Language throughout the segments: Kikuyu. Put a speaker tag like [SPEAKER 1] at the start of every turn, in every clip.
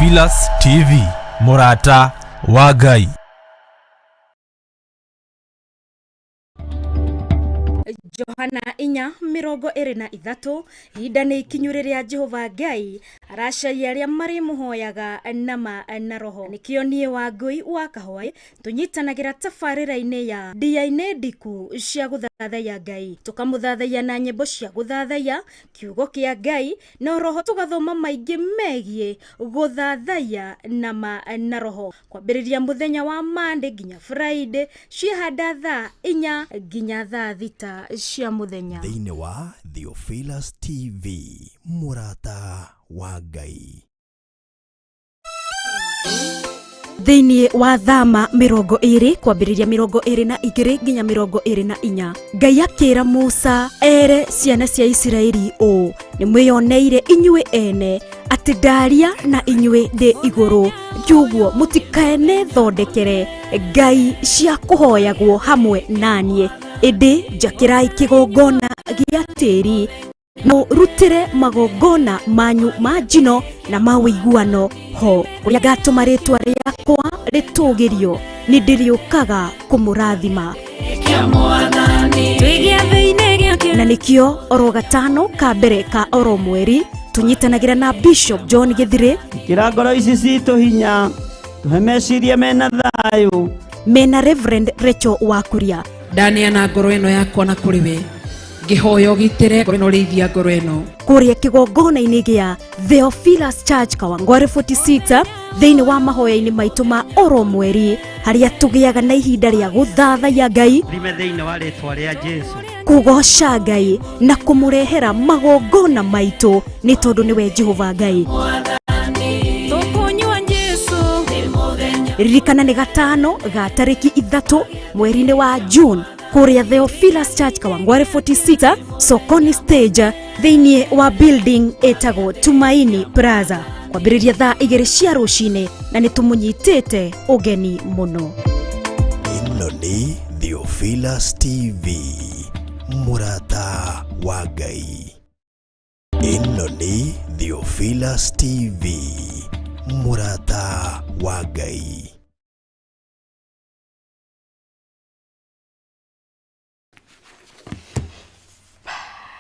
[SPEAKER 1] Theophilus TV, mũrata wa Ngai.
[SPEAKER 2] Johana 4:23. Ihinda nĩ ikinyu rĩrĩa Jehova Ngai aracaria arĩa marĩmũhoyaga nama na roho. Nĩkĩo niĩ Wangũi wa Kahwaĩ tũnyitanagĩra tabarĩra-inĩ ya ndia-inĩ ndiku cia gũthathaiya Ngai, tũkamũthathaiya na nyĩmbo cia gũthathaiya kiugo kĩa Ngai, na roho tũgathoma maingĩ megiĩ gũthathaiya nama na roho, kwambĩrĩria mũthenya wa Monday nginya Friday, ciahanda thaa 4 nginya thaa 6 cia mũthenya.
[SPEAKER 3] Thĩinĩ wa Theophilus TV, mũrata wa Ngai.
[SPEAKER 2] Thĩinĩ wa thama 20 kwambĩrĩria 22 nginya 24, Ngai akĩra Musa ere ciana cia Isiraeli ũũ: nĩ mwĩyoneire inyuĩ ene atĩ ndaria na inyuĩ ndĩ igũrũ, njuguo mũtikaene thondekere ngai cia kũhoyagwo hamwe naniĩ, ĩndĩ njakĩrai kĩgongona gĩa tĩri mũrutĩre magongona manyu ma njino na ma ũiguano ho, kũrĩa ngatũma rĩtwa rĩakwa rĩtũgĩrio, nĩ ndĩrĩũkaga kũmũrathima. Na nĩkĩo oro gatano ka mbere ka oro mweri tũnyitanagĩra na Bishop John Gĩthirĩ.
[SPEAKER 4] Ĩkĩra ngoro ici citũ hinya, tũhe meciria mena thayũ,
[SPEAKER 2] mena Reverend Rachel Wakuria.
[SPEAKER 5] Ndaneana ngoro ĩno yakwa na kũrĩ we, ngĩhoya ũgitĩre ngoro ĩno, rĩithia ngoro ĩno.
[SPEAKER 2] Kũrĩa kĩgongona-inĩ gĩa Theophilus Church, Kawangware 46, thĩinĩ wa mahoya-inĩ maitũ ma oro mweri, harĩa tũgĩaga na ihinda rĩa gũthathaiya Ngai,
[SPEAKER 4] thime thĩinĩ wa rĩtwa rĩa Jesu,
[SPEAKER 2] kũgoca Ngai na kũmũrehera magongona maitũ, nĩ tondũ nĩwe Jehova Ngai. Ririkana nĩ gatano ga tarĩki 3 mweri-inĩ wa June, kũrĩa Theophilus Church, Kawangware 46, Sokoni stage, thĩinĩ wa building ĩtagwo Tumaini Plaza, kwambĩrĩria thaa 2 cia rũcinĩ, na nĩ tũmũnyitĩte ũgeni mũno.
[SPEAKER 3] Ĩno nĩ Theophilus TV, mũrata wa Ngai. Ĩno nĩ Theophilus TV, mũrata wa Ngai.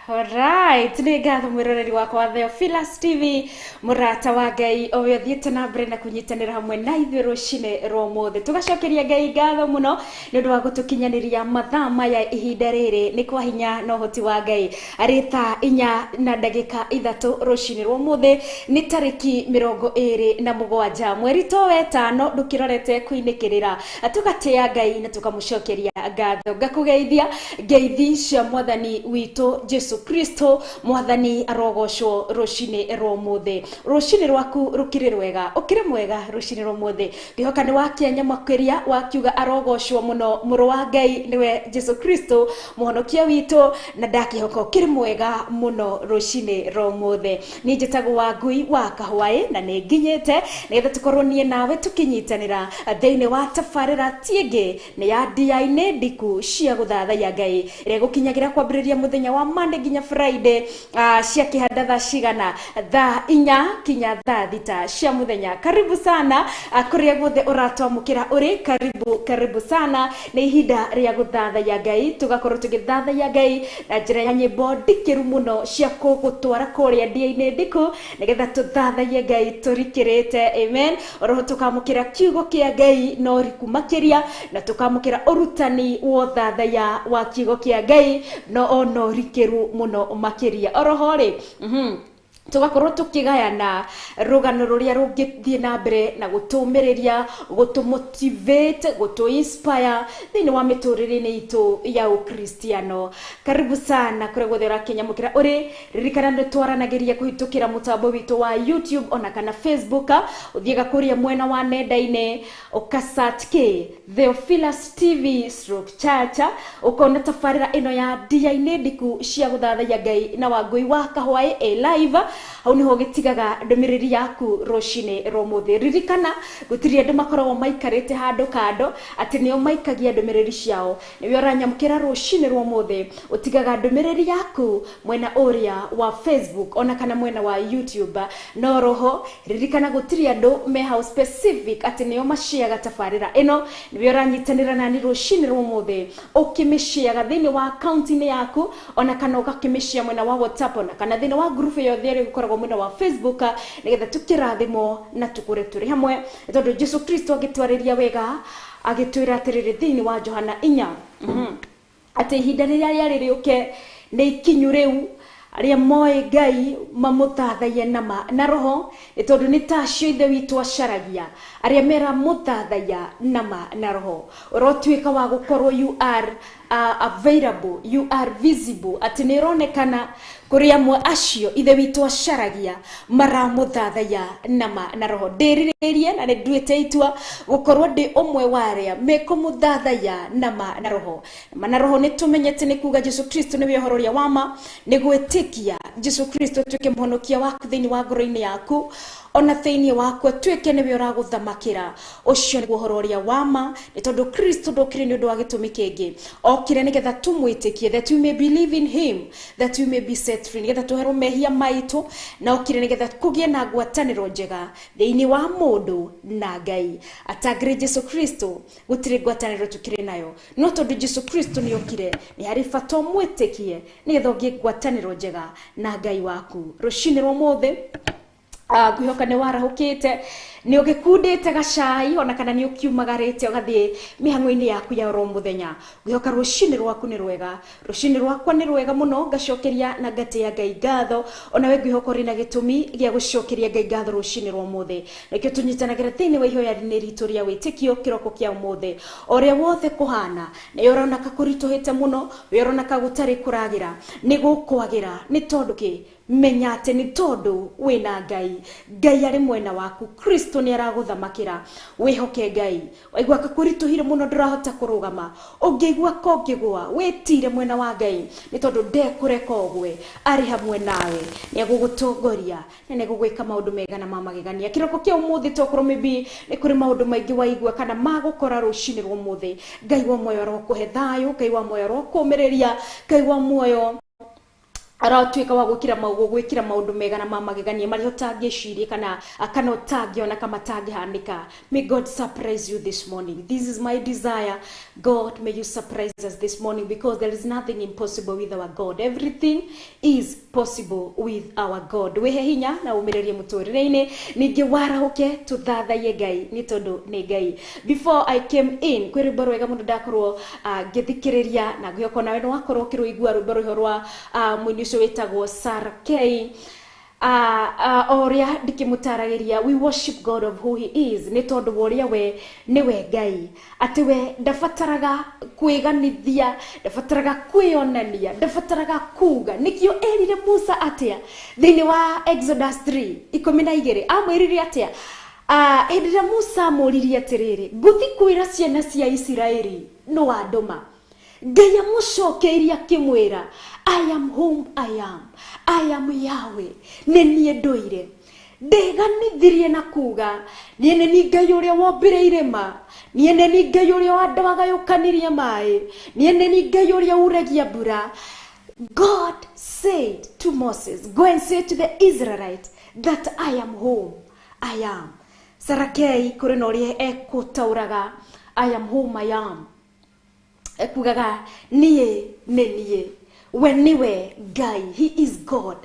[SPEAKER 2] Alright, nĩ ngatho mwĩroreri wakwa wa Theophilus TV, mũrata wa Ngai, o we ũthiĩte na mbere na kũnyitanĩra hamwe na ithuĩ rũcinĩ rwa ũmũthĩ. Tũgacokeria Ngai ngatho mũno nĩ ũndũ wa gũtũkinyanĩria mathaa maya ihinda rĩrĩ, nĩ kwa hinya na ũhoti wa Ngai. Arĩ thaa 4:03 rũcinĩ rwa ũmũthĩ, nĩ tarĩki 27 mweri to wetano, ndũkĩrorete kũinĩkĩrĩra. Tũgatĩa Ngai na tũkamũcokeria ngatho. Ngakũgeithia ngeithi cia mwathani witũ Jesu Kristo. Mwathani arogocwo rũcinĩ rwa ũmũthĩ. Rũcinĩ rwaku rũkĩrĩ rwega, ũkĩrĩ mwega rũcinĩ rwa ũmũthĩ. Ngĩhoka nĩ wakĩanya makĩria wakiuga arogocwo mũno mũrũ wa Ngai nĩwe Jesu Kristo mũhonokia witũ, na ndakĩhoka ũkĩrĩ mwega mũno rũcinĩ rwa ũmũthĩ. Niĩ njĩtagwo Wangui wa Kahwaĩ na nĩ nginyĩte nĩgetha tũkorwo niĩ nawe tũkĩnyitanĩra thĩinĩ wa tabarĩra tiĩngĩ nĩ ya ndia-inĩ ndiku cia gũthathaiya Ngai, ĩrĩa ĩgũkinyagĩra kwambĩrĩria mũthenya wa Monday nginya Friday, cia kĩhanda thaa cigana? Thaa 4 kinya thaa 6 cia mũthenya. Karibu sana kũrĩa guothe ũratwamũkĩra ũrĩ, karibu karibu sana. Nĩ ihinda rĩa gũthathaiya Ngai, tũgakorwo tũgĩthathaiya Ngai na njĩra ya nyĩmbo ndikĩru mũno cia kũgũtwara kũrĩa ndia-inĩ ndiku, nĩgetha tũthathaiye Ngai tũrikĩrĩte. Amen. Oroho tũkamũkĩra kiugo kĩa Ngai na ũriku makĩria, na tũkamũkĩra ũrutani wa ũthathaiya wa kiugo kĩa Ngai no ona ũrikĩru mũno makĩria. Oroho rĩ, tũgakorwo tũkĩgayana rũgano rũrĩa rũngĩthiĩ na mbere na gũtũmĩrĩria, gũtũmotivate, gũtũ-inspire thĩinĩ wa mĩtũrĩre-inĩ itũ ya ũkristiano. Karibu sana kũrĩa guothe ũrakĩnyamũkĩra ũrĩ. Ririkana nĩ twaranagĩria kũhĩtũkĩra mũtambo witũ wa YouTube ona kana Facebook. Ũthiĩga kũrĩa mwena wa nenda-inĩ ũka search kĩ Theophilus TV stroke Church, ũkona tabarĩra ĩno ya ndia-inĩ ndiku cia gũthathaiya Ngai na Wangui wa Kahwaĩ ĩ live. Hau niho gitigaga ndumiriri yaku rucini rwa umuthi. Ririkana gutiri andu makoragwo maikarite handu kando ati nio maikagia ndumiriri ciao. Niwe uranyamukira rucini rwa umuthi utigaga ndumiriri yaku mwena uria wa Facebook ona kana mwena wa YouTube. No roho ririkana gutiri andu me hau specific ati nio maciaga tabarira ino. Niwe uranyitanira nani rucini rwa umuthi ukimiciaga thiini wa account-ini yaku ona kana ukakimicia mwena wa WhatsApp ona kana thiini wa group yothe ĩrĩa ĩkoragwo mwena wa Facebook, nigetha tukirathimo na tukure turi hamwe, tondu Jesu Kristo agitwarĩria wega agitwĩra atĩrĩrĩ thĩinĩ wa Johana 4 atĩ ihinda rĩrĩa rĩarĩ rĩũke nĩ ikinyu rĩu arĩa moĩ Ngai mamũthathaie na roho, nĩ tondũ nĩ ta acio Ithe witũ acaragia arĩa meramũthathaia nama na roho. Ũrotuĩka wa gũkorwo you are available, you are visible, atĩ nĩ ĩronekana kũrĩ amwe acio Ithe witũ acaragia maramũthathaia nama na roho. Ndĩrirĩrie na nĩ nduĩte itua gũkorwo ndĩ ũmwe wa arĩa mekũmũthathaia nama na roho. Nama na roho nĩ tũmenyete nĩ kuga Jesu Kristo nĩwe ũhoro ũrĩa wa ma, nĩ gwĩtĩkia Jesu Kristo atuĩke mũhonokia waku thĩinĩ wa ngoro-inĩ yaku ona thĩinĩ waku atuĩke nĩwe ũragũthamakĩra. Ũcio nĩguo ũhoro ũrĩa wa ma, nĩ tondũ Kristo ndokire nĩ ũndũ wa gĩtũmi kĩngĩ, okire nĩgetha tũmwĩtĩkie, that we may believe in him, that we may be set free, nĩgetha tũherwo mehia maitũ, na okire nĩgetha kũgĩe na ngwatanĩro njega thĩinĩ wa mũndũ na Ngai. Atangĩrĩ Jesu Kristo gũtirĩ ngwatanĩro tũkĩrĩ nayo, no tondũ Jesu Kristo nĩ okire nĩ harĩ bata ũmwĩtĩkie nĩgetha ũgĩe ngwatanĩro njega na Ngai waku. Rũcinĩ rwa ũmũthĩ ngwihoka nĩ warahũkĩte, nĩ ũgĩkundĩte gacai ona kana nĩ ũkiumagarĩte ũgathiĩ mĩhang'o-inĩ yaku ya oro mũthenya. Ngwihoka rũcinĩ rwaku nĩ rwega, rũcinĩ rwakwa nĩ rwega mũno. Ngacokeria na ngatĩa Ngai ngatho, ona we ngwihoka ũrĩ na gĩtũmi gĩa gũcokeria Ngai ngatho rũcinĩ rwa ũmũthĩ. Nĩkĩo tũnyitanagĩra thĩinĩ wa ihoya-inĩ ritũ rĩa wĩtĩkio kĩroko kĩa ũmũthĩ. O ũrĩa wothe kũhana, nĩ ũrona ka kũritũhĩte mũno, we ũrona ka gũtarĩ kũragĩra, nĩ gũkwagĩra. Nĩ tondũ kĩ? Menya atĩ nĩ tondũ wĩna Ngai. Ngai arĩ mwena waku, Kristo nĩ aragũthamakĩra. Wĩhoke Ngai. Waigua ka kũritũhire mũno ndũrahota kũrũgama, ũngĩigua ka ũngĩgũa, wĩtire mwena wa Ngai, nĩ tondũ ndekũreka ũgwe, arĩ hamwe nawe, nĩ egũgũtongoria na nĩ egũgwĩka maũndũ mega na ma magegania. Kĩroko kĩa ũmũthĩ tokorwo maybe nĩ kũrĩ maũndũ maingĩ waigua kana magũkora rũcinĩ rwa ũmũthĩ, Ngai wa muoyo arokũhe thayũ, Ngai wa muoyo arokũũmĩrĩria, Ngai wa muoyo aratuĩka wa gwĩkĩra maũndũ mega na ma magegania marĩa ũtangĩciria kana ũtangĩona kana matangĩhanĩka. May God surprise you this morning. This is my desire. God, may you surprise us this morning, because there is nothing impossible with our God. Everything is possible with our God. Wĩhe hinya na ũmĩrĩrie mũtũrĩre-inĩ, ningĩ warahũke tũthathaiye Ngai nĩ tondũ nĩ Ngai. Before I came in, kwĩ rwĩmbo rwega mũno ndakorwo ngĩthikĩrĩria, na ngwĩhoka nawe nĩ wakorwo ũkĩrũigua rwĩmbo rũu rwa mũini ũcio wĩtagwo Sarah K. Ũrĩa ndikĩmũtaragĩria, we worship God of who he is, nĩ tondũ wa ũrĩa we nĩwe Ngai, atĩ we ndabataraga kwĩganithia, ndabataraga kwĩonania, ndabataraga kuga. Nĩkĩo erire Musa atĩa thĩinĩ wa Exodus 3:12, amwĩrire atĩa? Hĩndĩ ĩrĩa Musa amũririe atĩrĩrĩ, ngũthiĩ kwĩra ciana cia Isiraeli nũ wandũma, Ngai amũcokeirie akĩmwĩra, I am whom I am, I am Yahweh, nĩ niĩ ndũire. Ndeganithirie na kuga niĩ nĩ niĩ Ngai ũrĩa wombire irĩma, niĩ nĩ niĩ Ngai ũrĩa wagayũkanirie maĩ, niĩ nĩ niĩ Ngai ũrĩa uragia mbura. God said to Moses, go and say to the Israelites that I am whom I am. Sarah K kũrĩ na ũrĩa ekũtaũraga I am whom I am, ekugaga niĩ nĩ niĩ, we nĩwe Ngai, he is God,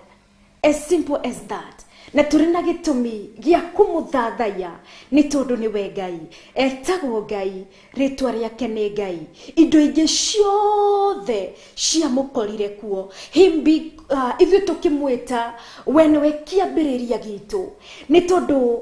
[SPEAKER 2] as simple as that. Na tũrĩ na gĩtũmi gĩa kũmũthathaiya nĩ tondũ nĩwe Ngai, etagwo Ngai, rĩtwa rĩake nĩ Ngai. Indo ingĩ ciothe ciamũkorire kuo, him be, ithuĩ tũkĩmwĩta we nĩwe kĩambĩrĩria gitũ, nĩ tondũ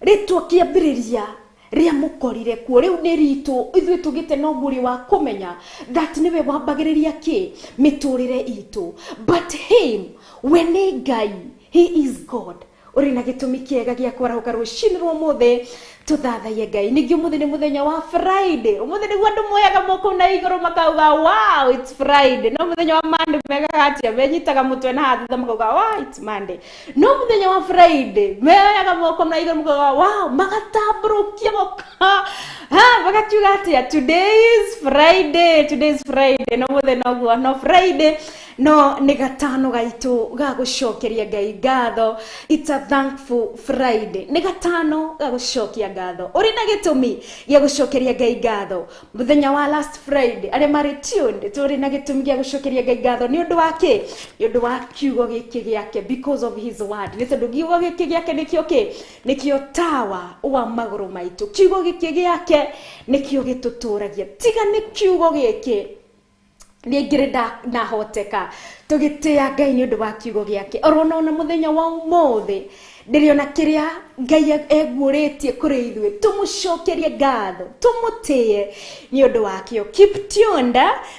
[SPEAKER 2] rĩtwa kĩambĩrĩria rĩamũkorire kuo rĩu nĩ ritũ. Ithuĩ tũgĩte na ũguũrio wa kũmenya that nĩwe wambagĩrĩria kĩ mĩtũrĩre itũ, but him, we nĩ Ngai, he is God. Ũrĩ na gĩtũmi kĩega gĩa kwarahũka rũcinĩ rwa ũmũthĩ tũthathaiye Ngai. Ningĩ ũmũthĩ nĩ mũthenya wa Friday. Ũmũthĩ nĩguo andũ moyaga moko na igũrũ makauga, "Wow, it's Friday." No mũthenya wa Monday megaga atĩa? Menyitaga mũtwe na haha thutha makauga, "Wow, it's Monday." No mũthenya wa Friday meoyaga moko na igũrũ makauga, "Wow," magatambũrũkia moko ha magakiuga atĩa? "Today is Friday, today is Friday." No mũthenya noguo no Friday, no nĩ gatano gaitũ ga gũcokeria Ngai ngatho. It's a thankful Friday, nĩ gatano ga gũcokia ngatho. Ũrĩ na gĩtũmi gĩa gũcokeria Ngai ngatho. Mũthenya wa last Friday, arĩa marĩ tuned, tũrĩ na gĩtũmi gĩa gũcokeria Ngai ngatho. Nĩ ũndũ wa kĩ? Nĩ ũndũ wa kiugo gĩkĩ gĩake, because of his word. Nĩ tondũ kiugo gĩkĩ gĩake nĩkĩo kĩ? Nĩkĩo tawa wa magũrũ maitũ. Kiugo gĩkĩ gĩake nĩkĩo gĩtũtũragia. Tiga nĩ kiugo gĩkĩ, niĩ ngĩrĩ nahoteka. Tũgĩtĩa Ngai nĩ ũndũ wa kiugo gĩake. Orona ona mũthenya wa ũmũthĩ ndĩrĩona kĩrĩa Ngai eguũrĩtie kũrĩ ithuĩ, tũmũcokerie ngatho, tũmũtĩe nĩ ũndũ wakĩo. Keep tuned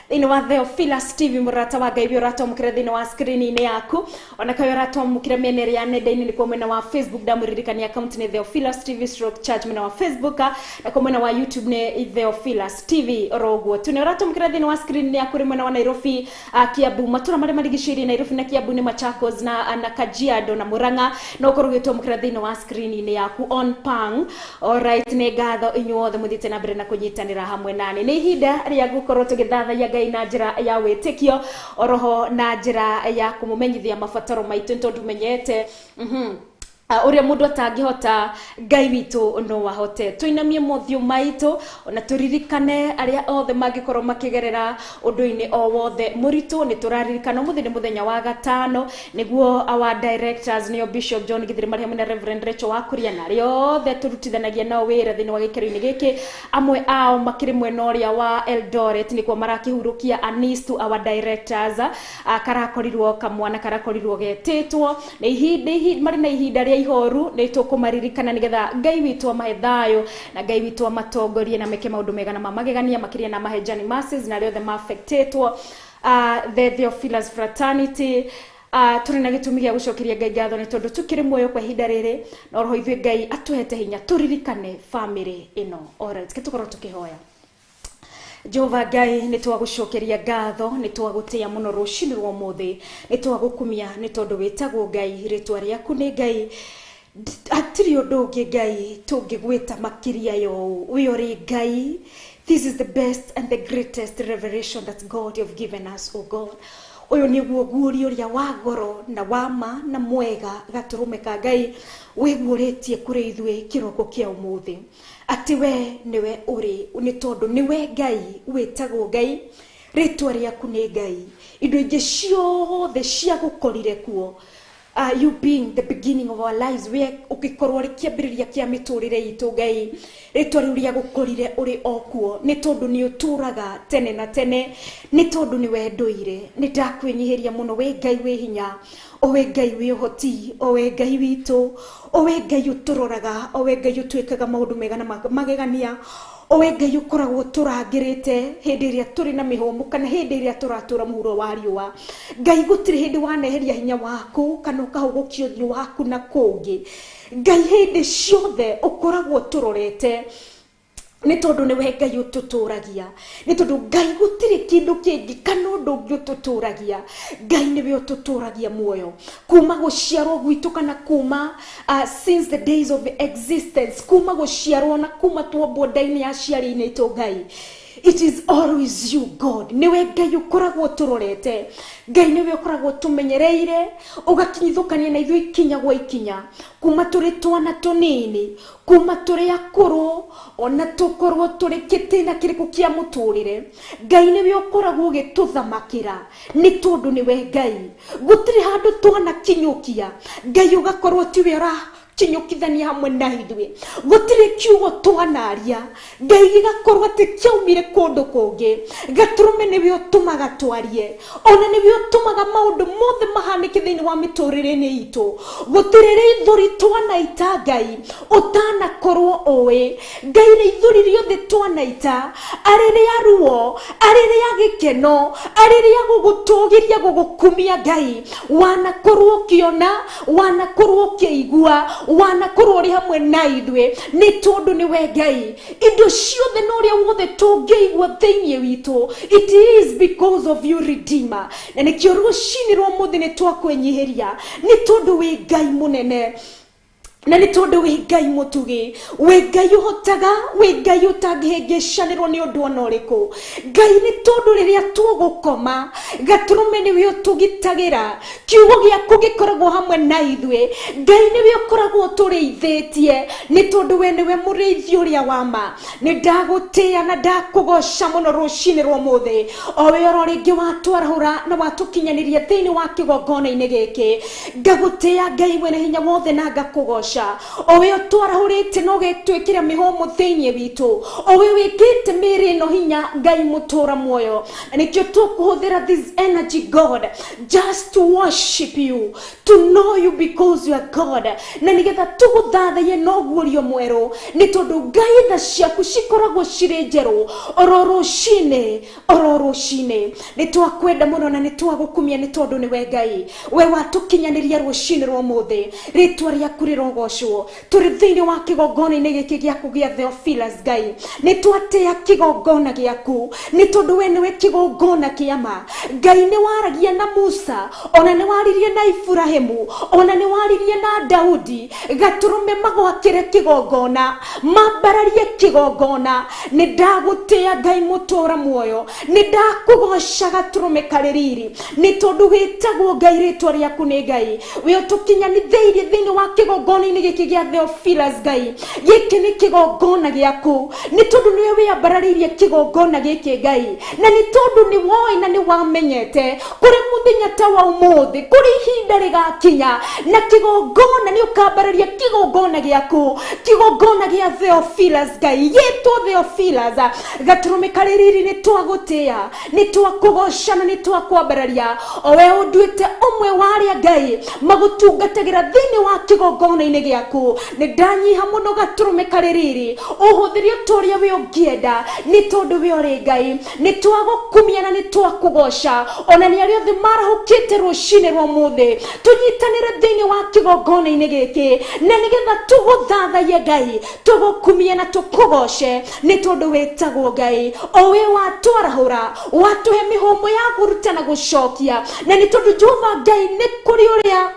[SPEAKER 2] thĩinĩ wa Theophilus TV. Mũrata wa Ngai, ũratwamũkĩra thĩinĩ wa screen-inĩ yaku, ona kaĩ ũratwamũkĩra mĩena ĩrĩa ya nenda-inĩ, nĩkuo mwena wa Facebook, ndamũririkania account nĩ Theophilus TV stroke Church mwena wa Facebook, na kwa mwena wa YouTube nĩ Theophilus TV oro ũguo tu. Nĩ ũratwamũkĩra thĩinĩ wa screen yaku rĩ mwena wa Nairobi, Kiambu, matũra marĩa marigicĩirie Nairobi na Kiambu nĩ Machakos na Kajiado na Murang'a, no ũkorwo ũgĩtwamũkĩra thĩinĩ wa screen-inĩ yaku on pang. Alright, nĩ ngatho inyuothe mũthiĩte na mbere na kũnyitanĩra hamwe nani. Nĩ ihinda rĩa gũkorwo tũgĩthathaiya Ngai na njĩra ya wĩtĩkio, oroho na njĩra ya kũmũmenyithia mabataro maitũ, nĩ tondũ menyete ũrĩa mũndũ atangĩhota, Ngai witũ no ahote. Tũinamie mothiũ maitũ ona tũririkane arĩa othe mangĩkorwo makĩgerera ũndũ-inĩ o wothe mũritũ. Nĩ tũraririkana ũmũthĩ nĩ mũthenya wa gatano, nĩguo our directors nĩo Bishop John Githiri marĩ hamwe na Reverend Rachel Wakuria na arĩa othe tũrutithanagia nao wĩra thĩinĩ wa gĩkĩro-inĩ gĩkĩ. Amwe ao makĩrĩ mwena ũrĩa wa Eldoret, nĩkuo marakĩhurũkia. Anis to our directors, karakorirwo kamwana karakorirwo getĩtwo nĩ ihinda marĩ na ihinda rĩa ihoru. Nĩ tũkũmaririkana nĩgetha Ngai witũ amahe thayũ na Ngai witũ amatongorie na meke maũndũ mega na mamagegania makĩria, na amahe journey mercies na arĩa othe maaffectetwo. The Theophilus Fraternity, tũrĩ na gĩtũmi gĩa gũcokeria Ngai ngatho nĩ tondũ tũkĩrĩ muoyo kwa ihinda rĩrĩ, na oroho ithuĩ Ngai atũhete hinya tũririkane famĩlĩ ĩno. Alright, ke tũkorwo tũkĩhoya. Jehova Ngai, nĩ twagũcokeria ngatho, nĩ twagũtĩa mũno rũcinĩ rwa ũmũthĩ, nĩ twagũkumia nĩ tondũ wĩtagwo Ngai, rĩtwa rĩaku nĩ Ngai. Hatirĩ ũndũ ũngĩ Ngai tũngĩgwĩta makĩria ya ũũ. We ũrĩ Ngai. This is the best and the greatest revelation that God you have given us, oh God. Ũyũ nĩguo guũria ũrĩa wa goro na wa ma na mwega gatũrũme ka Ngai wĩguũrĩtie kũrĩ ithuĩ kĩroko kĩa ũmũthĩ, atĩ we nĩwe ũrĩ, nĩ tondũ nĩwe Ngai, wĩtagwo Ngai, rĩtwa rĩaku nĩ Ngai. Indo ingĩ ciothe ciagũkorire kuo, you being the beginning of our lives, we ũgĩkorwo ũrĩ kĩambĩrĩria kĩa mĩtũrĩre itũ Ngai, rĩtwa rĩu rĩagũkorire ũrĩ o kuo, nĩ tondũ nĩ ũtũraga tene na tene, nĩ tondũ nĩ wendũire. Nĩ ndakwĩnyihĩria mũno, wĩ Ngai wĩ hinya, o we Ngai wĩ ũhoti, o we Ngai witũ, o we Ngai ũtũroraga, o we Ngai ũtwĩkaga maũndũ mega na magegania, o we Ngai ũkoragwo tũrangĩrĩte hĩndĩ ĩrĩa tũrĩ na mĩhũmũ kana hĩndĩ ĩrĩa tũratũra mũhuro wa riũa. Ngai, gũtirĩ hĩndĩ waneheria hinya waku kana ũkahũgũkia ũthiũ waku na kũngĩ. Ngai, hĩndĩ ciothe ũkoragwo tũrorete, nĩ tondũ nĩwe Ngai ũtũtũragia, nĩ tondũ Ngai gũtirĩ kĩndũ kĩngĩ kana ũndũ ũngĩ ũtũtũragia. Ngai nĩwe ũtũtũragia muoyo kuma gũciarwo gwitũ, kana kuma since the days of existence, kuma gũciarwo na kuma tuombwo nda-inĩ ya aciari-inĩ itũ. Ngai, it is always you, God. Nĩwe Ngai ũkoragwo tũrorete. Ngai, nĩwe ũkoragwo tũmenyereire, ũgakinyithũkania na ithuĩ ikinya gwa ikinya, kuma tũrĩ twana tũnini, kuma tũrĩ akũrũ, ona tũkorwo tũrĩ kĩtĩna kĩrĩkũ kĩa mũtũrĩre. Ngai, nĩwe ũkoragwo ũgĩtũthamakĩra, nĩ tondũ nĩwe Ngai. Gũtirĩ handũ twanakinyũkia, Ngai, ũgakorwo tiwe ũra Kinyukithania hamwe na ithuĩ gũtirĩ kiugo twanaria Ngai gĩgakorwo atĩ kĩaumire kũndũ kũngĩ. Gatũrũme nĩwe ũtũmaga twarie, ona nĩwe ũtũmaga maũndũ mothe mahanĩke thĩinĩ wa mĩtũrĩre-inĩ itũ. Gũtirĩ rĩithũri twanaita Ngai ũtanakorwo ũĩ. Ngai rĩithũri rĩothe twanaita, arĩ rĩa ruo, arĩ rĩa gĩkeno, arĩ rĩa gũgũtũgĩria gũgũkumia Ngai, wanakorwo ũkĩona, wanakorwo ũkĩigua, wanakorwo ũrĩ hamwe na ithuĩ, nĩ tondũ nĩwe Ngai. Indo ciothe na ũrĩa wothe tũngĩigua thĩinĩ witũ, it is because of you Redeemer. Na nĩkĩo rũcinĩ rwa ũmũthĩ nĩ twakwĩnyihĩria, nĩ tondũ wĩ Ngai mũnene, na nĩ tondũ wĩ Ngai mũtugi, wĩ Ngai ũhotaga, wĩ Ngai ũtangĩhĩngĩcanĩrwo nĩ ũndũ ona ũrĩkũ. Ngai nĩ tondũ rĩrĩa tũgũkoma Gatũrũme nĩwe ũtũgitagĩra, kiugo gĩaku gĩkoragwo hamwe na ithuĩ. Ngai nĩwe ũkoragwo ũtũrĩithĩtie, nĩ tondũ we nĩwe mũrĩithi ũrĩa wa ma. Nĩ ndagũtĩĩa na ndakũgoca mũno rũcinĩ rwa ũmũthĩ, o we oro rĩngĩ watwarahũra na watũkinyanĩria thĩinĩ wa kĩgongona-inĩ gĩkĩ. Ngagũtĩĩa Ngai mwene hinya wothe na ngakũgoca, o we ũtwarahũrĩte na ũgetwĩkĩra mĩhũmũ thĩinĩ witũ, o we wĩkĩte mĩĩrĩ ĩno hinya Ngai mũtũra muoyo. Na nĩkĩo tũkũhũthĩra this energy God just to worship you, to know you because you are God, na nĩgetha tũgũthathaiye na ũguũrio mwerũ, nĩ tondũ Ngai tha ciaku cikoragwo cirĩ njerũ oro rũcinĩ oro rũcinĩ. Nĩ twakwenda mũno na nĩ twagũkumia, nĩ tondũ nĩwe Ngai we watũkinyanĩria rũcinĩ rwa ũmũthĩ. Rĩtwa rĩaku rĩrogocwo. Tũrĩ thĩinĩ wa kĩgongona-inĩ gĩkĩ gĩaku gĩa Theophilus Ngai, nĩ twatĩa kĩgongona gĩaku, nĩ tondũ we nĩwe kĩgongona kĩa ma. Ngai nĩ waragia na Musa, ona nĩ waririe na Iburahĩmu, ona nĩ waririe na Daudi. Gatũrũme magwakĩre kĩgongona, mambararie kĩgongona. Nĩ ndagũtĩa Ngai mũtũra muoyo, nĩ ndakũgoca Gatũrũme karĩ riri, nĩ tondũ wĩtagwo Ngai, rĩtwa rĩaku nĩ Ngai. We ũtũkinyanithĩirie thĩinĩ wa kĩgongona-inĩ gĩkĩ gĩa Theophilus Ngai. Gĩkĩ nĩ kĩgongona gĩaku, nĩ tondũ nĩwe wĩambararĩirie kĩgongona gĩkĩ Ngai, na nĩ tondũ nĩ woĩ na nĩ wamenyete kũrĩ mũthenya ta wa ũmũthĩ, kũrĩ ihinda rĩgakinya na kĩgongona nĩ ũkambararia kĩgongona gĩaku, kĩgongona gĩa Theophilus Ngai, gĩtwo Theophilus. Gatũrũme karĩ riri, nĩ twagũtĩĩa, nĩ twakũgoca na nĩ twakwambararia, o we ũnduĩte ũmwe wa arĩa Ngai magũtungatagĩra thĩinĩ wa kĩgongona-inĩ gĩaku. Nĩ ndanyiha mũno Gatũrũme karĩ riri, ũhũthĩre ta ũrĩa we ũngĩenda, nĩ tondũ we ũrĩ Ngai. Nĩ twagũkumia na nĩ twakũgoca, ona nĩ arĩa othe marahũkĩte rũcinĩ rwa ũmũthĩ tũnyitanĩre thĩinĩ wa kĩgongona-inĩ gĩkĩ, na nĩgetha tũgũthathaiye Ngai, tũgũkumie na tũkũgoce, nĩ tondũ wĩtagwo Ngai, o we watwarahũra, watũhe mĩhũmũ ya kũruta na gũcokia, na nĩ tondũ Jehova Ngai nĩ kũrĩ ũrĩa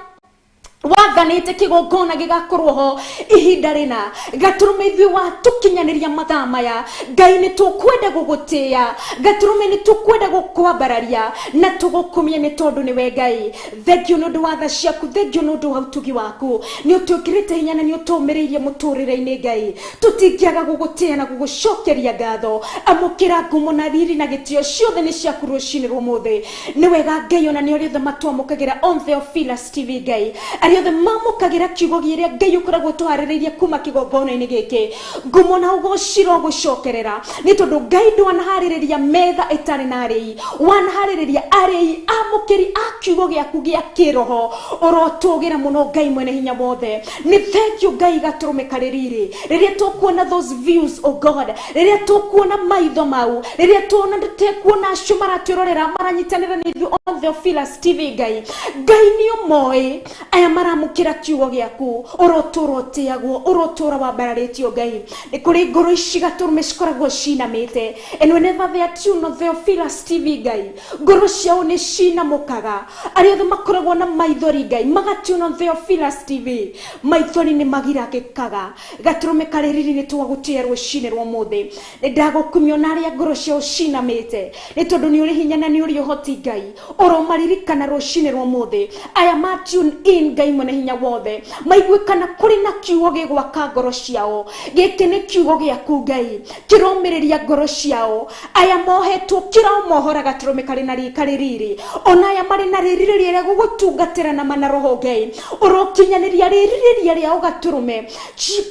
[SPEAKER 2] wathanĩte kĩgongona gĩgakorwo ho ihinda rĩna. Gatũrũme ithuĩ watũkinyanĩria mathaa maya Ngai, nĩ tũkwenda gũgũtĩĩa. Gatũrũme nĩ tũkwenda gũkwambararia na tũgũkumie, nĩ tondũ nĩwe Ngai. Thengiũ nĩ ũndũ wa tha ciaku, thengiũ nĩ ũndũ wa ũtugi waku, nĩ ũtwĩkĩrĩte hinya na nĩ ũtũmĩrĩirie mũtũrĩre-inĩ Ngai. Tũtingĩaga gũgũtĩĩa na gũgũcokeria ngatho. Amũkĩra ngumo na riri na gĩtĩo ciothe nĩ ciaku rũcinĩ rwa ũmũthĩ. Nĩ wega Ngai, ona nĩ arĩa othe matwamũkagĩra on Theophilus TV Ngai, arĩa othe mamũkagĩra kiugo gĩrĩa Ngai ũkoragwo ũtũharĩrĩirie kuma kĩgongona-inĩ gĩkĩ, ngumo na ũgoci gũcokerera, nĩ tondũ Ngai ndwanaharĩrĩria metha ĩtarĩ na arĩi, wanaharĩrĩria arĩi amũkĩri a kiugo gĩaku gĩa kĩroho. Ũrotũgĩra mũno Ngai mwene hinya wothe. Nĩ thank you Ngai Gatũrũme karĩ riri, rĩrĩa tũkuona those views, oh God, rĩrĩa tũkuona maitho mau, rĩrĩa tuona tekuona acio maratwĩrorera maranyitanĩra na ithuĩ on Theophilus TV Ngai, Ngai nĩ ũmoĩ aya maramũkĩra kiugo gĩaku. Ũrotũra ũtĩagwo, ũrotũra wambararĩtio Ngai. Nĩ kũrĩ ngoro ici Gatũrũme cikoragwo cinamĩte, and whenever they are tuned on Theophilus TV Ngai, ngoro ciao nĩ cinamũkaga. Arĩa othe makoragwo na maithori Ngai magatune on Theophilus TV, maithori nĩ magiragĩkaga. Gatũrũme karĩ riri, nĩ twagũtĩĩa rũcinĩ rwa ũmũthĩ. Nĩ ndagũkumia ona arĩa ngoro ciao cinamĩte, nĩ tondũ nĩ ũrĩ hinya na nĩ ũrĩ ũhoti Ngai. Ũromaririkana rũcinĩ rwa ũmũthĩ aya ma tune in Ngai. Mwene Hinya Wothe, maigue kana kũrĩ na kiugo gĩgwaka ngoro ciao. Gĩkĩ nĩ kiugo gĩaku Ngai, kĩromĩrĩria ngoro ciao. Aya mohetwo kĩromohora gatũrũme karĩ na karĩ riri, ona aya marĩ na rĩrirĩria rĩa gũgũtungatĩra na mana roho Ngai, ũrokinyanĩria rĩrirĩria rĩao gatũrũme.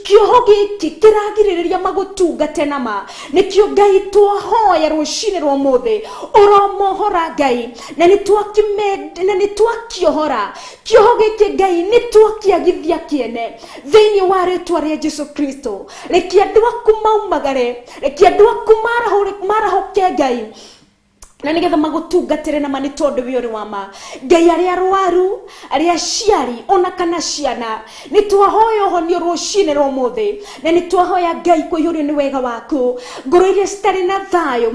[SPEAKER 2] Kĩoho gĩkĩ kĩragirĩrĩria magũtungate na ma, nĩkĩo Ngai twahoya rũcinĩ rwa ũmũthĩ, ũromohora Ngai, na nĩ twakĩohora kĩoho gĩkĩ Ngai, nĩ twakĩagithia kĩene thĩinĩ wa rĩtwa rĩa Jesu Kristo. Reke andũ aku maumagare, reke andũ aku marahũke Ngai, na nigetha magutungatire na ma, nĩ tondũ we ũrĩ wa ma. Ngai, arĩa arwaru, arĩa aciari ona kana ciana, nĩ twahoya ũhonio rũcinĩ rwa ũmũthĩ, na nĩ twahoya Ngai kũihũrio nĩ wega waku. Ngoro iria citarĩ na thayũ,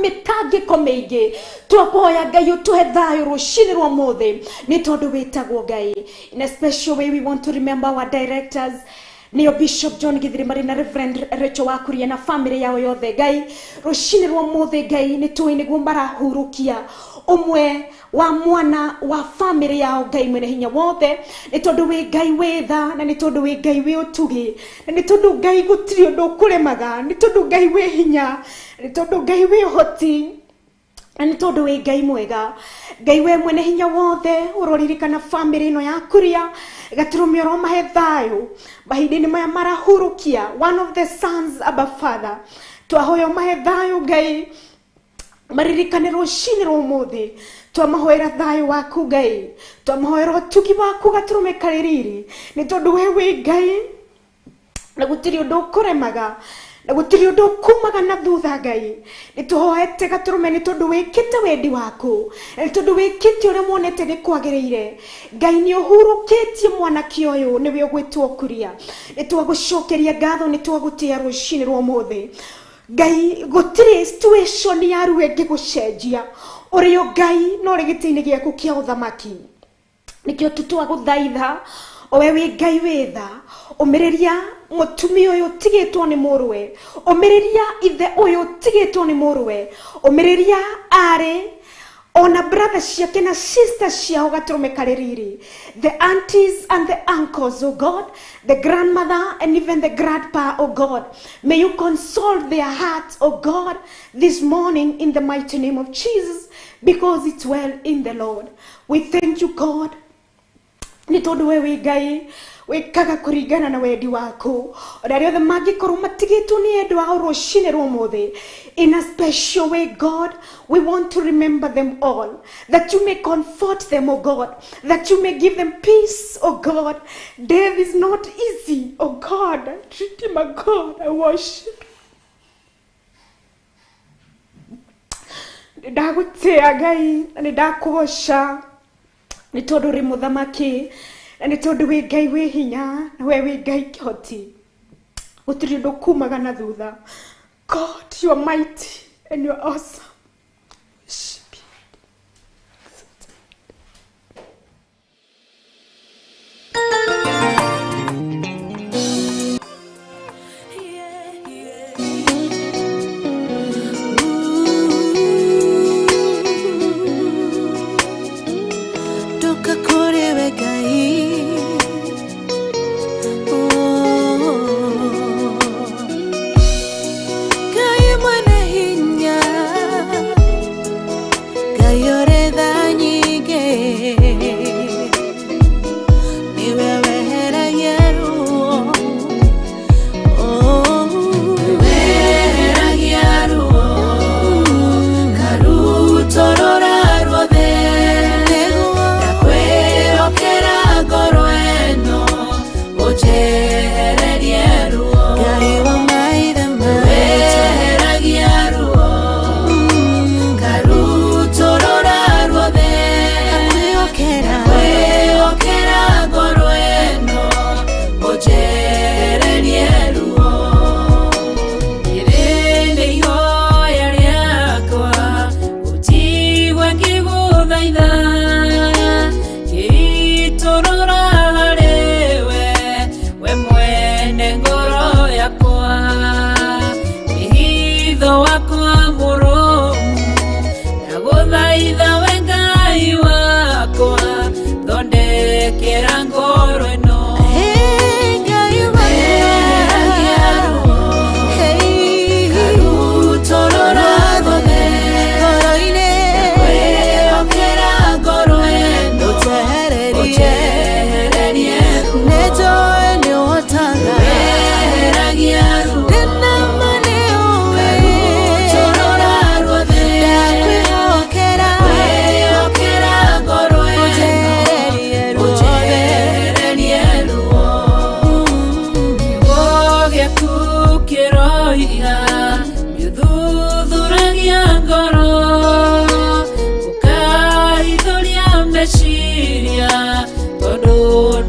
[SPEAKER 2] mĩtangĩko mĩingĩ, twakũhoya Ngai ũtũhe thayũ rũcinĩ rwa ũmũthĩ, nĩ tondũ wĩtagwo Ngai. In a special way, we want to remember our directors, nĩo Bishop John Githiri marĩ na Reverend Rachel Wakuria na family yao yothe. Ngai, rũcinĩ rwa ũmũthĩ Ngai, nĩ tũĩ nĩguo marahurũkia ũmwe wa mwana wa family yao. Ngai Mwene Hinya Wothe, nĩ tondũ wĩ Ngai wĩ tha, na nĩ tondũ wĩ Ngai wĩ ũtugi, na nĩ tondũ Ngai gũtirĩ ũndũ ũkũremaga, nĩ tondũ Ngai wĩ hinya, nĩ tondũ Ngai wĩ ũhoti, na nĩ tondũ wĩ Ngai mwega. Ngai we Mwene Hinya Wothe, ũroririkana family ĩno ya Kuria gatũrũme, ũromahe thayũ mahinda-inĩ maya marahurũkia one of the sons. Abba Father, twahoya ũmahe thayũ Ngai, maririkane rũcinĩ rwa ũmũthĩ. Twamahoera thayũ waku Ngai, twamahoera ũtugi waku gatũrũme karĩ riri, nĩ tondũ we wĩ Ngai na gũtirĩ ũndũ ũkũremaga, na gũtirĩ ũndũ ũkumaga na thutha. Ngai, nĩ tũhoete gatũrũme, nĩ tondũ wĩkĩte wendi waku, na nĩ tondũ wĩkĩte ũrĩa muonete nĩ kwagĩrĩire. Ngai, nĩ ũhurũkĩtie mwanake ũyũ nĩwe ũgwĩtwo Kuria. Nĩ twagũcokeria ngatho, nĩ twagũtĩa rũcinĩ rwa ũmũthĩ. Ngai, gũtirĩ situation ya ruo ĩngĩgũcenjia ũrĩ o Ngai na ũrĩ gĩtĩ-inĩ gĩaku kĩa ũthamaki. Nĩkĩo tũtwagũthaitha, o we wĩ Ngai wĩ tha, ũmĩrĩria mũtumia ũyũ ũtigĩtwo nĩ mũrũwe, ũmĩrĩria ithe ũyũ ũtigĩtwo nĩ mũrũwe, ũmĩrĩria arĩ ona brother ciake na sister ciao gatũrũme karĩ riri, the aunties and the uncles, oh God, the grandmother and even the grandpa. Oh God, may you console their hearts, oh God, this morning in the mighty name of Jesus, because it's well in the Lord. We thank you, God, nĩ tondũ we wĩ Ngai wĩkaga kũringana na wendi waku. Ona arĩa othe mangĩkorwo matigĩtwo nĩ endwa ao rũcinĩ rwa ũmũthĩ, in a special way, God, we want to remember them all, that you may comfort them, oh God, that you may give them peace, oh God. Death is not easy, oh God. Redeemer God, I worship. Nĩ ndagũtĩa Ngai, na nĩ ndakũgoca, nĩ tondũ ũrĩ mũthamaki, na nĩ tondũ wĩ Ngai wĩ hinya, na we wĩ Ngai kĩhoti, gũtirĩ ũndũ kumaga na thutha. God, you are mighty and you are awesome. Worship you.
[SPEAKER 6] Ndoka kũrĩ we Ngai. Oh. Ngai mwene hinya.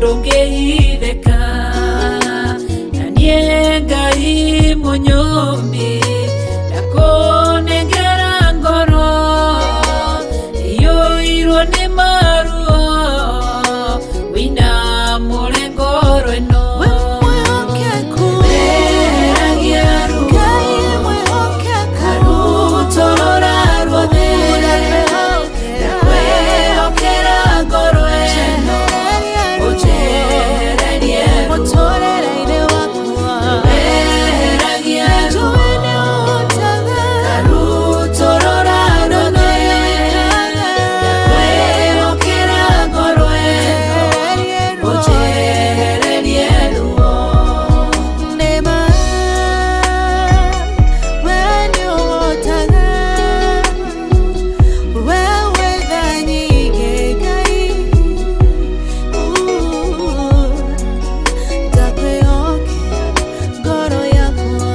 [SPEAKER 5] Ndũngĩhithĩka na niĩ Ngai mũnyũmbi ndakũnengera ngoro iyũirwo nĩ maruo wĩna mũre ngoro ĩno.
[SPEAKER 6] We mwĩhokeku.
[SPEAKER 5] Weheragia ruo.
[SPEAKER 6] Ngai mwĩhokeku.
[SPEAKER 5] Karutũrũra ruothe. Ndakwĩhokera ngoro ĩno ũnjehererie ruo.
[SPEAKER 6] Mũtũrĩre-inĩ wakwa.
[SPEAKER 5] Weheragia ruo.
[SPEAKER 6] Njũĩ nĩ ũhotaga.
[SPEAKER 5] Karutũrũra ruothe. Ndakwĩhokera ngoro ĩno ũnjehererie ruo.
[SPEAKER 6] Nĩma, we nĩũhotaga. We wĩ tha nyingĩ, Ngai. Ndakwĩhokera ngoro yakwa.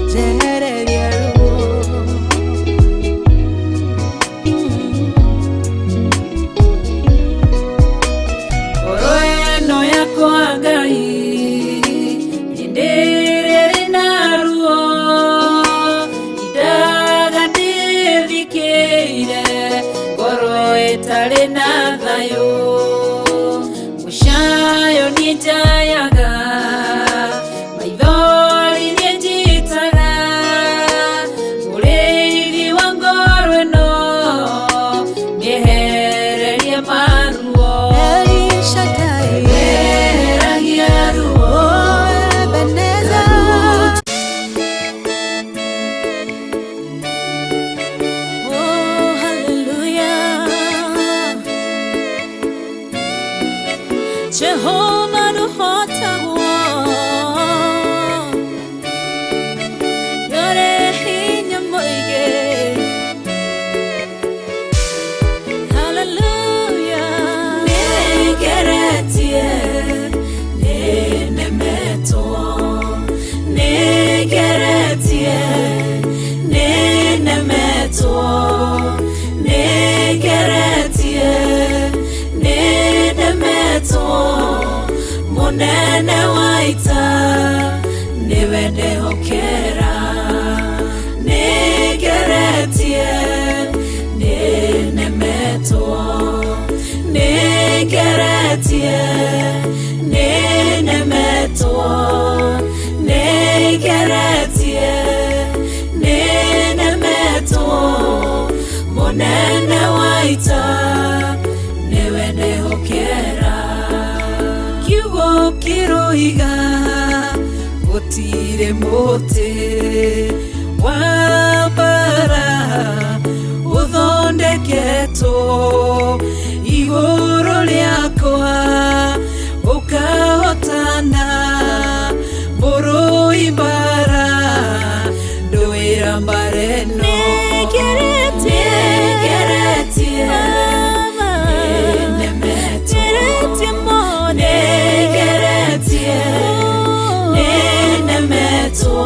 [SPEAKER 6] Njehereria ruo.
[SPEAKER 5] Ngoro ĩno yakwa Ngai hĩndĩ ĩrĩa ĩrĩ na ruo indaga ndĩthikĩire ngoro ĩtarĩ na thayũ mũcayo niĩ njayaga maithori niĩ njitaga mũrĩithi wa ngoro ĩno mĩehererie maruo.
[SPEAKER 6] El Shaddai.
[SPEAKER 5] Weheragia ruo.
[SPEAKER 6] Oh, Ebenezer. Oh, hallelujah. Jehovah nũhotagwo. Nĩũrĩ hinya mũingĩ. Hallelujah.
[SPEAKER 5] Nĩngeretie, nĩnemetwo. Nĩngeretie, nĩnemetwo. Nĩngeretie, nĩnemetwo. Mũnene wa ita nĩwe ndehokera. Nĩngeretie, nĩnemetwo. Nĩngeretie, nĩnemetwo. Nĩngeretie, nĩnemetwo. Mũnene wa ita nĩwe ndehokera. Kiugo kĩroiga gũtirĩ mũtĩ wa mbara ũthondeketwo igũrũ rĩakwa ũkahotana mũrũi mbara ndũĩra mbara ĩno.
[SPEAKER 6] Nĩngeretie.
[SPEAKER 5] Nĩngeretie,
[SPEAKER 6] Mama.
[SPEAKER 5] nĩnemetwo.
[SPEAKER 6] Ngeretie mũno.
[SPEAKER 5] Nĩngeretie, nĩnemetwo.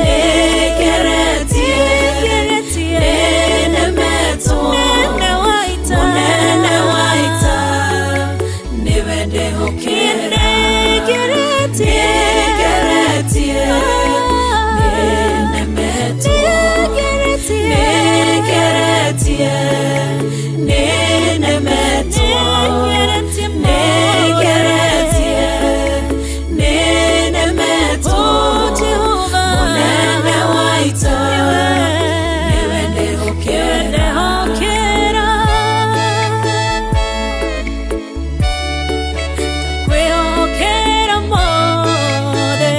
[SPEAKER 5] Nĩngeretie, nĩnemetwo. Mũnene wa ita nĩwe ndehokera. Nĩngeretie, nĩnemetwo. Nĩngeretie, nĩnemetwo. Nĩngeretie, nĩnemetwo. Mũnene wa ita nĩwe ndehokera.
[SPEAKER 6] Kwĩhokera mothe.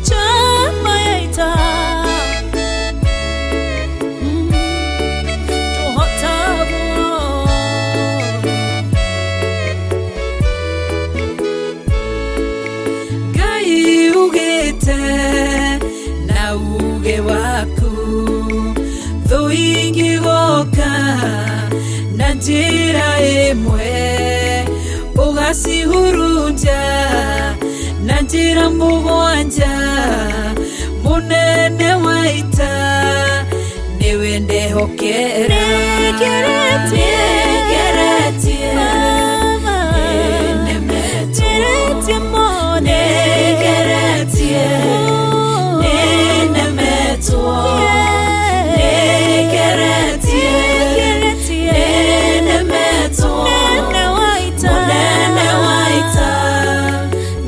[SPEAKER 6] Chama ya ita. Tũhotagwo.
[SPEAKER 5] Ngai ugĩte na uge waku thũ ingĩgoka na njĩra ĩmwe ũgacihurunja na njĩra mũgwanja. Mũnene wa ita.
[SPEAKER 6] Ndehokera Nĩngeretie Nĩnemetwo Nĩngeretie Nĩnemetwo Nĩngeretie Nĩnemetwo Mũnene wa ita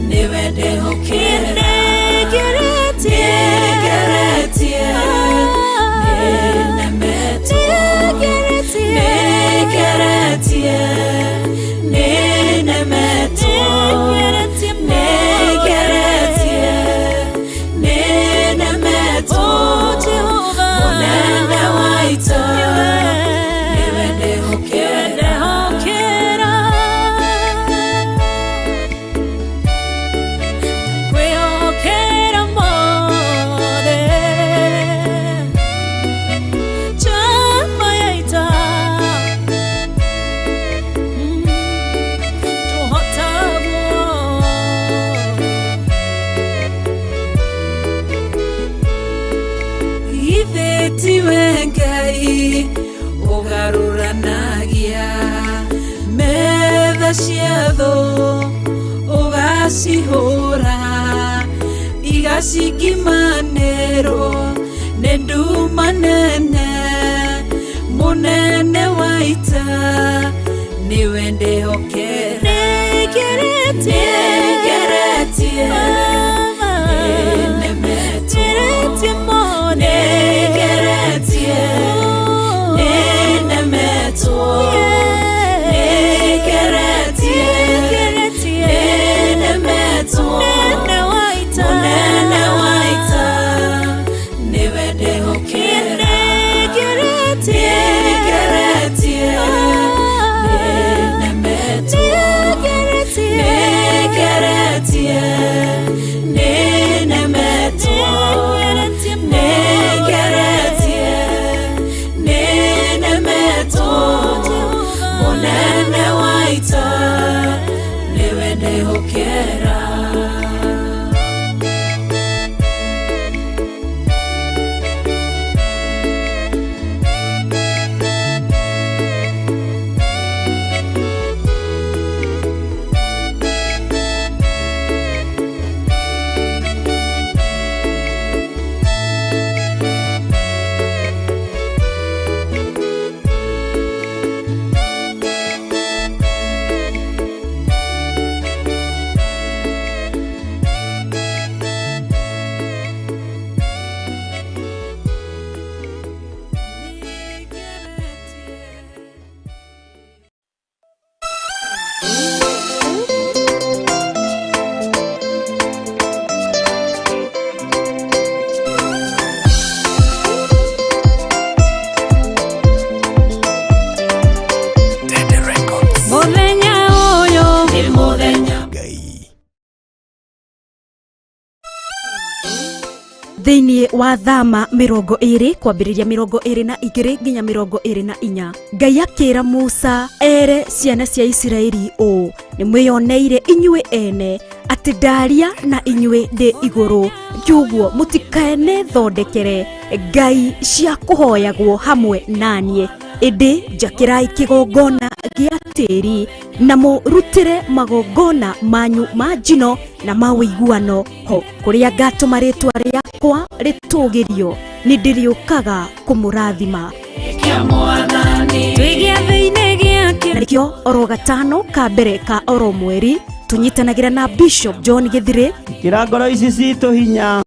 [SPEAKER 6] nĩwe ndehokera Nĩngeretie Nĩnemetwo Nĩngeretie Nĩnemetwo Nĩngeretie Nĩnemetwo Mũnene wa ita nĩwe ndehokera. Kwĩhokera mothe njamba ya ita tũhotagwo Ithe tiwe Ngai ũgarũranagia metha cia thũ ũgacihũra igacingimanĩrwo nĩ nduma nene mũnene wa ita nĩwe ndehokera Nĩngeretie Nĩnemetwo Nĩngeretie Nĩnemetwo Nĩngeretie Nĩnemetwo Mũnene wa ita nĩwe ndehokera Nĩngeretie Nĩnemetwo Nĩngeretie Nĩnemetwo Nĩngeretie Nĩnemetwo Mũnene wa ita nĩwe ndehokera. Mũthenya ũyũ nĩ mũthenya
[SPEAKER 3] Ngai.
[SPEAKER 2] Thĩinĩ wa Thama 20 kwambĩrĩria 22 nginya 24, Ngai akĩra Musa ere ciana cia Isiraeli ũũ: nĩ mwĩyoneire inyuĩ ene atĩ ndaria na inyuĩ ndĩ igũrũ, kiuguo mũtikaene thondekere ngai cia kũhoyagwo hamwe naniĩ, ĩndĩ njakĩrai kĩgongona gĩa tĩri na mũrutĩre magongona manyu ma njino na ma ũiguano ho, kũrĩa ngatũma rĩtwa rĩakwa rĩtũgĩrio, nĩ ndĩrĩũkaga kũmũrathima.
[SPEAKER 6] Twĩ gĩathĩ-inĩ gĩake
[SPEAKER 2] Na nĩkĩo oro gatano ka mbere ka oro mweri tũnyitanagĩra na Bishop John Gĩthirĩ
[SPEAKER 4] Ĩkĩra ngoro ici citũ hinya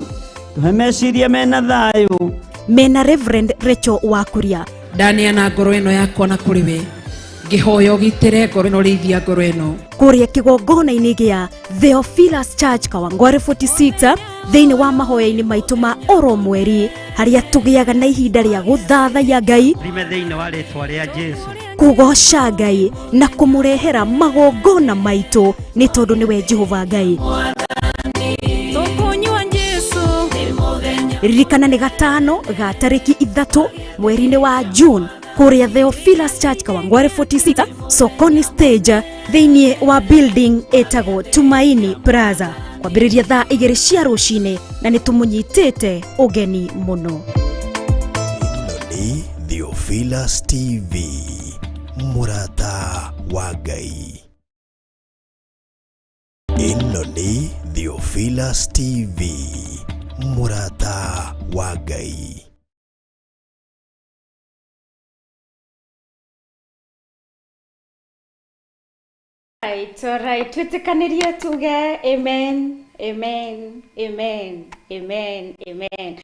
[SPEAKER 4] tũhe meciria mena thayũ
[SPEAKER 2] mena Reverend Rachel Wakuria.
[SPEAKER 5] Ndaneana ngoro ĩno yakwa na kũrĩ we ngĩhoya ũgitĩre ngoro ĩno rĩithia ngoro ĩno
[SPEAKER 2] kũrĩa kĩgongona-inĩ gĩa Theophilus Church Kawangware 46 thĩinĩ wa mahoya-inĩ maitũ ma oro mweri, harĩa tũgĩaga na ihinda rĩa gũthathaiya Ngai,
[SPEAKER 4] rime thĩinĩ wa rĩtwa rĩa Jesu,
[SPEAKER 2] kũgoca Ngai na kũmũrehera magongona maitũ, nĩ tondũ nĩwe Jehova Ngai.
[SPEAKER 6] Tũkũnyua Jesu
[SPEAKER 2] Ririkana nĩ gatano ga tarĩki 3 mweri-inĩ wa June kũrĩa Theophilus Church Kawangware 46 Sokoni stage thĩinĩ wa building ĩtagwo Tumaini Plaza kwambĩrĩria thaa 2 cia rũcinĩ, na nĩ tũmũnyitĩte ũgeni mũno.
[SPEAKER 3] Ĩno nĩ Theophilus Theophilus TV, mũrata wa Ngai. Ĩno nĩ Theophilus TV, mũrata wa Ngai.
[SPEAKER 2] Right, all right. Twĩtĩkanĩrie tuge amen, amen, amen, amen, amen.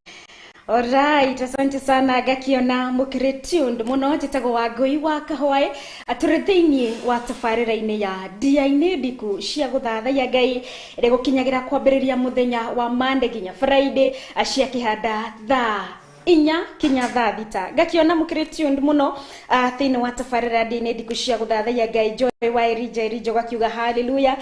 [SPEAKER 2] Alright, asante sana gakiona mukire tuned muno. Njĩtagwo Wangũi wa Kahwaĩ, atũrĩ thĩinĩ wa tabarĩra-inĩ ya Ndia-inĩ Ndiku cia gũthathaiya Ngai, ĩrĩa gũkinyagĩra kwambĩrĩria mũthenya wa Monday nginya Friday cia kĩhanda thaa 4 kinya thaa 6. Ngakiona mukire tuned muno thĩinĩ wa tabarĩra Ndia-inĩ Ndiku cia gũthathaiya Ngai. Joy wa Erija Erija gakiuga hallelujah.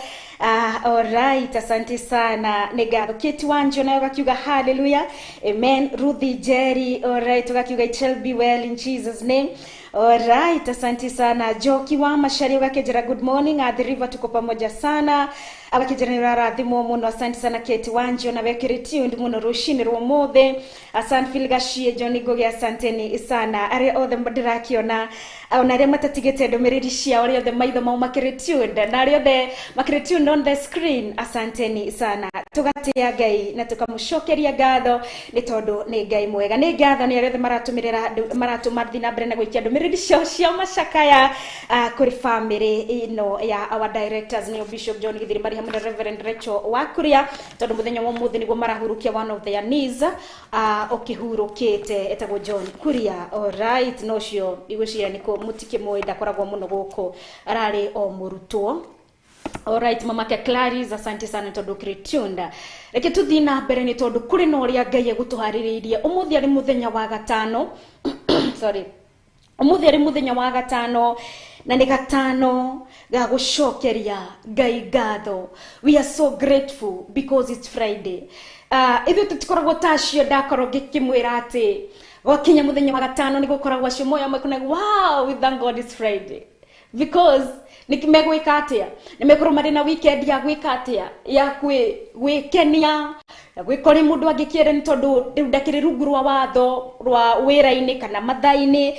[SPEAKER 2] Alright, asante sana, nĩ ngatho. Kate Wanjo nayo gakiuga hallelujah, amen. Ruthi Jerry, alright, gakiuga it shall be well in Jesus' name. Alright, asante sana. Joki wa Macharia gakĩnjĩra good morning Athi River, tuko pamoja sana. Agakĩnjĩra nĩ ũrarathimwo mũno. Asante sana Kate Wanjo, na wekĩrĩ tuned mũno rũcinĩ rwa ũmũthĩ. Asante Phil Gachie, John Ngugi, asanteni sana arĩa othe ndĩrakĩona, ona arĩa matatigĩte ndũmĩrĩri ciao, arĩa othe maitho mau makĩrĩ tuned na arĩa othe makĩrĩ tuned on the screen, asanteni sana. Tũgatĩa Ngai na tũkamũcokeria ngatho nĩ tondũ nĩ Ngai mwega. Nĩ ngatho nĩ arĩa othe maratũmĩrĩra, maratũma thiĩ na mbere na gũikia ndũmĩrĩri ciao cia macakaya kũrĩ family ĩno ya our directors, nĩo Bishop John Githiri marĩ hamwe na Reverend Rachel Wakuria, tondũ mũthenya wa ũmũthĩ nĩguo marahurukia one of their niece ũkĩhurũkĩte, etagwo John Kuria. Alright, no ũcio igwĩciria nĩkũ mũtikĩmũĩ, ndakoragwo mũno gũkũ, ararĩ o mũrutwo. Alright, mamake Clarice, asante sana tondũ ũkĩrĩ tuned. Reke tũthiĩ na mbere nĩ tondũ kũrĩ na ũrĩa Ngai egũtũharĩrĩirie ũmũthĩ. Arĩ mũthenya wa gatano, sorry, ũmũthĩ arĩ mũthenya wa gatano, na nĩ gatano ga gũcokeria Ngai ngatho. We are so grateful because it's Friday. Ithuĩ tũtikoragwo ta acio ndakorwo ngĩkĩmwĩra atĩ gwakinya mũthenya wa gatano nĩ gũkoragwo acio moyo mekũna, "Wow, we thank God it's Friday," because nĩ megwĩka atĩa? Nĩ mekorwo marĩ na weekend ya gwĩka atĩa? Ya gwĩkenia, ya gwĩka ũrĩa mũndũ angĩkĩenda, nĩ tondũ rĩu ndakĩrĩ rungu rwa watho rwa wĩra-inĩ kana mathaa-inĩ,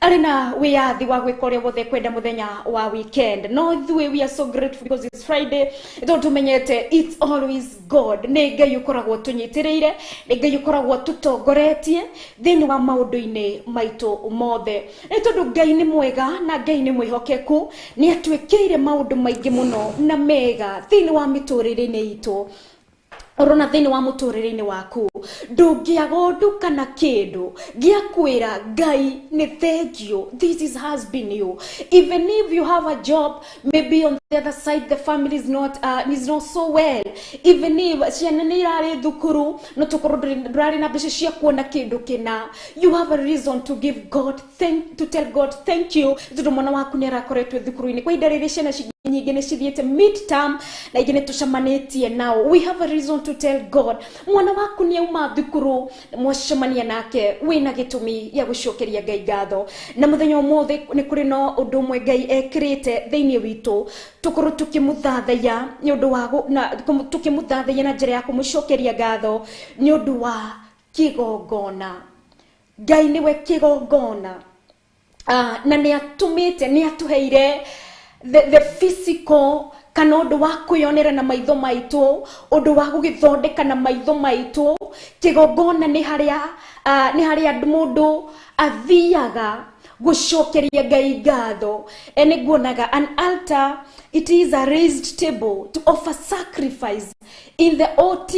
[SPEAKER 2] arĩ na wĩyathi wa gwĩka ũrĩa wothe kwenda mũthenya wa weekend. No ithuĩ, we are so grateful because it's Friday, nĩ tondũ tũmenyete it's always God, nĩ Ngai ũkoragwo tũnyitĩrĩire, nĩ Ngai ũkoragwo tũtongoretie thĩinĩ wa maũndũ-inĩ maitũ mothe, nĩ tondũ Ngai nĩ mwega na Ngai nĩ mwĩhokeku. Nĩ atwĩkĩire maũndũ maingĩ mũno na mega thĩinĩ wa mĩtũrĩre-inĩ itũ. Ũrona thĩinĩ wa mũtũrĩre-inĩ waku ndũngĩaga ũndũ kana kĩndũ gĩa kwĩra Ngai nĩ thank you. This is has been you. Even if you have a job, maybe on the other side the family is not so well, even if ciana nĩ irarĩ thukuru no tũkorwo ndũrarĩ na mbeca cia kuona kĩndũ kĩna, you have a reason to give God thank, to tell God thank you, tondũ mwana waku nĩ arakoretwo thukuru-inĩ kwa ihinda rĩrĩ. Ciana nyingĩ nĩ cithiĩte mid-term na ingĩ nĩ tũcemanĩtie nao. We have a reason to tell God. Mwana waku nĩ auma thukuru, mwacemania nake, wĩna gĩtũmi gĩa gũcokeria Ngai ngatho. Na mũthenya ũmũthĩ nĩ kũrĩ na ũndũ ũmwe Ngai ekĩrĩte thĩinĩ witũ tũkorwo tũkĩmũthathaiya nĩ ũndũ wa na tũkĩmũthathaiya na njĩra ya kũmũcokeria ngatho nĩ ũndũ wa kĩgongona. Ngai nĩwe kĩgongona, na nĩ atũmĩte, nĩ atũheire the physical kana ũndũ wa kwĩyonera na maitho maitũ, ũndũ wa gũgĩthondeka na maitho maitũ. Kĩgongona nĩ harĩa nĩ harĩa mũndũ athiaga gũcokeria Ngai ngatho. E nĩ nguonaga an altar, it is a raised table to offer sacrifice. In the OT,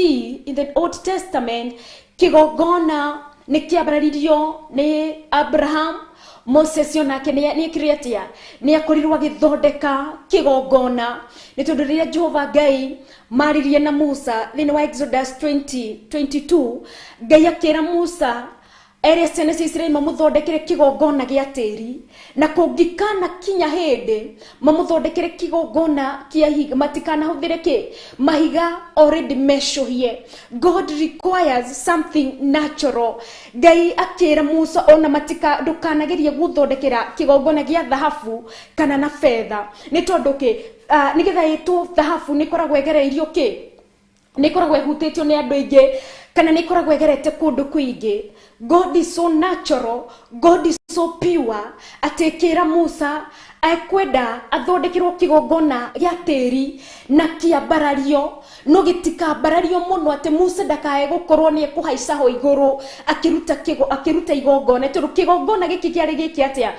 [SPEAKER 2] in the Old Testament, kĩgongona nĩ kĩambararirio nĩ Abraham. Moses onake nĩ ekire atĩa? Nĩ akorirwo agĩthondeka kĩgongona, nĩ tondũ rĩrĩa Jehova Ngai maririe na Musa thĩinĩ wa Exodus 20:22, Ngai akĩra Musa ere ciana cia Isiraeli mamũthondekere kĩgongona gĩa tĩri, na kũngĩkana kinya hĩndĩ mamũthondekere kĩgongona kĩa ihiga, matikanahũthĩre kĩ mahiga already mecũhie. God requires something natural. Ngai akĩra Musa ona matika ndũkanagerie gũthondekera kĩgongona gĩa thahabu kana na betha, nĩ tondũ kĩ nĩgetha ĩtwo thahabu nĩ ĩkoragwo ĩgereirio kĩ, nĩ ĩkoragwo ĩhutĩtio nĩ andũ aingĩ. Kana nĩ ĩkoragwo ĩgerete kũndũ kũingĩ. God is so natural, God is so pure, atĩ ĩkĩra Musa ekwenda athondekerwo kĩgongona gĩa tĩri na kĩambarario, no gĩtikambarario mũno atĩ Musa ndakae gũkorwo nĩ ekũhaica ho igũrũ akĩruta akĩruta igongona, tondũ kĩgongona gĩkĩ kĩarĩ gĩkĩ atĩa,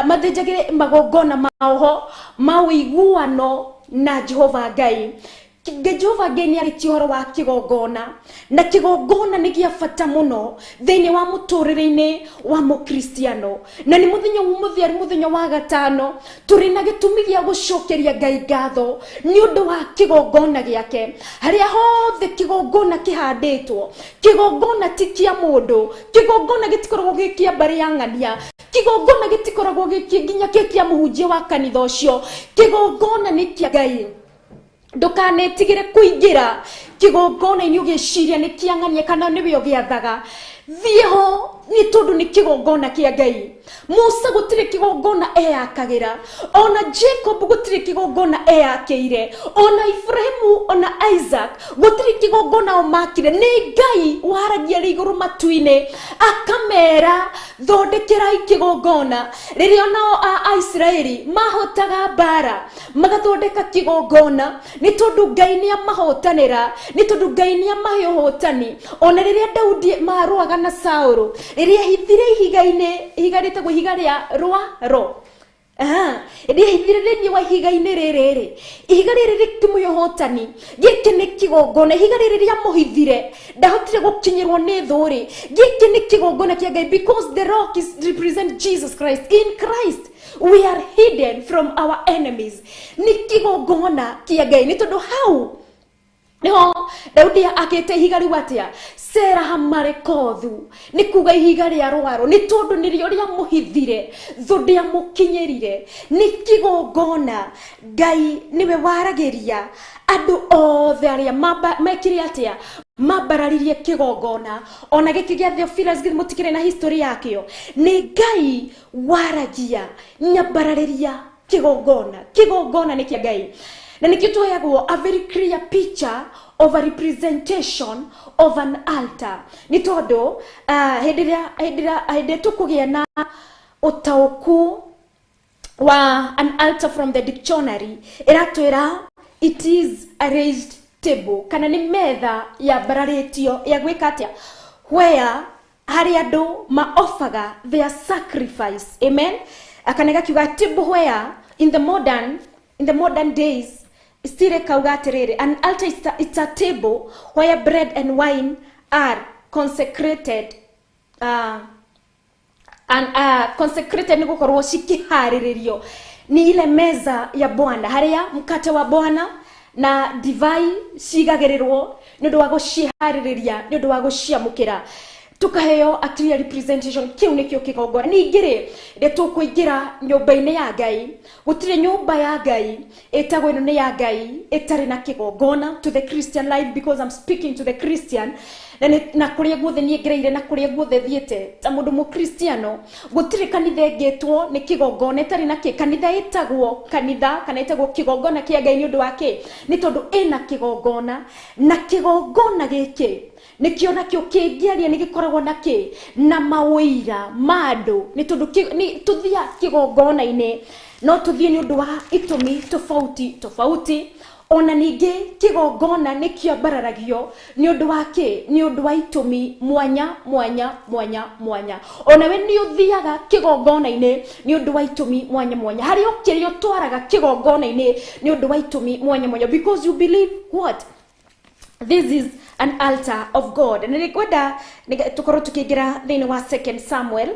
[SPEAKER 2] mathĩnjagĩre magongona mao ho ma ũiguano na Jehova Ngai. Jehova Ngai nĩ arĩtie ũhoro wa kĩgongona, na kĩgongona nĩ gĩa bata mũno thĩinĩ wa mũtũrĩre-inĩ wa mũkristiano. Na nĩ mũthenya ũmũthĩ arĩ mũthenya wa gatano, tũrĩ na gĩtũmi gĩa gũcokeria Ngai ngatho nĩ ũndũ wa kĩgongona gĩake. Harĩa hothe kĩgongona kĩhandĩtwo, kĩgongona ti kĩa mũndũ, kĩgongona gĩtikoragwo gĩ kĩa mbarĩ ya ng'ania, kĩgongona gĩtikoragwo gĩ nginya kĩ kĩa mũhunjia wa kanitha ũcio, kĩgongona nĩ kĩa Ngai. Ndũkanetigĩre kũingĩra kĩgongona-inĩ ũgĩciria nĩ kĩa ng'ania kana nĩwe ũgĩathaga. Thiĩ ho nĩ tondũ nĩ kĩgongona kĩa Ngai. Musa gũtirĩ kĩgongona eyakagĩra, ona Jacob gũtirĩ kĩgongona eyakĩire, ona Ibrahimu ona Isaac gũtirĩ kĩgongona o makire. Nĩ Ngai waragia arĩ igũrũ matu-inĩ akamera thondekerai kĩgongona. Rĩrĩa onao a Isiraeli mahotaga mbara magathondeka kĩgongona, nĩ tondũ Ngai nĩ amahotanĩra, nĩ tondũ Ngai nĩ amahe ũhotani. Ona rĩrĩa Daudi marũaga na Saũlũ, rĩrĩa ahithire ihiga-inĩ, ihiga rĩtagwo ihiga rĩa rwaro, rĩrĩa ahithire thĩinĩ wa ihiga-inĩ rĩrĩ rĩ, ihiga rĩrĩ rĩkĩmũhe ũhotani. Gĩkĩ nĩ kĩgongona, ihiga rĩrĩ rĩamũhithire, ndahotire gũkinyĩrwo nĩ thũ rĩ. Gĩkĩ nĩ kĩgongona kĩa Ngai, because the rock is represent Jesus Christ. In Christ we are hidden from our enemies. Nĩ kĩgongona kĩa Ngai, nĩ tondũ hau niho Daudi akĩte ihiga rĩu atĩa, Seraha Marekothu, nĩ kuga ihiga rĩa rwaro, nĩ tondũ nĩrĩo rĩamũhithire, thũ ndĩamũkinyĩrire. Nĩ kĩgongona. Ngai nĩwe waragĩria andũ othe arĩa mekire atĩa, mambararirie kĩgongona. Ona gĩkĩ gĩa Theophilus githĩ mũtikĩrĩ na history yakĩo. Nĩ Ngai waragia nyambararĩria kĩgongona. Kĩgongona nĩ kĩa Ngai, na nĩkĩo tũheagwo a very clear picture of a representation of an altar, nĩ tondũ hĩndĩ ĩrĩa tũkũgĩa na ũtaũku wa an altar from the dictionary, ĩratwĩra it is a raised table, kana nĩ metha yambararĩtio ya gwĩka atĩa, where harĩa andũ maofaga their sacrifice. Amen. Kana gakiuga table where in the modern days still kauga atĩrĩrĩ, an altar is it's a table where bread and wine are consecrated, and consecrated nĩ gũkorwo cikĩharĩrĩrio. Ni ile meza ya Bwana harĩa mkate wa Bwana na divai cigagĩrĩrwo nĩ ũndũ wa gũciharĩrĩria, nĩ ũndũ wa gũciamũkĩra. Tukaheo a clear representation. Kĩu nĩkĩo kĩgongona. Ningĩ rĩ, rĩ tũkũingĩra nyũmba-inĩ ya Ngai, gũtirĩ nyũmba ya Ngai ĩtagwo ĩno nĩ ya Ngai ĩtarĩ na kĩgongona. To the Christian life, because I'm speaking to the Christian, na kũrĩa guothe niĩ ngereire na kũrĩa guothe thiĩte ta mũndũ mũkristiano, gũtirĩ kanitha ĩngĩtwo nĩ kĩgongona ĩtarĩ na kĩ. Kanitha ĩtagwo kanitha kana ĩtagwo kĩgongona kĩa Ngai nĩ ũndũ wa kĩ? Nĩ tondũ ĩna kĩgongona, na kĩgongona gĩkĩ nĩkĩo nakĩo kĩngĩaria nĩ gĩkoragwo na kĩ, na mawĩira ma andũ. Nĩ tondũ tũthiaga kĩgongona-inĩ, no tũthiĩ nĩ ũndũ wa itũmi tofauti tofauti. Ona ningĩ kĩgongona nĩ kĩambararagio nĩ ũndũ wa kĩ? Nĩ ũndũ wa itũmi mwanya mwanya mwanya mwanya. Ona we nĩ ũthiaga kĩgongona-inĩ nĩ ũndũ wa itũmi mwanya mwanya. Harĩa ũkĩrĩa ũtwaraga kĩgongona-inĩ nĩ ũndũ wa itũmi mwanya mwanya, because you believe what? This is an altar of God. Na nĩngwenda tũkorwo tũkĩingĩra thĩinĩ wa 2 Samuel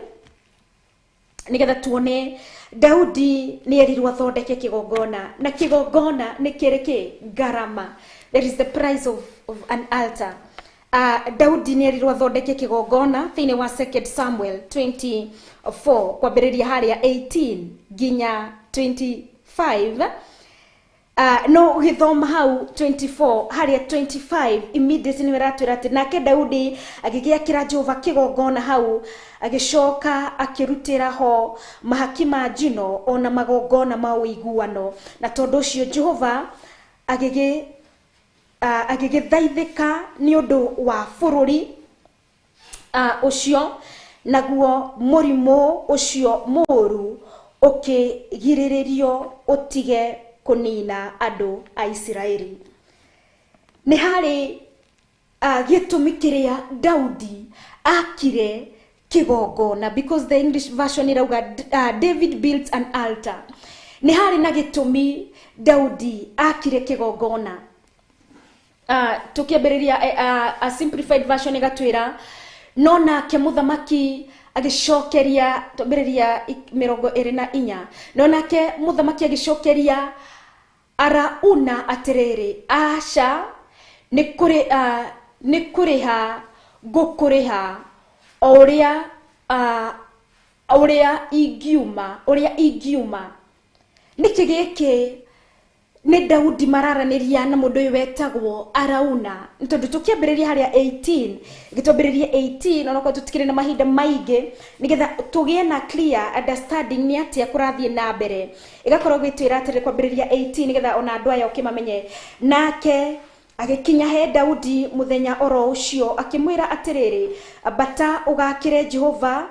[SPEAKER 2] nĩgetha tuone Daudi nĩ erirwo athondeke kĩgongona, na kĩgongona nĩ kĩrĩ kĩ? Ngarama. There is the price of an altar. Daudi nĩ erirwo athondeke kĩgongona thĩinĩ wa 2 Samuel 24 kwambĩrĩria harĩa 18 nginya 25. No ũgĩthoma hau 24 harĩa 25 immediately nĩ ũratwĩra atĩ nake Daudi agĩgĩakĩra Jehova kĩgongona hau, agĩcoka akĩrutĩra ho mahaki ma njino ona magongona ma ũiguano, na tondũ ũcio Jehova Agĩgĩthaithĩka nĩ ũndũ wa bũrũri ũcio, naguo mũrimũ ũcio mũũru ũkĩgirĩrĩrio ũtige kũnina andũ a Isiraeli. Nĩ harĩ gĩtũmi kĩrĩa Daudi akire kĩgongona, because the English version irauga David built an altar. Nĩ harĩ na gĩtũmi Daudi akire kĩgongona. Tukiambĩrĩria a simplified version ĩgatwĩra no nake mũthamaki agĩcokeria, twambĩrĩria 24, no nake mũthamaki agĩcokeria Arauna atĩrĩrĩ, aca, nĩ kũrĩha ngũkũrĩha o ũrĩa ingiuma. Nĩkĩ gĩkĩ nĩ Daudi mararanĩria na mũndũ ũyũ wetagwo Arauna? Nĩ tondũ tũkĩambĩrĩria harĩa 18, gĩtwambĩrĩrie 18, onokorwo tũtikĩrĩ na mahinda maingĩ, nĩgetha tũgĩe na clear understanding nĩ atĩa kũrathiĩ na mbere. Ĩgakorwo gwĩtwĩra atĩrĩ kwambĩrĩria 18, nĩgetha ona andũ aya ũkĩmamenye. Nake agĩkinya he Daudi mũthenya oro ũcio akĩmwĩra atĩrĩrĩ, ambata ũgakĩre Jehova.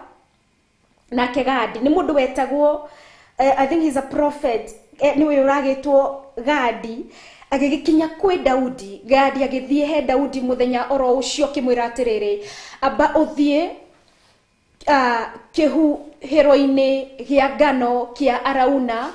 [SPEAKER 2] Nake Gadi nĩ mũndũ wetagwo, I think he's a prophet, nĩwe ũragĩtwo Gadi. Agĩgĩkinya kwĩ Daudi, Gadi agĩthiĩ he Daudi mũthenya oro ũcio akĩmwĩra atĩrĩrĩ, amba ũthiĩ kĩhuhĩro-inĩ gĩa ngano kĩa Arauna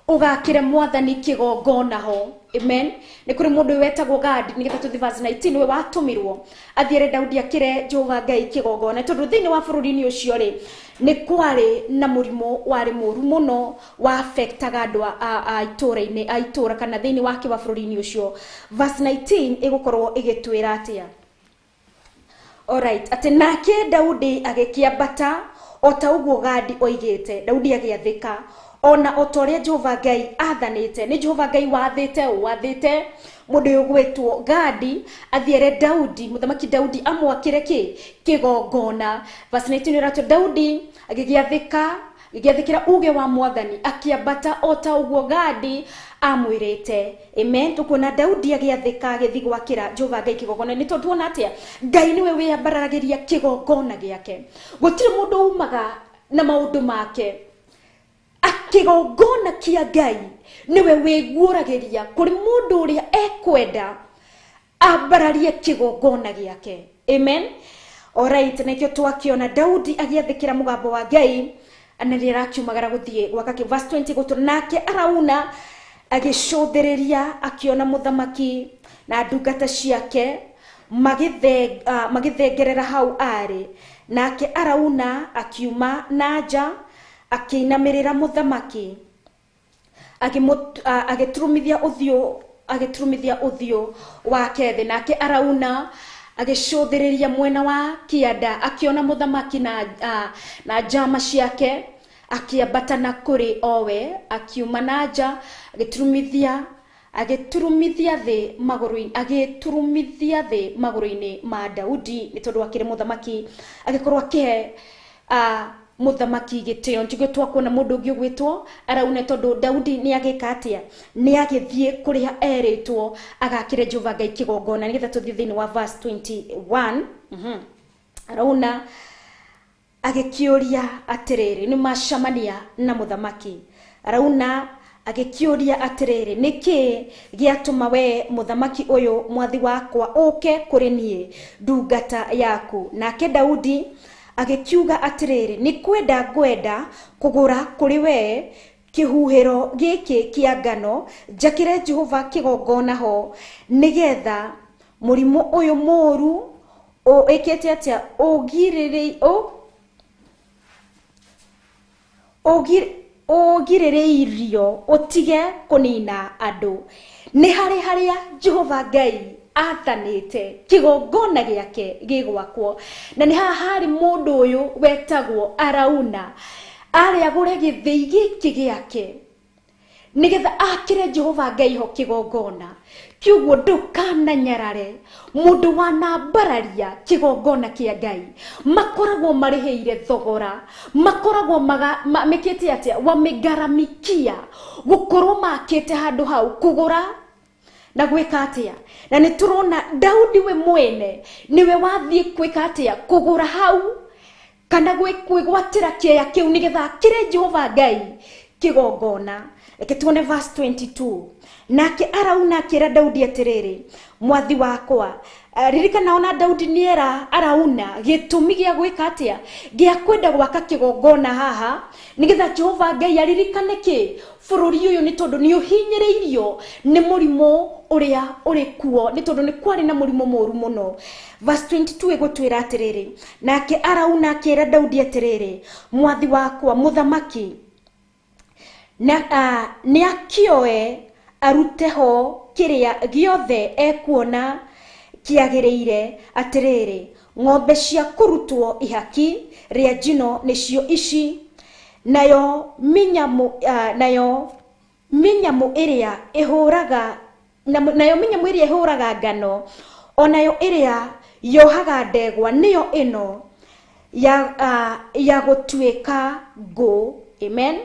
[SPEAKER 2] ũgakĩre mwathani kĩgongona ho. Amen. Nĩ kũrĩ mũndũ wetagwo Gadi, nĩgetha tũthiĩ verse 19, nĩwe watũmirwo athiĩre Daudi akĩre Jehova Ngai kĩgongona, tondũ thĩinĩ wa bũrũri-inĩ ũcio rĩ nĩ kwarĩ na mũrimũ warĩ mũru mũno wa affectaga andũ a itũũra-inĩ, a itũũra kana thĩinĩ wake wa bũrũri-inĩ ũcio. Verse 19 ĩgũkorwo ĩgĩtwĩra atĩa? Alright, atĩ nake Daudi agĩkĩambata o ta ũguo Gadi oigĩte. Daudi agĩathĩka ona o ta ũrĩa Jehova Ngai athanĩte. Nĩ Jehova Ngai wathĩte ũũ, wathĩte mũndũ ũyũ ũgwĩtwo Gadi athiĩre Daudi, mũthamaki Daudi amwakĩre kĩ? Kĩgongona. Verse 19 ĩratũ Daudi agĩgĩathĩka, agĩathĩkĩra uge wa mwathani, akĩambata o ta ũguo Gadi amwĩrĩte. Amen. Tukuona Daudi agĩathĩka agĩthiĩ gwakĩra Jehova Ngai kĩgongona. Nĩ tondũ tuona atĩa? Ngai nĩwe wĩambararagĩria kĩgongona gĩake. Gũtirĩ mũndũ umaga na maũndũ make. Kĩgongona kĩa Ngai nĩwe wĩguũragĩria kũrĩ mũndũ ũrĩa ekwenda ambararie kĩgongona gĩake. Amen. Alright, nakĩo twakĩona Daudi agĩathĩkĩra mũgambo wa Ngai na rĩrĩa arakiumagara gũthiĩ gwaka kĩ. Verse 20 gũtũ, nake Arauna agĩcũthĩrĩria akĩona mũthamaki na ndungata ciake magĩthengerera hau arĩ. Nake Arauna akiuma na nja akĩinamĩrĩra mũthamaki, agĩturumithia ũthiũ wake thĩ. Nake Arauna agĩcũthĩrĩria mwena wa kĩanda akĩona mũthamaki na njama ciake, akĩambata na kũrĩ owe, akiuma na nja agĩturumithia thĩ magũrũ-inĩ ma Daudi, nĩ tondũ akĩrĩ mũthamaki, agĩkorwo akĩhe mũthamaki gĩtĩo. Ntigwo twakuona mũndũ ũngĩ ũgwĩtwo Arauna, tondũ Daudi nĩ agĩka atĩa? Nĩ agĩthiĩ kũrĩa erĩtwo agakĩre Jehova Ngai kĩgongona. Nĩgetha tũthiĩ thĩinĩ wa verse 21. Arauna agĩkĩũria atĩrĩrĩ, nĩ macamania na mũthamaki. Arauna agĩkĩũria atĩrĩrĩ, nĩkĩ gĩatũma we mũthamaki ũyũ mwathi wakwa ũke kũrĩ niĩ ndungata yaku? Nake Daudi agĩkiuga atĩrĩrĩ, nĩ kwenda ngwenda kũgũra kũrĩ we kĩhuhĩro gĩkĩ kĩa ngano, njakĩre Jehova kĩgongona ho, nĩgetha mũrimũ ũyũ mũũru ĩkĩte atĩa? Ũgirĩrĩirio ũtige kũnina andũ. Nĩ harĩ harĩa Jehova Ngai athanĩte kĩgongona gĩake gĩgwakwo, na nĩ haha harĩ mũndũ ũyũ wetagwo Arauna arĩ agũre gĩthĩi gĩkĩ gĩake nĩgetha akĩre Jehova Ngai ho kĩgongona. Kiugo ndũkananyarare mũndũ wanambararia kĩgongona kĩa Ngai. Makoragwo marĩhĩire thogora, makoragwo mekĩte atĩa? Wamegaramikia gũkorwo makĩte handũ hau kũgũra Na gwĩka atĩa? Na nĩ tũrona Daudi we mwene nĩwe wathiĩ gwĩka atĩa? Kũgũra hau kana kwĩgwatĩra kĩeya kĩu nĩgetha akĩre Jehova Ngai kĩgongona. Reke tuone verse 22. Nake Arauna akĩra Daudi atĩrĩrĩ, mwathi wakwa, ririkana ona Daudi nĩera Arauna gĩtũmi gĩa gwĩka atĩa? Gĩa kwenda gwaka kĩgongona haha nĩgetha Jehova Ngai aririkane kĩ bũrũri ũyũ, nĩ tondũ nĩ ũhinyĩrĩirio nĩ mũrimũ ũrĩa ũrĩ kuo, nĩ tondũ nĩ kwarĩ na mũrimũ mũru mũno. Verse 22 ĩgũtwĩra atĩrĩrĩ, nake Arauna akĩra Daudi atĩrĩrĩ, mwathi wakwa mũthamaki na nĩ akĩoe arute ho kĩrĩa gĩothe ekuona kĩagĩrĩire. Atĩrĩrĩ, ng'ombe cia kũrutwo ihaki rĩa njino nĩcio ici, nayo mĩnyamũ nayo mĩnyamũ ĩrĩa ĩhũraga nayo mĩnyamũ ĩrĩa ĩhũraga ngano, onayo ĩrĩa yohaga ndegwa nĩyo ĩno ya gũtuĩka ngũ. Amen.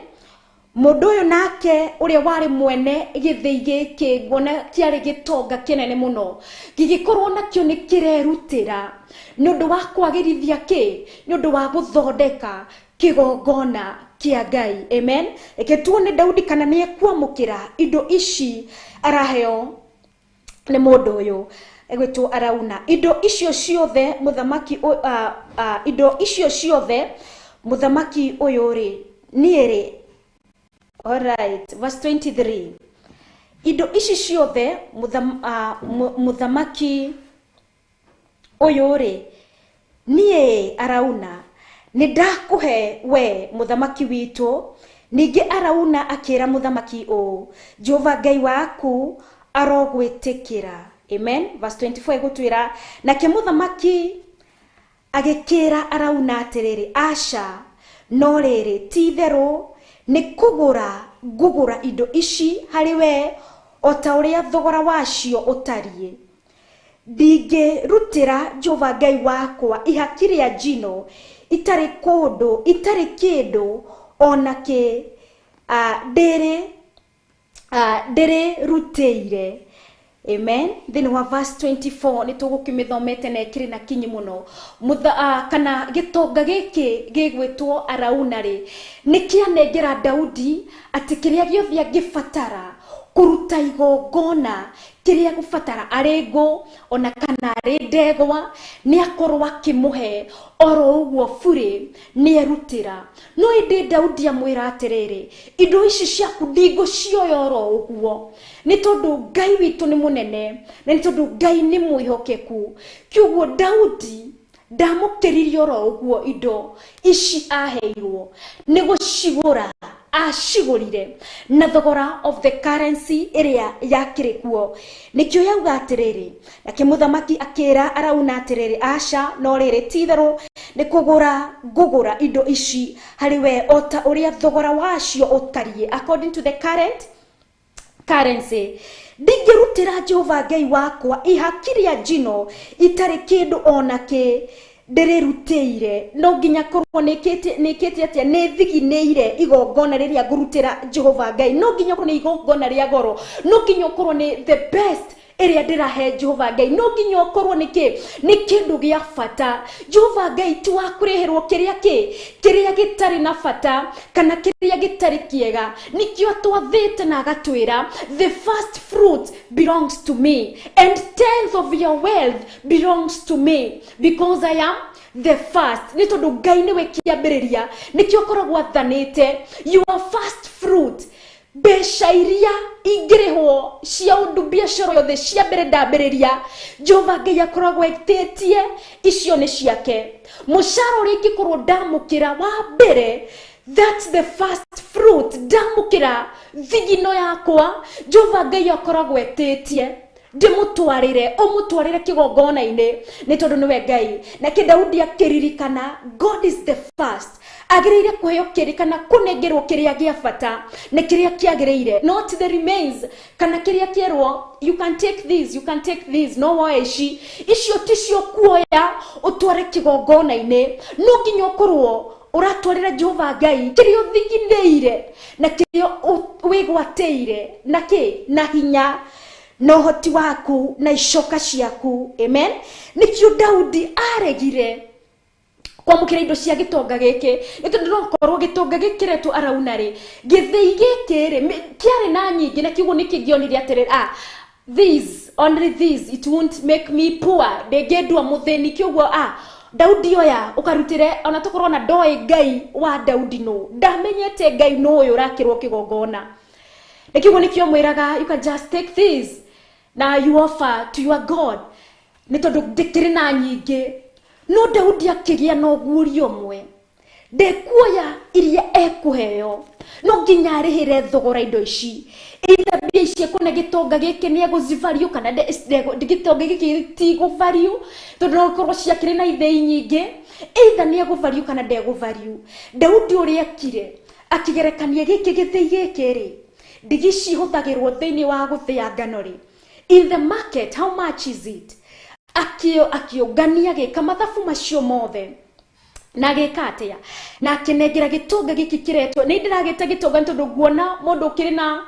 [SPEAKER 2] Mũndũ ũyũ nake ũrĩa warĩ mwene gĩthĩi gĩkĩ, nguona kĩarĩ gĩtonga kĩnene mũno, gĩgĩkorwo nakĩo nĩ kĩrerutĩra nĩ ũndũ wa kwagĩrithia kĩ, nĩ ũndũ wa gũthondeka kĩgongona kĩa Ngai. Amen. Reke tuone Daudi kana nĩ ekwamũkĩra indo ici araheo nĩ mũndũ ũyũ egwĩtwo Arauna. Indo icio ciothe mũthamaki indo icio ciothe mũthamaki ũyũ rĩ, niĩ rĩ. Alright, verse 23. Indo ici ciothe mũthamaki ũyũ rĩ, niĩ Arauna nĩ ndakũhe we mũthamaki witũ. Ningĩ Arauna akĩra mũthamaki ũũ, Jehova Ngai waku arogwĩtĩkĩra. Amen. Verse 24 ĩgũtwĩra, nake mũthamaki agĩkĩra Arauna atĩrĩrĩ, aca, no rĩrĩ, ti itherũ nĩ kũgũra ngũgũra indo ici harĩ we o ta ũrĩa thogora wacio ũtariĩ. Ndingĩrutĩra Jehova Ngai wakwa ihaki rĩa njino itarĩ kũndũ, itarĩ kĩndũ ona kĩ ndĩrĩrutĩire. Amen. Thĩinĩ wa verse 24 nĩ tũgũkĩmĩthomete na ĩkĩrĩ na kinyi mũno. Kana gĩtonga gĩkĩ gĩgwĩtwo Arauna rĩ, nĩ kĩanengera Daudi atĩ kĩrĩa gĩothe angĩbatara kũruta igongona, kĩrĩa gũbatara arĩ ngũ ona kana arĩ ndegwa, nĩ akorwo akĩmũhe oro ũguo burĩ, nĩ erutĩra. No ĩndĩ Daudi amwĩra atĩrĩrĩ, indo ici ciaku ndingũcioya oro ũguo, nĩ tondũ Ngai witũ nĩ mũnene na nĩ tondũ Ngai nĩ mwĩhokeku. Kĩũguo Daudi ndamũkĩririe oro ũguo indo ici aheirwo, nĩ gũcigũra acigũrire na thogora of the currency ĩrĩa yakĩrĩ kuo. Nĩkĩo yauga atĩrĩrĩ, nake mũthamaki akĩra Arauna atĩrĩrĩ, aca, no rĩrĩ, ti itherũ nĩ kũgũra ngũgũra indo ici harĩ we o ta ũrĩa thogora wacio ũtariĩ, according to the current currency. Ndingĩrutĩra Jehova Ngai wakwa ihaki rĩa njino itarĩ kĩndũ ona kĩ ndĩrĩrutĩire. No nginya korwo nĩkĩte atĩa? Nĩ thiginĩire igongona rĩrĩa ngũrutĩra Jehova Ngai. No nginya ũkorwo nĩ igongona rĩa goro, no nginya ũkorwo nĩ the best ĩrĩa ndĩrahe Jehova Ngai, no nginya ũkorwo nĩ kĩ? Nĩ kĩndũ gĩa bata. Jehova Ngai ti wa kũrĩhĩrwo kĩrĩa kĩ? Kĩrĩa gĩtarĩ na bata kana kĩrĩa gĩtarĩ kĩega. Nĩkĩo atwathĩte na agatwĩra, the first fruit belongs to me and tenth of your wealth belongs to me because I am the first. Nĩ tondũ Ngai nĩwe kĩambĩrĩria, nĩkĩo akoragwo athanĩte your first fruit. Mbeca iria ingĩrĩhwo cia ũndũ biacara yothe cia mbere ndambĩrĩria, Jehova Ngai akoragwo etĩtie icio nĩ ciake. Mũcara ũrĩa ingĩkorwo ndamũkĩra wa mbere, that's the first fruit, ndamũkĩra thigino yakwa, Jehova Ngai akoragwo etĩtie ndĩmũtwarĩre, ũmũtwarĩre kĩgongona-inĩ, nĩ tondũ nĩwe Ngai. Nake Daudi akĩririkana God is the first, agĩrĩire kũheo kĩrĩ kana kũnengerwo kĩrĩa gĩa bata na kĩrĩa kĩagĩrĩire, not the remains kana kĩrĩa kĩerwo you can take this, you can take this, no woe ici, icio ticio kuoya ũtware kĩgongona-inĩ. No nginya ũkorwo ũratwarĩra Jehova Ngai kĩrĩa ũthiginĩire na kĩrĩa wĩgwatĩire na kĩ na hinya. Na ũhoti waku na icoka ciaku. Amen. Nĩkĩo Daudi aregire kwamũkĩra indo cia gĩtonga gĩkĩ, nĩ tondũ no korwo gĩtonga gĩkĩretwo Arauna rĩ, gĩthĩi gĩkĩ rĩ kĩarĩ na nyingĩ, na kiugo nĩkĩngĩonire atĩrĩrĩ, this only this, it won't make me poor, ndĩngĩndua mũthĩni. Kĩoguo Daudi oya ũkarutĩre, ona tũkorwo na ndoĩ Ngai wa Daudi nũ, ndamenyete Ngai nũ ũyũ ũrakĩrwo kĩgongona. Na kiugo nĩkĩo mwĩraga, you can just take this na you offer to your God, nĩ tondũ ndĩkĩrĩ na nyingĩ. No Daudi akĩgĩa na ũguũrio ũmwe, ndekuoya iria ekũheo, no nginya arĩhĩre thogora indo ici. Either mbia ici ekuona gĩtonga gĩkĩ nĩ egũzivalue kana gĩtonga gĩkĩ tigũvalue, tondũ no gĩkorwo ciakĩrĩ na ithĩi nyingĩ. Either nĩ egũvalue kana ndegũvalue. Daudi ũrĩa ekire, akĩgerekania gĩkĩ gĩthĩi gĩkĩ rĩ, ndigi ici ihũthagĩrwo thĩinĩ wa gũthĩa ngano rĩ, in the market how much is it? Akĩũngania gĩka mathabu macio mothe, na agĩka atĩa, na akĩnengera gĩtonga gĩkĩ kĩretwo, nĩ ndĩragĩta gĩtonga nĩ tondũ nguona mũndũ ũkĩrĩ na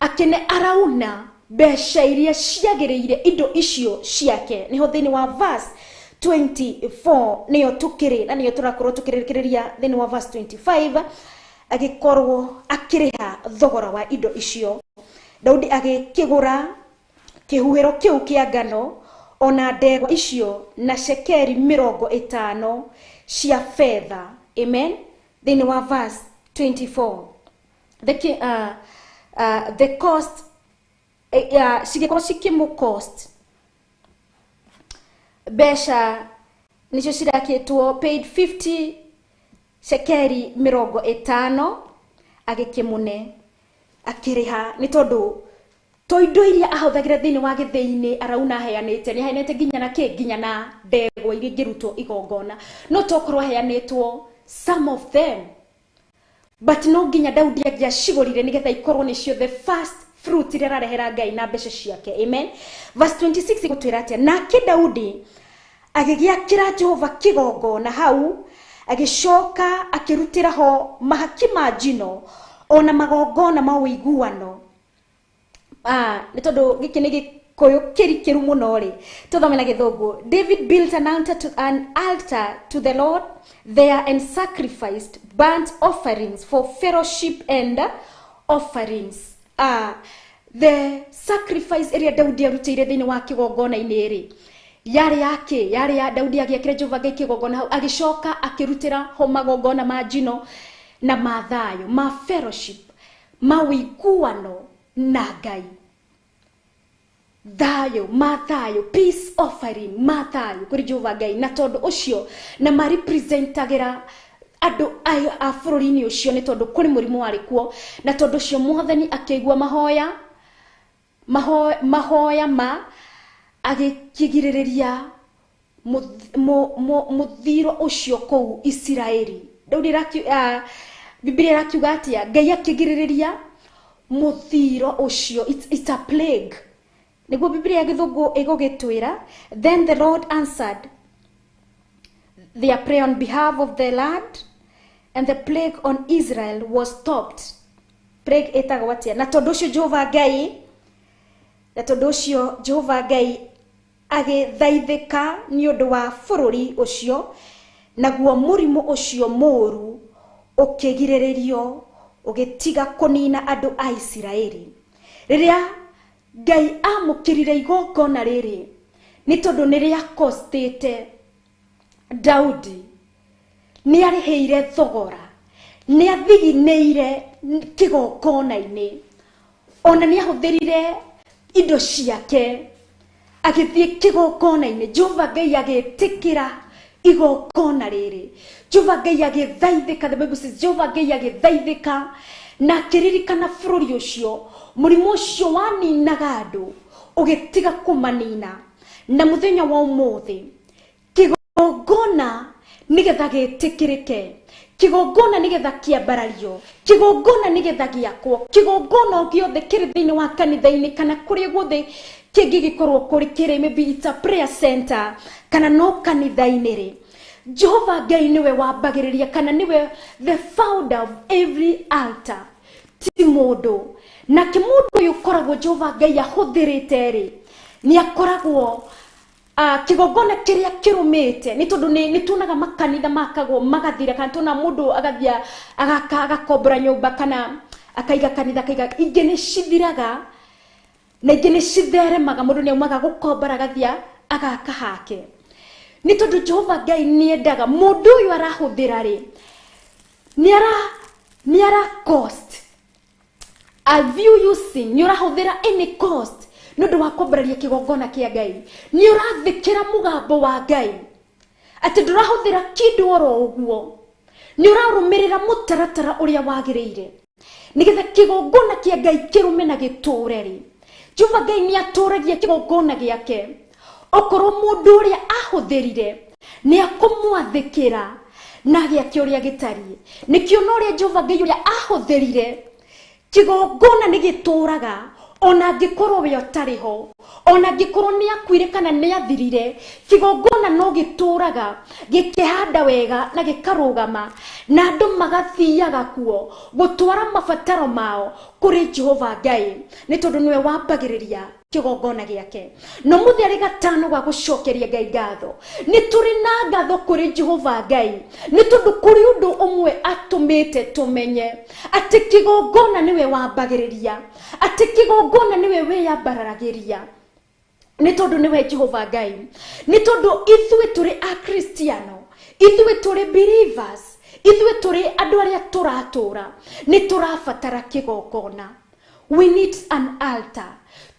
[SPEAKER 2] akĩne Arauna mbeca iria ciagĩrĩire indo icio ciake. Nĩho thĩinĩ wa verse 24 nĩyo tũkĩrĩ, na nĩyo tũrakorwo tũkĩrĩkĩrĩria thĩinĩ wa verse 25, agĩkorwo akĩrĩha thogora wa indo icio. Daudi agĩkĩgũra kĩhuhĩro kĩu kĩa ngano ona ndegwa icio na cekeri 50 cia fedha. Amen. Thĩinĩ wa verse 24, the cost, cigĩkorwo cikĩmũ cost mbeca nicio cirakĩtwo, paid 50 cekeri 50, agĩkĩmũne akĩrĩha, nĩ tondũ to indo iria ahũthagĩra thĩinĩ wa gĩthĩi-inĩ Arauna aheanĩte, nĩ aheanĩte nginya na kĩ, nginya na ndegwa iria ingĩrutwo igongona, no tokorwo aheanĩtwo some of them, but no nginya Daudi angĩacigũrire nĩgetha ikorwo nĩcio the first fruit iria ararehera Ngai na mbeca ciake. Amen. Verse 26 ĩgũtwĩra atĩa? Nake Daudi agĩgĩakĩra Jehova kĩgongona hau, agĩcoka akĩrutĩra ho mahaki ma njino ona magongona ma ũiguano. Nĩ tondũ gĩkĩ nĩ gĩkũyũ kĩrikĩru mũno rĩ, tũthome na gĩthũngũ. David built an altar to the Lord there and sacrificed burnt offerings for fellowship and offerings. The sacrifice ĩrĩa Daudi arutĩire thĩinĩ wa kĩgongona-inĩ rĩ, yarĩ yake, yarĩ ya Daudi agĩakĩra Jehova Ngai kĩgongona hau, agĩcoka akĩrutĩra ho magongona ma njino na ma thayũ, ma fellowship, ma ũiguano na Ngai, thayũ, ma thayũ, peace offering, ma thayũ kũrĩ Jehova Ngai. Na tondũ ũcio na ma representagĩra andũ a bũrũri-inĩ ũcio, nĩ tondũ kũrĩ mũrimũ warĩ kuo, na tondũ ũcio Mwathani akĩigua mahoya ma agĩkĩgirĩrĩria mũthiro ũcio kũu Isiraeli. Daudi Biblia ĩrakiuga atĩa? Ngai akĩgirĩrĩria mũthiro ũcio. It's a plague, nĩguo Biblia ya gĩthũngũ ĩgũgĩtwĩra. Then the Lord answered their prayer on behalf of the land, and the plague on Israel was stopped. Plague ĩtagwo atĩa? Na tondũ ũcio Jehova Ngai, na tondũ ũcio Jehova Ngai agĩthaithĩka nĩ ũndũ wa bũrũri ũcio, naguo mũrimũ ũcio mũũru ũkĩgirĩrĩrio ũgĩtiga kũnina andũ a Isiraeli. Rĩrĩa Ngai amũkĩrire igongona rĩrĩ, nĩ tondũ nĩ rĩakostĩte Daudi, nĩ arĩhĩire thogora, nĩ athiginĩire kĩgongona-inĩ, ona nĩ ahũthĩrire indo ciake agĩthiĩ kĩgongona-inĩ. Jehova Ngai agĩtĩkĩra igongona rĩrĩ, Jehova Ngai agĩthaithĩka. The Bible says Jehova Ngai agĩthaithĩka na akĩririkana bũrũri ũcio, mũrimũ ũcio waninaga andũ ũgĩtiga kũmanina. Na mũthenya wa ũmũthĩ kĩgongona nĩgetha gĩtĩkĩrĩke, kĩgongona nĩgetha kĩambarario, kĩgongona nĩgetha gĩakwo, kĩgongona o gĩothe kĩrĩ thĩinĩ wa kanitha-inĩ kana kũrĩa guothe kĩngĩgĩkorwo kũrĩ kĩrĩ, maybe it's a prayer center kana no kanitha-inĩ rĩ, Jehova Ngai nĩwe wambagĩrĩria kana nĩwe the founder of every altar. Ti mũndũ. Nake mũndũ ũyũ ũkoragwo Jehova Ngai ahũthĩrĩte rĩ, nĩ akoragwo kĩgongona kĩrĩa kĩrũmĩte, nĩ tondũ nĩ tuonaga makanitha makagwo magathira, kana tuona mũndũ agathiĩ agaka agakombora nyũmba kana akaiga kanitha akaiga, ingĩ nĩ cithiraga na ingĩ nĩ citheremaga, mũndũ nĩ aumaga gũkombora agathiĩ agaka hake. Nĩ tondũ Jehova Ngai nĩ endaga mũndũ ũyũ arahũthĩra rĩ, nĩ ara cost a view using, nĩ ũrahũthĩra any cost nĩ ũndũ wa kwambararia kĩgongona kĩa Ngai, nĩ ũrathĩkĩra mũgambo wa Ngai atĩ ndũrahũthĩra kĩndũ oro ũguo, nĩ ũrarũmĩrĩra mũtaratara ũrĩa wagĩrĩire nĩgetha kĩgongona kĩa Ngai kĩrũme na gĩtũũre rĩ. Jehova Ngai nĩ atũũragia kĩgongona gĩake, okorwo mũndũ ũrĩa ahũthĩrire nĩ akũmwathĩkĩra na gĩake ũrĩa gĩtariĩ. Nĩkĩo na ũrĩa Jehova Ngai ũrĩa ahũthĩrire kĩgongona nĩ gĩtũũraga ona angĩkorwo we ũtarĩ ho, ona angĩkorwo nĩ akuire kana nĩ athirire, kĩgongona no gĩtũũraga gĩkĩhanda wega na gĩkarũgama, na andũ magathiaga kuo gũtwara mabataro mao kũrĩ Jehova Ngai, nĩ tondũ nĩwe wambagĩrĩria kĩgongona gĩake. No mũthĩ arĩ gatano ga gũcokeria Ngai ngatho, nĩ tũrĩ na ngatho kũrĩ Jehova Ngai, nĩ tondũ kũrĩ ũndũ ũmwe atũmĩte tũmenye atĩ kĩgongona nĩwe wambagĩrĩria, atĩ kĩgongona nĩwe wĩyambararagĩria, nĩ tondũ nĩwe Jehova Ngai. Nĩ tondũ ithuĩ tũrĩ Akristiano, ithuĩ tũrĩ believers, ithuĩ tũrĩ andũ arĩa tũratũra, nĩ tũrabatara kĩgongona. We need an altar.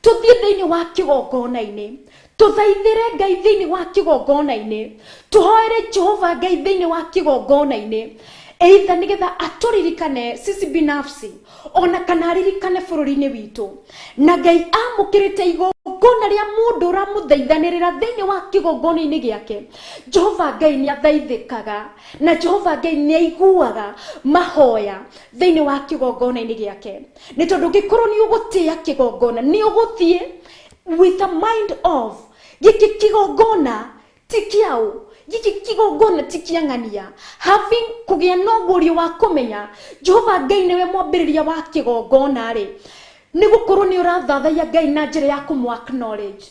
[SPEAKER 2] Tũthiĩ thĩinĩ wa kĩgongona-inĩ, tũthaithĩre Ngai thĩinĩ wa kĩgongona-inĩ, tũhoere Jehova Ngai thĩinĩ wa kĩgongona-inĩ, either nĩgetha atũririkane sisi binafsi ona kana aririkane bũrũri-inĩ witũ. Na Ngai amũkĩrĩte igongona rĩa mũndũ ũramũthaithanĩrĩra thĩinĩ wa kĩgongona-inĩ gĩake, Jehova Ngai nĩ athaithĩkaga na Jehova Ngai nĩ aiguaga mahoya thĩinĩ wa kĩgongona-inĩ gĩake. Nĩ tondũ ũngĩkorwo nĩ ũgũtĩĩa kĩgongona, nĩ ũgũthiĩ with a mind of gĩkĩ kĩgongona ti kĩaũ, gĩkĩ kĩgongona ti kĩa ng'ania, having kũgĩa na ũguũrio wa kũmenya Jehova Ngai nĩwe mwambĩrĩria wa kĩgongona rĩ, nĩ gũkorwo nĩ ũrathathaiya Ngai na njĩra ya kũmũ acknowledge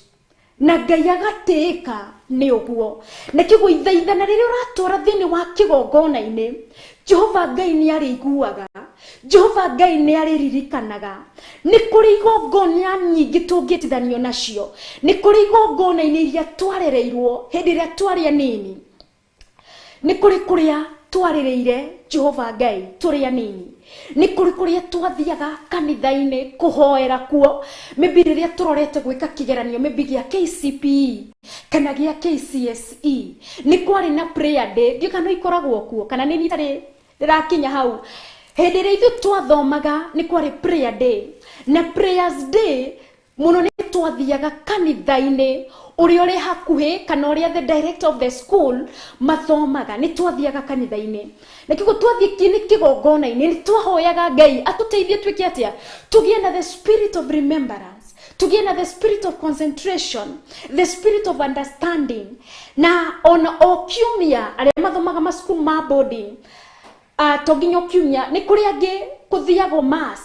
[SPEAKER 2] na Ngai agatĩĩka nĩ ũguo. Na kĩguo ithaithana rĩrĩa ũratwara thĩinĩ wa kĩgongona-inĩ, Jehova Ngai nĩ arĩiguaga, Jehova Ngai nĩ arĩririkanaga. Nĩ kũrĩ igongona nyingĩ tũngĩtithanio nacio, nĩ kũrĩ igongona-inĩ iria twarereirwo hĩndĩ ĩrĩa twarĩ anini, nĩ kũrĩ kũrĩa twarĩrĩire Jehova Ngai tũrĩ anini, nĩ kũrĩ kũrĩa twathiaga kanitha-inĩ kũhoera kuo, maybe rĩrĩa tũrorete gwĩka kĩgeranio maybe gĩa KCPE kana gĩa KCSE, nĩ kwarĩ na prayer day, ndiũĩ kana no ikoragwo kuo kana nĩ nitarĩ ndĩrakinya hau. Hĩndĩ ĩrĩa ithuĩ twathomaga nĩ kwarĩ prayer day, na prayers day mũno nĩ twathiaga kanitha-inĩ ũrĩa ũrĩ hakuhĩ kana ũrĩa the director of the school mathomaga, nĩ twathiaga kanitha-inĩ. Na kĩguo twathiĩ nĩ kĩgongona-inĩ, nĩ twahoyaga Ngai atũteithie twĩke atĩa, tũgĩe na the spirit of remembrance, tũgĩe na the spirit of concentration, the spirit of understanding. Na ona o kiumia arĩa mathomaga macukuru ma boarding, to nginya o kiumia nĩ kũrĩ angĩ kũthiagwo mass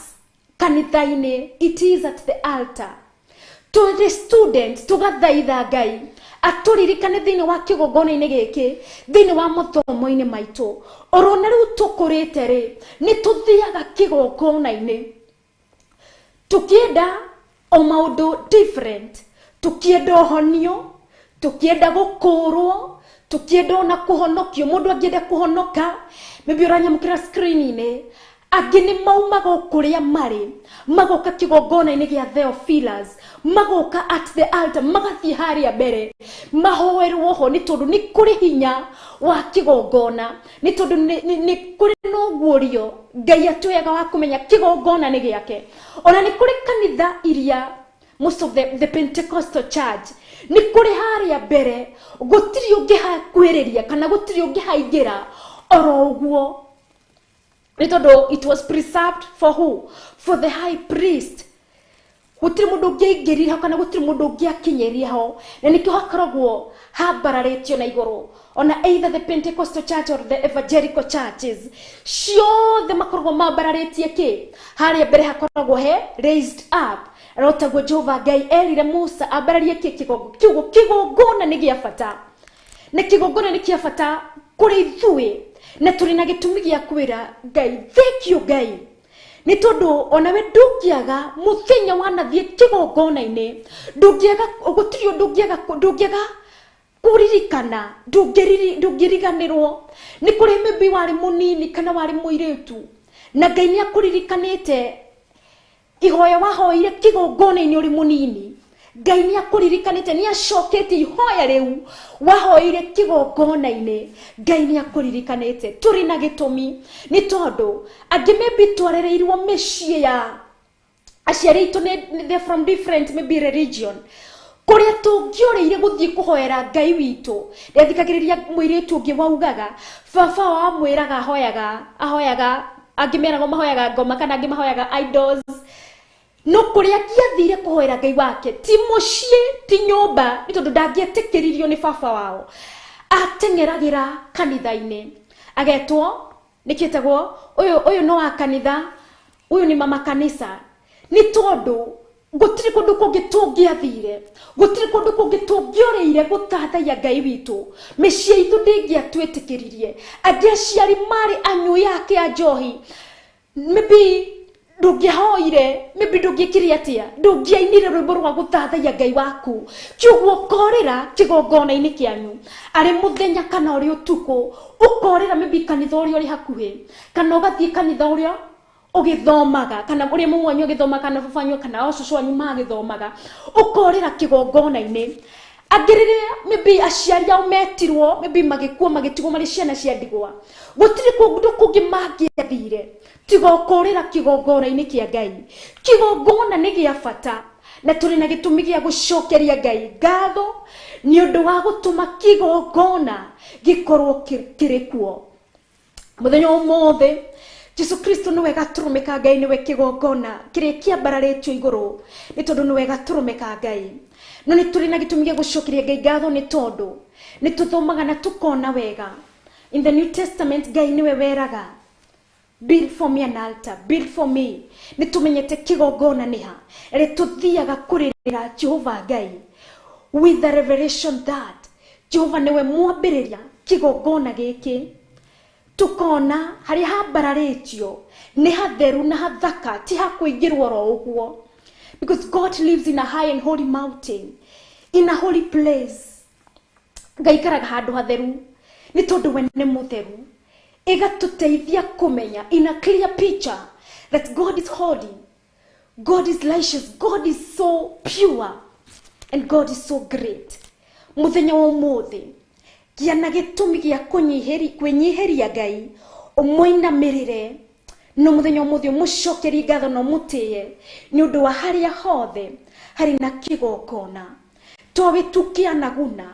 [SPEAKER 2] kanitha-inĩ, it is at the altar. Tũrĩ student tũgathaitha Ngai atũririkane thĩinĩ wa kĩgongona-inĩ gĩkĩ, thĩinĩ wa mathomo-inĩ maitũ. Orona rĩu tũkũrĩte rĩ, nĩ tũthiaga kĩgongona-inĩ tũkĩenda o maũndũ different, tũkĩenda ũhonio, tũkĩenda gũkũrwo, tũkĩenda ona kũhonokio. Mũndũ angĩenda kũhonoka, maybe ũranyamũkĩra screen-inĩ, angĩ nĩ maumaga o kũrĩa marĩ, magoka kĩgongona-inĩ gĩa Theophilus, magoka at the altar, magathiĩ harĩa mbere mahoerwo ho, nĩ tondũ nĩ kũrĩ hinya wa kĩgongona, nĩ tondũ nĩ kũrĩ na ũguũrio Ngai atũheaga wa kũmenya kĩgongona nĩ gĩake. Ona nĩ kũrĩ kanitha iria most of the Pentecostal church, nĩ kũrĩ harĩa mbere gũtirĩ ũngĩhakuhĩrĩria kana gũtirĩ ũngĩhaingĩra oro ũguo, nĩ tondũ it was preserved for who? For the high priest. Gũtirĩ mũndũ ũngĩaingĩrire ho kana gũtirĩ mũndũ ũngĩakinyĩria ho, na nĩkĩo hakoragwo hambararĩtio na igũrũ. Ona either the Pentecostal church or the evangelical churches ciothe makoragwo mambararĩtie kĩ harĩa mbere hakoragwo he raised up. Rotaguo Jehova Ngai erire Musa ambararie kĩ kĩgongo kĩgongona nĩ gĩa bata, na kĩgongona nĩ kĩa bata kũrĩ ithuĩ, na tũrĩ na gĩtũmi gĩa kwĩra Ngai thank you Ngai, nĩ tondũ onawe ndũngĩaga mũthenya wanathiĩ kĩgongona-inĩ, ndũngĩaga gũtirĩ ũndũ ndũngĩaga kũririkana, ndũngĩriganĩrwo nĩ kũrĩ maybe warĩ mũnini kana warĩ mũirĩtu na Ngai nĩ akũririkanĩte ihoya wahoire kĩgongona-inĩ ũrĩ mũnini. Ngai nĩ akũririkanĩte, nĩ acoketie ihoya rĩu wahoire kĩgongona-inĩ. Ngai nĩ akũririkanĩte. Tũrĩ na gĩtũmi nĩ tondũ angĩ maybe twarereirwo mĩciĩ ya aciari aitũ they're from different maybe religion, kũrĩa tũngĩorĩire gũthiĩ kũhoera Ngai witũ. Ndĩrathikagĩrĩria mũirĩtu ũngĩ waugaga baba wao amwĩraga ahoyaga angĩ meragwo mahoyaga ngoma kana angĩ mahoyaga idols, no kũrĩa angĩathire kũhoera Ngai wake ti mũciĩ ti nyũmba, nĩ tondũ ndangĩetĩkĩririo nĩ baba wao. Ateng'eragĩra kanitha-inĩ agetwo nĩkĩtagwo ũyũ no wa kanitha, ũyũ nĩ mama kanitha, nĩ tondũ gũtirĩ kũndũ kũngĩ tũngĩathire, gũtirĩ kũndũ kũngĩ tũngĩorĩire gũthathaiya Ngai witũ. Mĩciĩ itũ ndĩngĩatwĩtĩkĩririe. Angĩ aciari marĩ anyui ake a njohi, maybe ndũngĩahoire, maybe ndũngĩekire atĩa, ndũngĩainire rwĩmbo rwa gũthathaiya Ngai waku. Kĩoguo ũkorĩra kĩgongona-inĩ kĩanyu arĩ mũthenya kana ũrĩ ũtukũ, ũkorĩra maybe kanitha ũrĩa ũrĩ hakuhĩ, kana ũgathiĩ kanitha ũrĩa ũgĩthomaga, kana ũrĩa mũmwe wanyu ũgĩthomaga, kana baba wanyu kana ũcũcũ wanyu magĩthomaga, ũkorĩra kĩgongona-inĩ. Angĩ rĩrĩa maybe aciari ao metirwo, maybe magĩkua magĩtigwo marĩ ciana cia ndigwa, gũtirĩ kũndũ kũngĩ mangĩathire tiga ũkũrĩra kĩgongona-inĩ kĩa Ngai. Kĩgongona nĩ gĩa bata, na tũrĩ na gĩtũmi gĩa gũcokeria Ngai ngatho nĩ ũndũ wa gũtũma kĩgongona gĩkorwo kĩrĩ kuo. Mũthenya ũmũthĩ Jesu Kristo nĩwe gatũrũme ka Ngai, nĩwe kĩgongona kĩrĩa kĩambararĩtio igũrũ, nĩ tondũ nĩwe gatũrũme ka Ngai. No nĩ tũrĩ na gĩtũmi gĩa gũcokeria Ngai ngatho nĩ tondũ nĩ tũthomaga na tũkona wega. In the New Testament Ngai nĩwe weraga build for me an altar, build for me. Nĩ tũmenyete kĩgongona nĩ ha, rĩ tũthiaga kũrĩrĩra Jehova Ngai with the revelation that Jehova nĩwe mwambĩrĩria kĩgongona gĩkĩ. Tukona harĩa hambararĩtio nĩ hatheru na hathaka, ti ha kũingĩrwo oro ũguo, because God lives in a high and holy mountain, in a holy place. Ngai ikaraga handũ hatheru nĩ tondũ we nĩ mũtheru. Ĩgatũteithia kũmenya in a clear picture that God is holy, God is righteous, God is so pure and God is so great. Mũthenya wa ũmũthĩ gĩa na gĩtũmi gĩa kwĩnyihĩria Ngai, ũmũinamĩrĩre, no mũthenya ũmũthĩ ũmũcokerie ngatho na ũmũtĩe nĩ ũndũ wa harĩa hothe harĩ na kĩgongona. Towe tu kĩanaguna,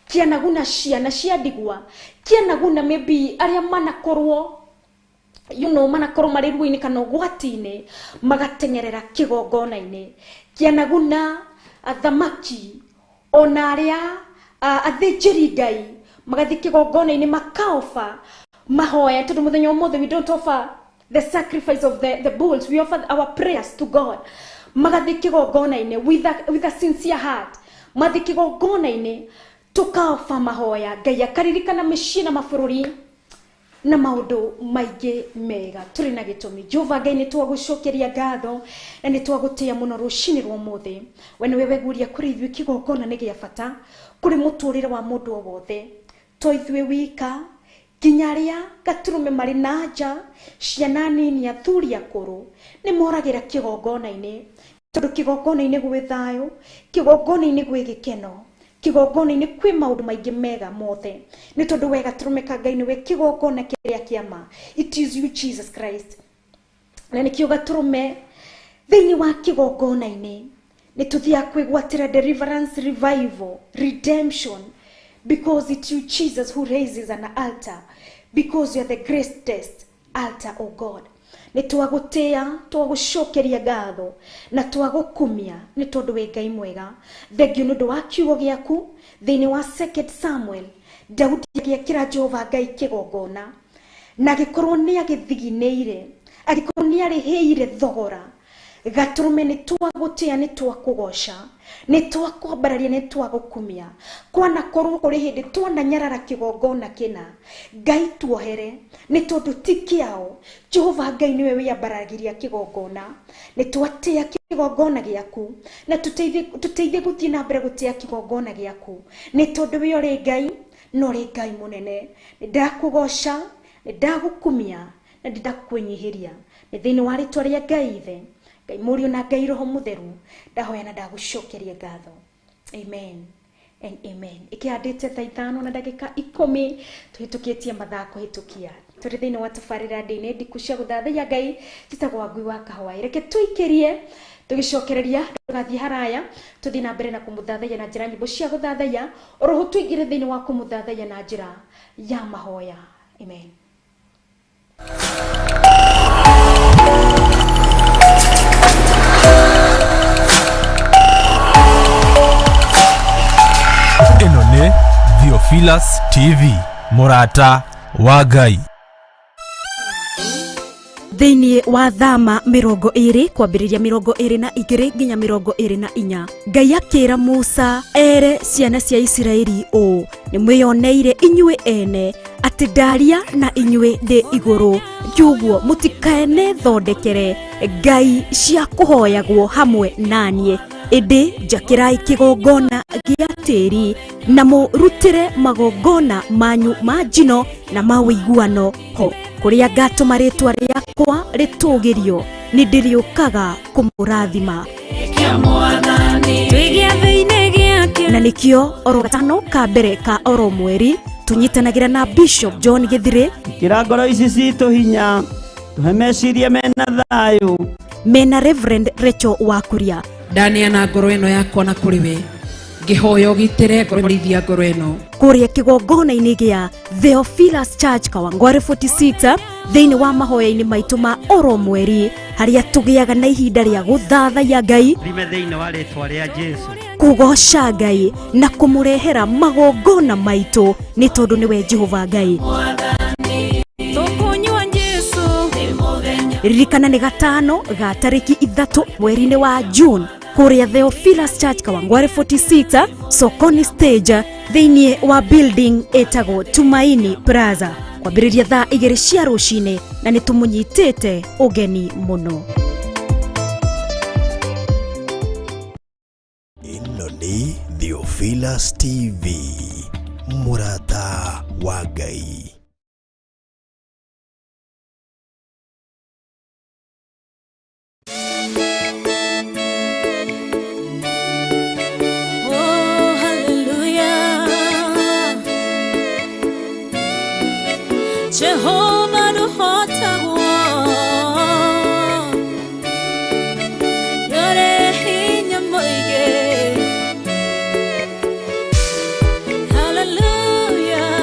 [SPEAKER 2] kĩanaguna ciana cia ndigwa, kĩanaguna maybe arĩa manakorwo manakorwo marĩ ruo-inĩ kana ũgwati-inĩ magateng'erera kĩgongona-inĩ. Kĩanaguna athamaki ona arĩa athĩnjĩri Ngai magathiĩ kĩgongona-inĩ makaoba mahoya, tondũ mũthenya ũmũthĩ we don't offer the sacrifice of the bulls, we offer our prayers to God. Magathiĩ kĩgongona-inĩ with a sincere heart, mathiĩ kĩgongona-inĩ tukaoba mahoya, Ngai akaririkana mĩciĩ na mabũrũri na maũndũ maingĩ mega. Tũrĩ na gĩtũmi. Jehova Ngai, nĩ twagũcokeria ngatho na nĩ twagũtĩĩa mũno rũcinĩ rwa ũmũthĩ. We nĩwe weguria kũrĩ ithuĩ kĩgongona nĩ gĩa bata kũrĩ mũtũrĩre wa mũndũ o wothe, to ithuĩ wika, nginya arĩa gatũrũme marĩ na nja, ciana nini, athuri akũrũ, nĩ moragĩra kĩgongona-inĩ, tondũ kĩgongona-inĩ gwĩ thayũ, kĩgongona-inĩ gwĩ gĩkeno, kĩgongona-inĩ kwĩ maũndũ maingĩ mega mothe, nĩ tondũ we gatũrũme ka Ngai nĩwe kĩgongona kĩrĩa kĩa ma. It is you Jesus Christ. Na nĩkĩo gatũrũme thĩinĩ wa kĩgongona-inĩ nĩ tũthiaga kwĩgwatĩra deliverance, revival, redemption, because it's you Jesus who raises an altar, because you are the greatest altar, O God. Nĩ twagũtĩa, twagũcokeria ngatho na twagũkumia nĩ tondũ wĩ Ngai mwega. Thengiũ nĩ ũndũ wa kiugo gĩaku thĩinĩ wa 2 Samuel. Daudi agĩakĩra Jehova Ngai kĩgongona na agĩkorwo nĩ agĩthiginĩire, agĩkorwo nĩ arĩhĩire thogora. Gatũrũme nĩ twagũtĩa, nĩ twakũgoca, nĩ twakwambararia, nĩ twagũkumia. Kwanakorwo kũrĩ hĩndĩ twananyarara kĩgongona kĩna, Ngai tuohere nĩ tondũ ti kĩao. Jehova Ngai nĩwe wĩambaragĩria kĩgongona. Nĩ twatĩa kĩgongona gĩaku na tũteithie gũthiĩ na mbere gũtĩa kĩgongona gĩaku nĩ tondũ we ũrĩ Ngai na ũrĩ Ngai mũnene. Nĩ ndakũgoca, nĩ ndagũkumia na nĩ ndakwĩnyihĩria. Nĩ thĩinĩ wa rĩtwa rĩa Ngai Ithe, Ngai Mũriũ na Ngai Roho Mũtheru, ndahoya na ndagũcokeria ngatho. Amen and amen. Ikihandĩte thaa 5 na ndagĩka 10 tũhĩtũkĩtie mathaa kũhĩtũkia. Tũrĩ thĩinĩ wa tabarĩra ndĩ-inĩ ndiku cia gũthathaiya Ngai njĩtagwo Wangui wa Kahũa. Reke tũikĩrie tũgĩcokereria, ndũgathiĩ haraya, tũthiĩ na mbere na kũmũthathaiya na njĩra nyĩmbo cia gũthathaiya, oroho tũingĩre thĩinĩ wa kũmũthathaiya na njĩra ya mahoya. Amen.
[SPEAKER 1] Ĩno nĩ Theophilus TV, mũrata wa Ngai.
[SPEAKER 2] Thĩinĩ wa thama 20 kwambĩrĩria 22 nginya 24, Ngai akĩra Musa ere ciana cia Isiraeli ũũ: nĩ mwĩyoneire inyuĩ ene atĩ ndaria na inyuĩ ndĩ igũrũ, kiuguo mũtikaene thondekere ngai cia kũhoyagwo hamwe naniĩ, ĩndĩ njakĩrai kĩgongona gĩa tĩri na mũrutĩre magongona manyu ma njino na ma ũiguano ho, kũrĩa ngatũma rĩtwa rĩakwa rĩtũgĩrio, nĩ ndĩrĩũkaga kũmũrathima. Na nĩkĩo oro gatano ka mbere ka oro mweri tũnyitanagĩra na Bishop John Gĩthirĩ.
[SPEAKER 4] Ĩkĩra ngoro ici citũ hinya, tũhe meciria mena thayũ.
[SPEAKER 2] Mena Reverend Rachel Wakuria.
[SPEAKER 5] Ndaneana ngoro ĩno yakwa na kũrĩ we, ngĩhoya ũgitĩre ngoro ĩno, ngoro ĩno.
[SPEAKER 2] Kũrĩa kĩgongona-inĩ gĩa Theophilus Church Kawangware 46 thĩinĩ wa mahoya-inĩ maitũ ma oro mweri, harĩa tũgĩaga na ihinda rĩa gũthathaiya Ngai,
[SPEAKER 4] Thime thĩinĩ wa rĩtwa rĩa Jesũ,
[SPEAKER 2] kũgoca Ngai na kũmũrehera magongona maitũ nĩ tondũ nĩwe Jehova Ngai. Ririkana nĩ gatano ga tarĩki 3 mweri-inĩ wa June kũrĩa Theophilus Church Kawangware 46 Sokoni stage thĩinĩ wa building ĩtagwo Tumaini Plaza, kwambĩrĩria thaa 2 cia rũcinĩ, na nĩ tũmũnyitĩte ũgeni mũno.
[SPEAKER 3] Ĩno nĩ Theophilus TV, mũrata wa Ngai.
[SPEAKER 6] Oh, hallelujah. Jehovah nũhotagwo, nĩũrĩ hinya mũingĩ. Hallelujah.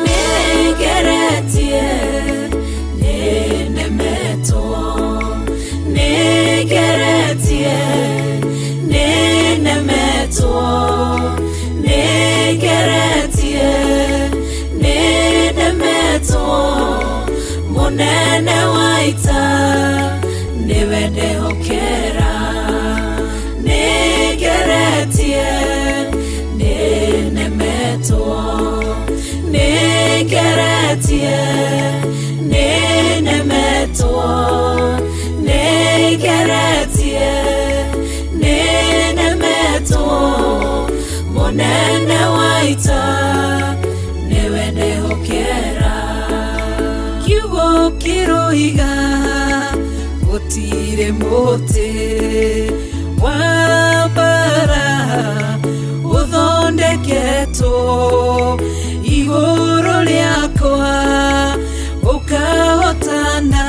[SPEAKER 6] Nĩngeretie, nĩnemetwo, nĩngeretie, nĩnemetwo, nĩngeretie, nĩnemetwo, mũnene wa ita nĩwe ndehokera. Nĩngeretie, nĩnemetwo, nĩngeretie, nĩnemetwo, nĩngeretie, nĩnemetwo, mũnene wa ita nĩwe ndehokera. Kiugo kĩroiga gũtirĩ mũtĩ wa mbara ũthondeketwo igũrũ rĩakwa ũkahotana,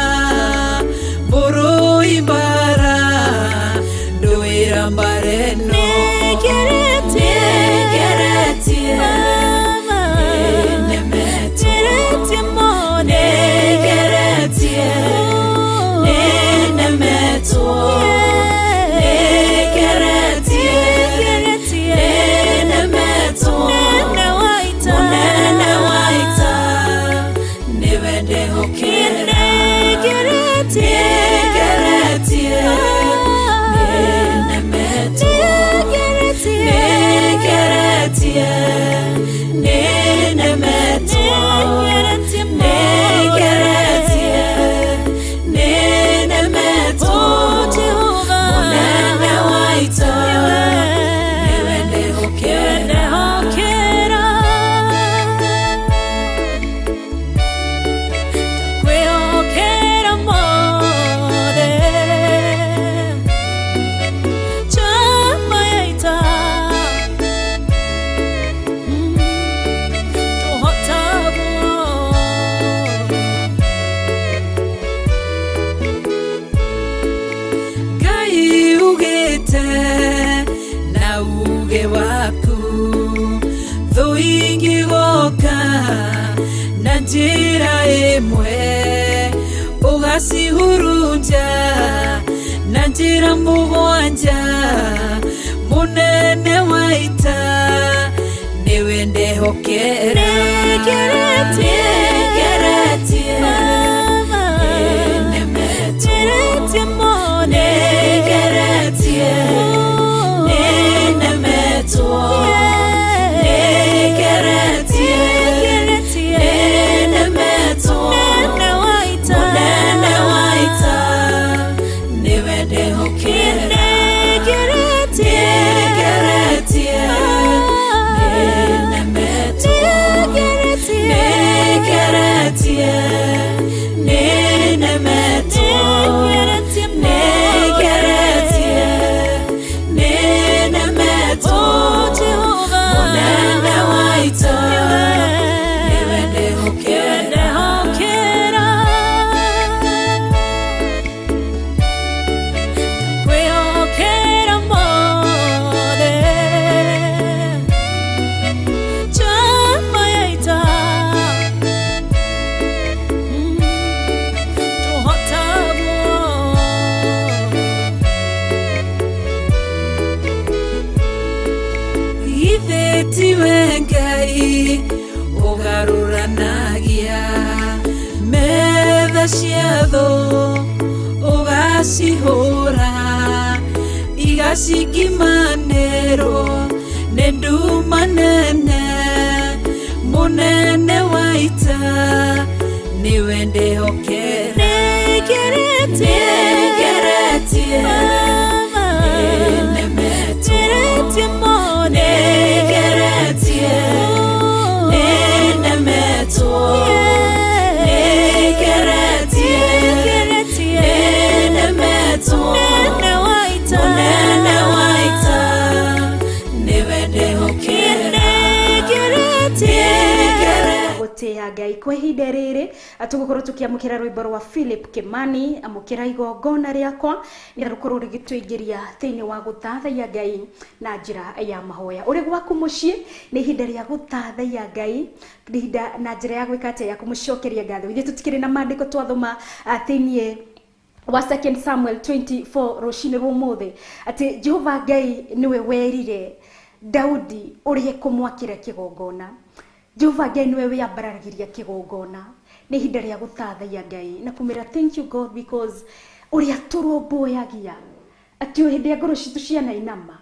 [SPEAKER 6] mũrũi mbara ndũĩra mbara ĩno. Nĩngeretie, nĩnemetwo, nĩngeretie, ndehokera. Nĩngeretie, nĩnemetwo. Nĩngeretie, nĩnemetwo. Nĩngeretie, nĩnemetwo. Mũnene wa ita, nĩwe ndehokera.
[SPEAKER 7] Kwĩhokera mothe chama ya ita tũhotagwo.
[SPEAKER 6] Ngai ugĩte na uge waku, thũ ingĩgoka na njĩra ĩmwe, ũgacihurunja na njĩra mũgwanja. Mũnene wa ita, nĩwe ndehokera.
[SPEAKER 7] Nĩngeretie,
[SPEAKER 6] Nĩngeretie, nĩnemetwo. Nĩngeretie, nĩnemetwo. Nĩngeretie, nĩnemetwo. Mũnene wa ita, nĩwe ndehokera. Nĩngeretie, nĩnemetwo. Nĩngeretie, nĩnemetwo. Nĩngeretie, nĩnemetwo. Mũnene wa ita, nĩwe ndehokera.
[SPEAKER 7] Kwĩhokera mothe chama ya ita tũhotagwo.
[SPEAKER 6] Githĩ tiwe Ngai ũgarũranagia metha cia thũ, ũgacihũra igacingimanĩrwo nĩ nduma nene. Mũnene wa ita, nĩwe ndehokera.
[SPEAKER 7] Nĩngeretie,
[SPEAKER 6] Nĩngeretie, nĩnemetwo. Nĩngeretie, nĩnemetwo. Nĩngeretie, nĩnemetwo. Mũnene wa ita, nĩwe ndehokera. Nĩngeretie.
[SPEAKER 2] Gũtĩa Ngai kwa ihinda rĩrĩ, tũgũkorwo tũkĩamũkĩra rwĩmbo rwa Philip Kimani, amũkĩra igongona rĩakwa, nĩgetha rũkorwo rũgĩtũingĩria thĩinĩ wa gũthathaiya Ngai na njĩra ya mahoya. Ũrĩ gwaku mũciĩ, nĩ ihinda rĩa gũthathaiya Ngai, nĩ ihinda na njĩra ya gwĩka atĩa, ya kũmũcokeria ngatho. Ithuĩ tũtikĩrĩ na maandĩko twathoma thĩinĩ wa 2 Samuel 24 rũcinĩ rwa ũmũthĩ, atĩ Jehova Ngai nĩwe werire Daudi ũrĩa ekũmwakĩra kĩgongona. Jehova Ngai nĩwe wĩambaragĩria kĩgongona. Nĩ ihinda rĩa gũthathaiya Ngai na kũmwĩra thank you God, because ũrĩa tũrũmbũyagia, atĩ o hĩndĩ ya ngoro citũ cianainama,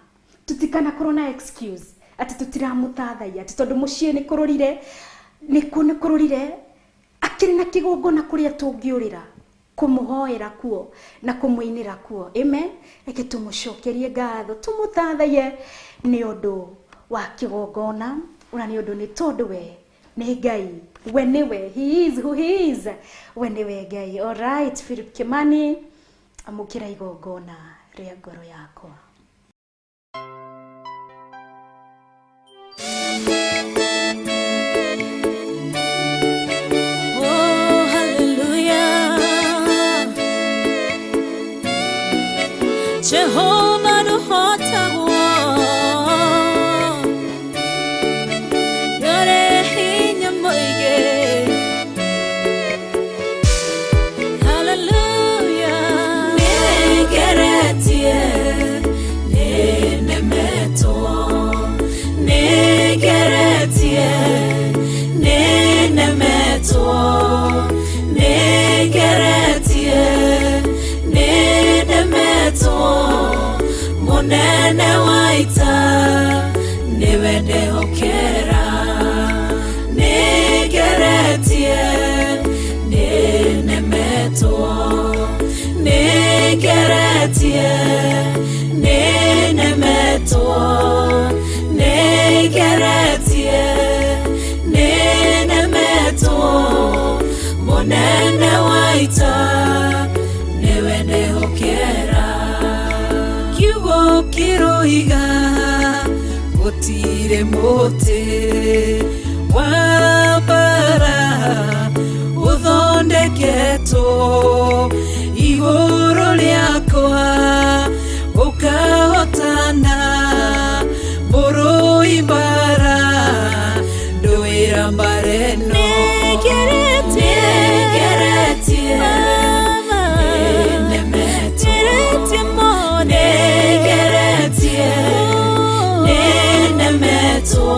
[SPEAKER 2] tũtikanakorwo na excuse atĩ tũtiramũthathaiya, atĩ tondũ mũciĩ nĩ kũrũrire, nĩ kũrũrire, akĩrĩ na kĩgongona kũrĩa tũngĩũrĩra kũmũhoera kuo na kũmũinĩra kuo. Amen. Reke tũmũcokerie ngatho, tũmũthathaiye nĩ ũndũ wa kĩgongona, ona nĩ ũndũ nĩ tondũ we nĩ Ngai, we nĩwe, he is who he is, we nĩwe Ngai. Alright, Philip Kimani, amũkĩra igongona rĩa ngoro yakwa.
[SPEAKER 7] Oh, hallelujah. Jehovah nũhotagwo, ndũrĩ hinya mũingĩ. Hallelujah.
[SPEAKER 6] Nĩngeretie, nĩnemetwo. Nĩngeretie, nĩnemetwo. Nĩ ndehokera Nĩngeretie nĩnemetwo Nĩngeretie nĩnemetwo Nĩngeretie nĩnemetwo Mũnene wa ita nĩwe ndehokera Kiugo kĩroiga gũtirĩ mũtĩ wa mbara ũthondeketwo igũrũ rĩakwa ũkahotana mũrũi mbara ndũĩra mbara ĩno Nĩngeretie nĩnemetwo Nĩngeretie nĩnemetwo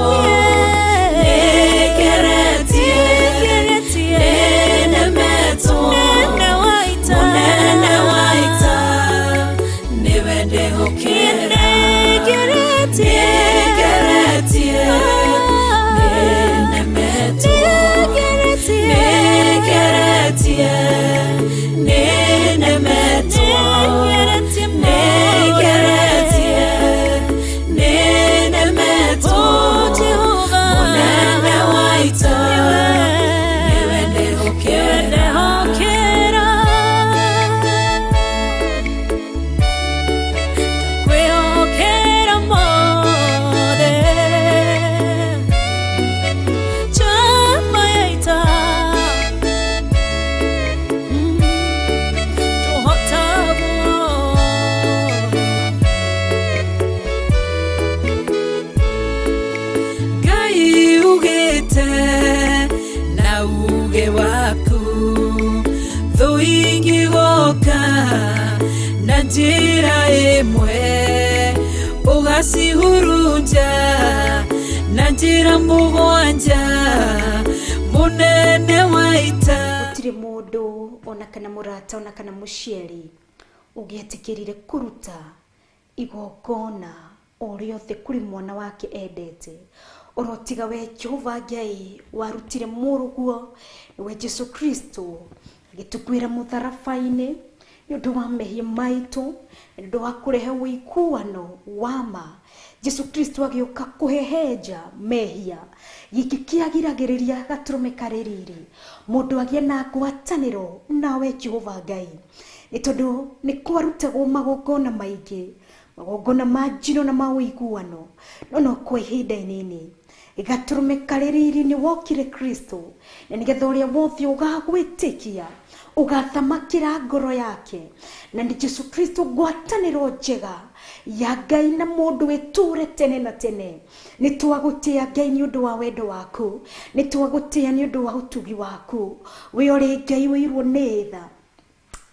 [SPEAKER 6] Nĩngeretie nĩnemetwo Mũnene wa ita nĩwe ndehokera Nĩngeretie nĩnemetwo Nĩngeretie nĩnemetwo Nĩngeretie nĩnemetwo Mũnene wa ita nĩwe ndehokera
[SPEAKER 7] Kwĩhokera mothe Chama ya ita Tũhotagwo
[SPEAKER 6] Ngai ugĩte na uge waku thũ ingĩgoka na njĩra ĩmwe ũgacihurunja na njĩra mũgwanja mũnene wa ita
[SPEAKER 2] Gũtirĩ mũndũ ona kana mũrata ona kana mũciari ũngĩetĩkĩrire kũruta igongona o rĩothe kũrĩ mwana wake endete orotiga we Jehova Ngai warutire mũrũguo nĩwe Jesu Kristo agĩtũkuĩra mũtharaba-inĩ nĩ ũndũ wa mehia maitũ nĩ ũndũ wa kũrehe ũiguano wa ma. Jesu Kristo agĩũka kũhehenja mehia gĩkĩ kĩagiragĩrĩria gatũrũme karĩ riri mũndũ agĩe na ngwatanĩro nawe Jehova Ngai nĩ tondũ nĩ kwarutagwo magongona maingĩ magongona ma njino na ma ũiguano no no kwa ihinda inini gatũrũme karĩ riri nĩ wokire Kristo na nĩgetha ũrĩa wothe ũgagwĩtĩkia ũgathamakĩra ngoro yake na nĩ Jesu Kristo ngwatanĩro njega ya Ngai na mũndũ ĩtũre tene na tene. Nĩ twagũtĩa Ngai nĩ ũndũ wa wendo waku, nĩ twagũtĩa nĩ ũndũ wa ũtugi waku. We ũrĩ Ngai ũirwo nĩ tha,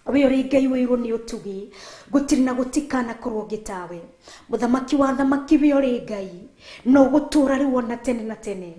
[SPEAKER 2] we ũrĩ Ngai ũirwo nĩ ũtugi, gũtirĩ na gũtikanakorwo ngĩtawe. Mũthamaki wa thamaki we ũrĩ Ngai no gũtũra rĩu ona tene na tene.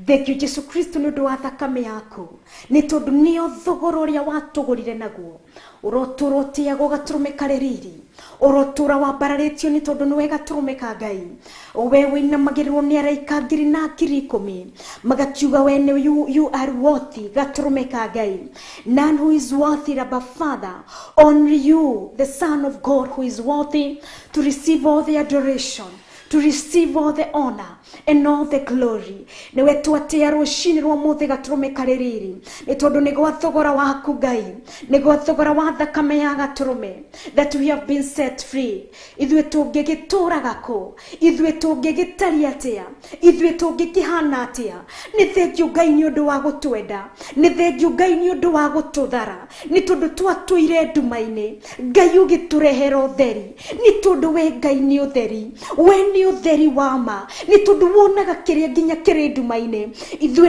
[SPEAKER 2] Thank you Jesu Kristo nĩ ũndũ wa thakame yaku, nĩ tondũ nĩyo thogora ũrĩa watũgũrire naguo. Ũrotũra ũtĩagwo gatũrũme karĩ riri, ũrotũra wambararĩtio nĩ tondũ nĩwe gatũrũme ka Ngai. We wĩinamagĩrĩrwo nĩ araika ngiri na ngiri ikũmi magakiuga we nĩ you are worthy gatũrũme ka Ngai. None who is worthy Abba Father, only you the Son of God who is worthy to receive all the adoration, to receive all the honor and all the glory. Nĩwe twatĩa rũcinĩ rwa mũthĩ gatũrũme karĩ riri, nĩ tondũ nĩ gwa thogora waku Ngai, nĩ gwa thogora wa thakame ya gatũrũme that we have been set free. Ithuĩ tũngĩgĩtũraga kũ? Ithuĩ tũngĩgĩtaria atĩa? Ithuĩ tũngĩkĩhana atĩa? Nĩ thengiũ Ngai nĩ ũndũ wa gũtwenda, nĩ thengiũ Ngai nĩ ũndũ wa gũtũthara, nĩ tondũ twatũire nduma-inĩ, Ngai ũgĩtũrehera ũtheri, nĩ tondũ we Ngai nĩ ũtheri, we nĩ ũtheri wa ma, nĩ tondũ wonaga kĩrĩa nginya kĩrĩ nduma-inĩ. Ithuĩ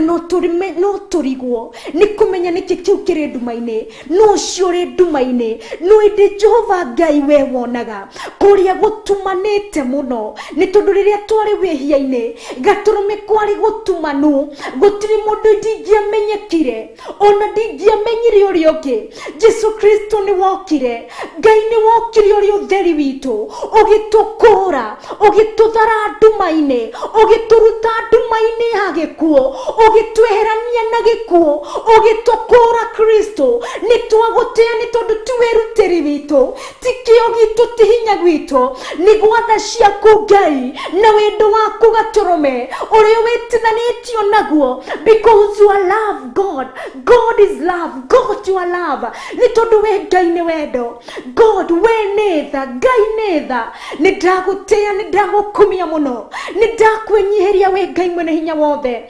[SPEAKER 2] no tũrigwo nĩ kũmenya nĩkĩ kĩu kĩrĩ nduma-inĩ, no ũcio ũrĩ nduma-inĩ no ĩndĩ Jehova Ngai we wonaga kũrĩa gũtumanĩte mũno, nĩ tondũ rĩrĩa twarĩ wĩhia-inĩ gatũrũme kwarĩ gũtumanu, gũtirĩ mũndũ ndingĩamenyekire ona ndingĩamenyire ũrĩa ũngĩ. Jesu Kristo nĩ wokire, Ngai nĩ wokire ũrĩ ũtheri witũ, ũgĩtũkũra, ũgĩtũ Ũgĩtũthara nduma-inĩ, ũgĩtũruta nduma-inĩ ya gĩkuũ, ũgĩtweherania na gĩkuũ, ũgĩtũkũra Kristo. Nĩ twagũtĩa nĩ tondũ ti wĩrutĩri witũ, ti kĩo gitũ, ti hinya gwitũ, nĩ gwatha ciaku Ngai na wendo waku gatũrũme ũrĩa wĩtithanĩtio naguo, because you are love God. God is love. God, you are love. Nĩ tondũ we Ngai nĩ wendo, God we nĩ tha, Ngai nĩ tha. Nĩ ndagũtĩa, nĩ ndagũkumia mũno, nĩ ndakwĩnyihĩria we Ngai mwene hinya wothe,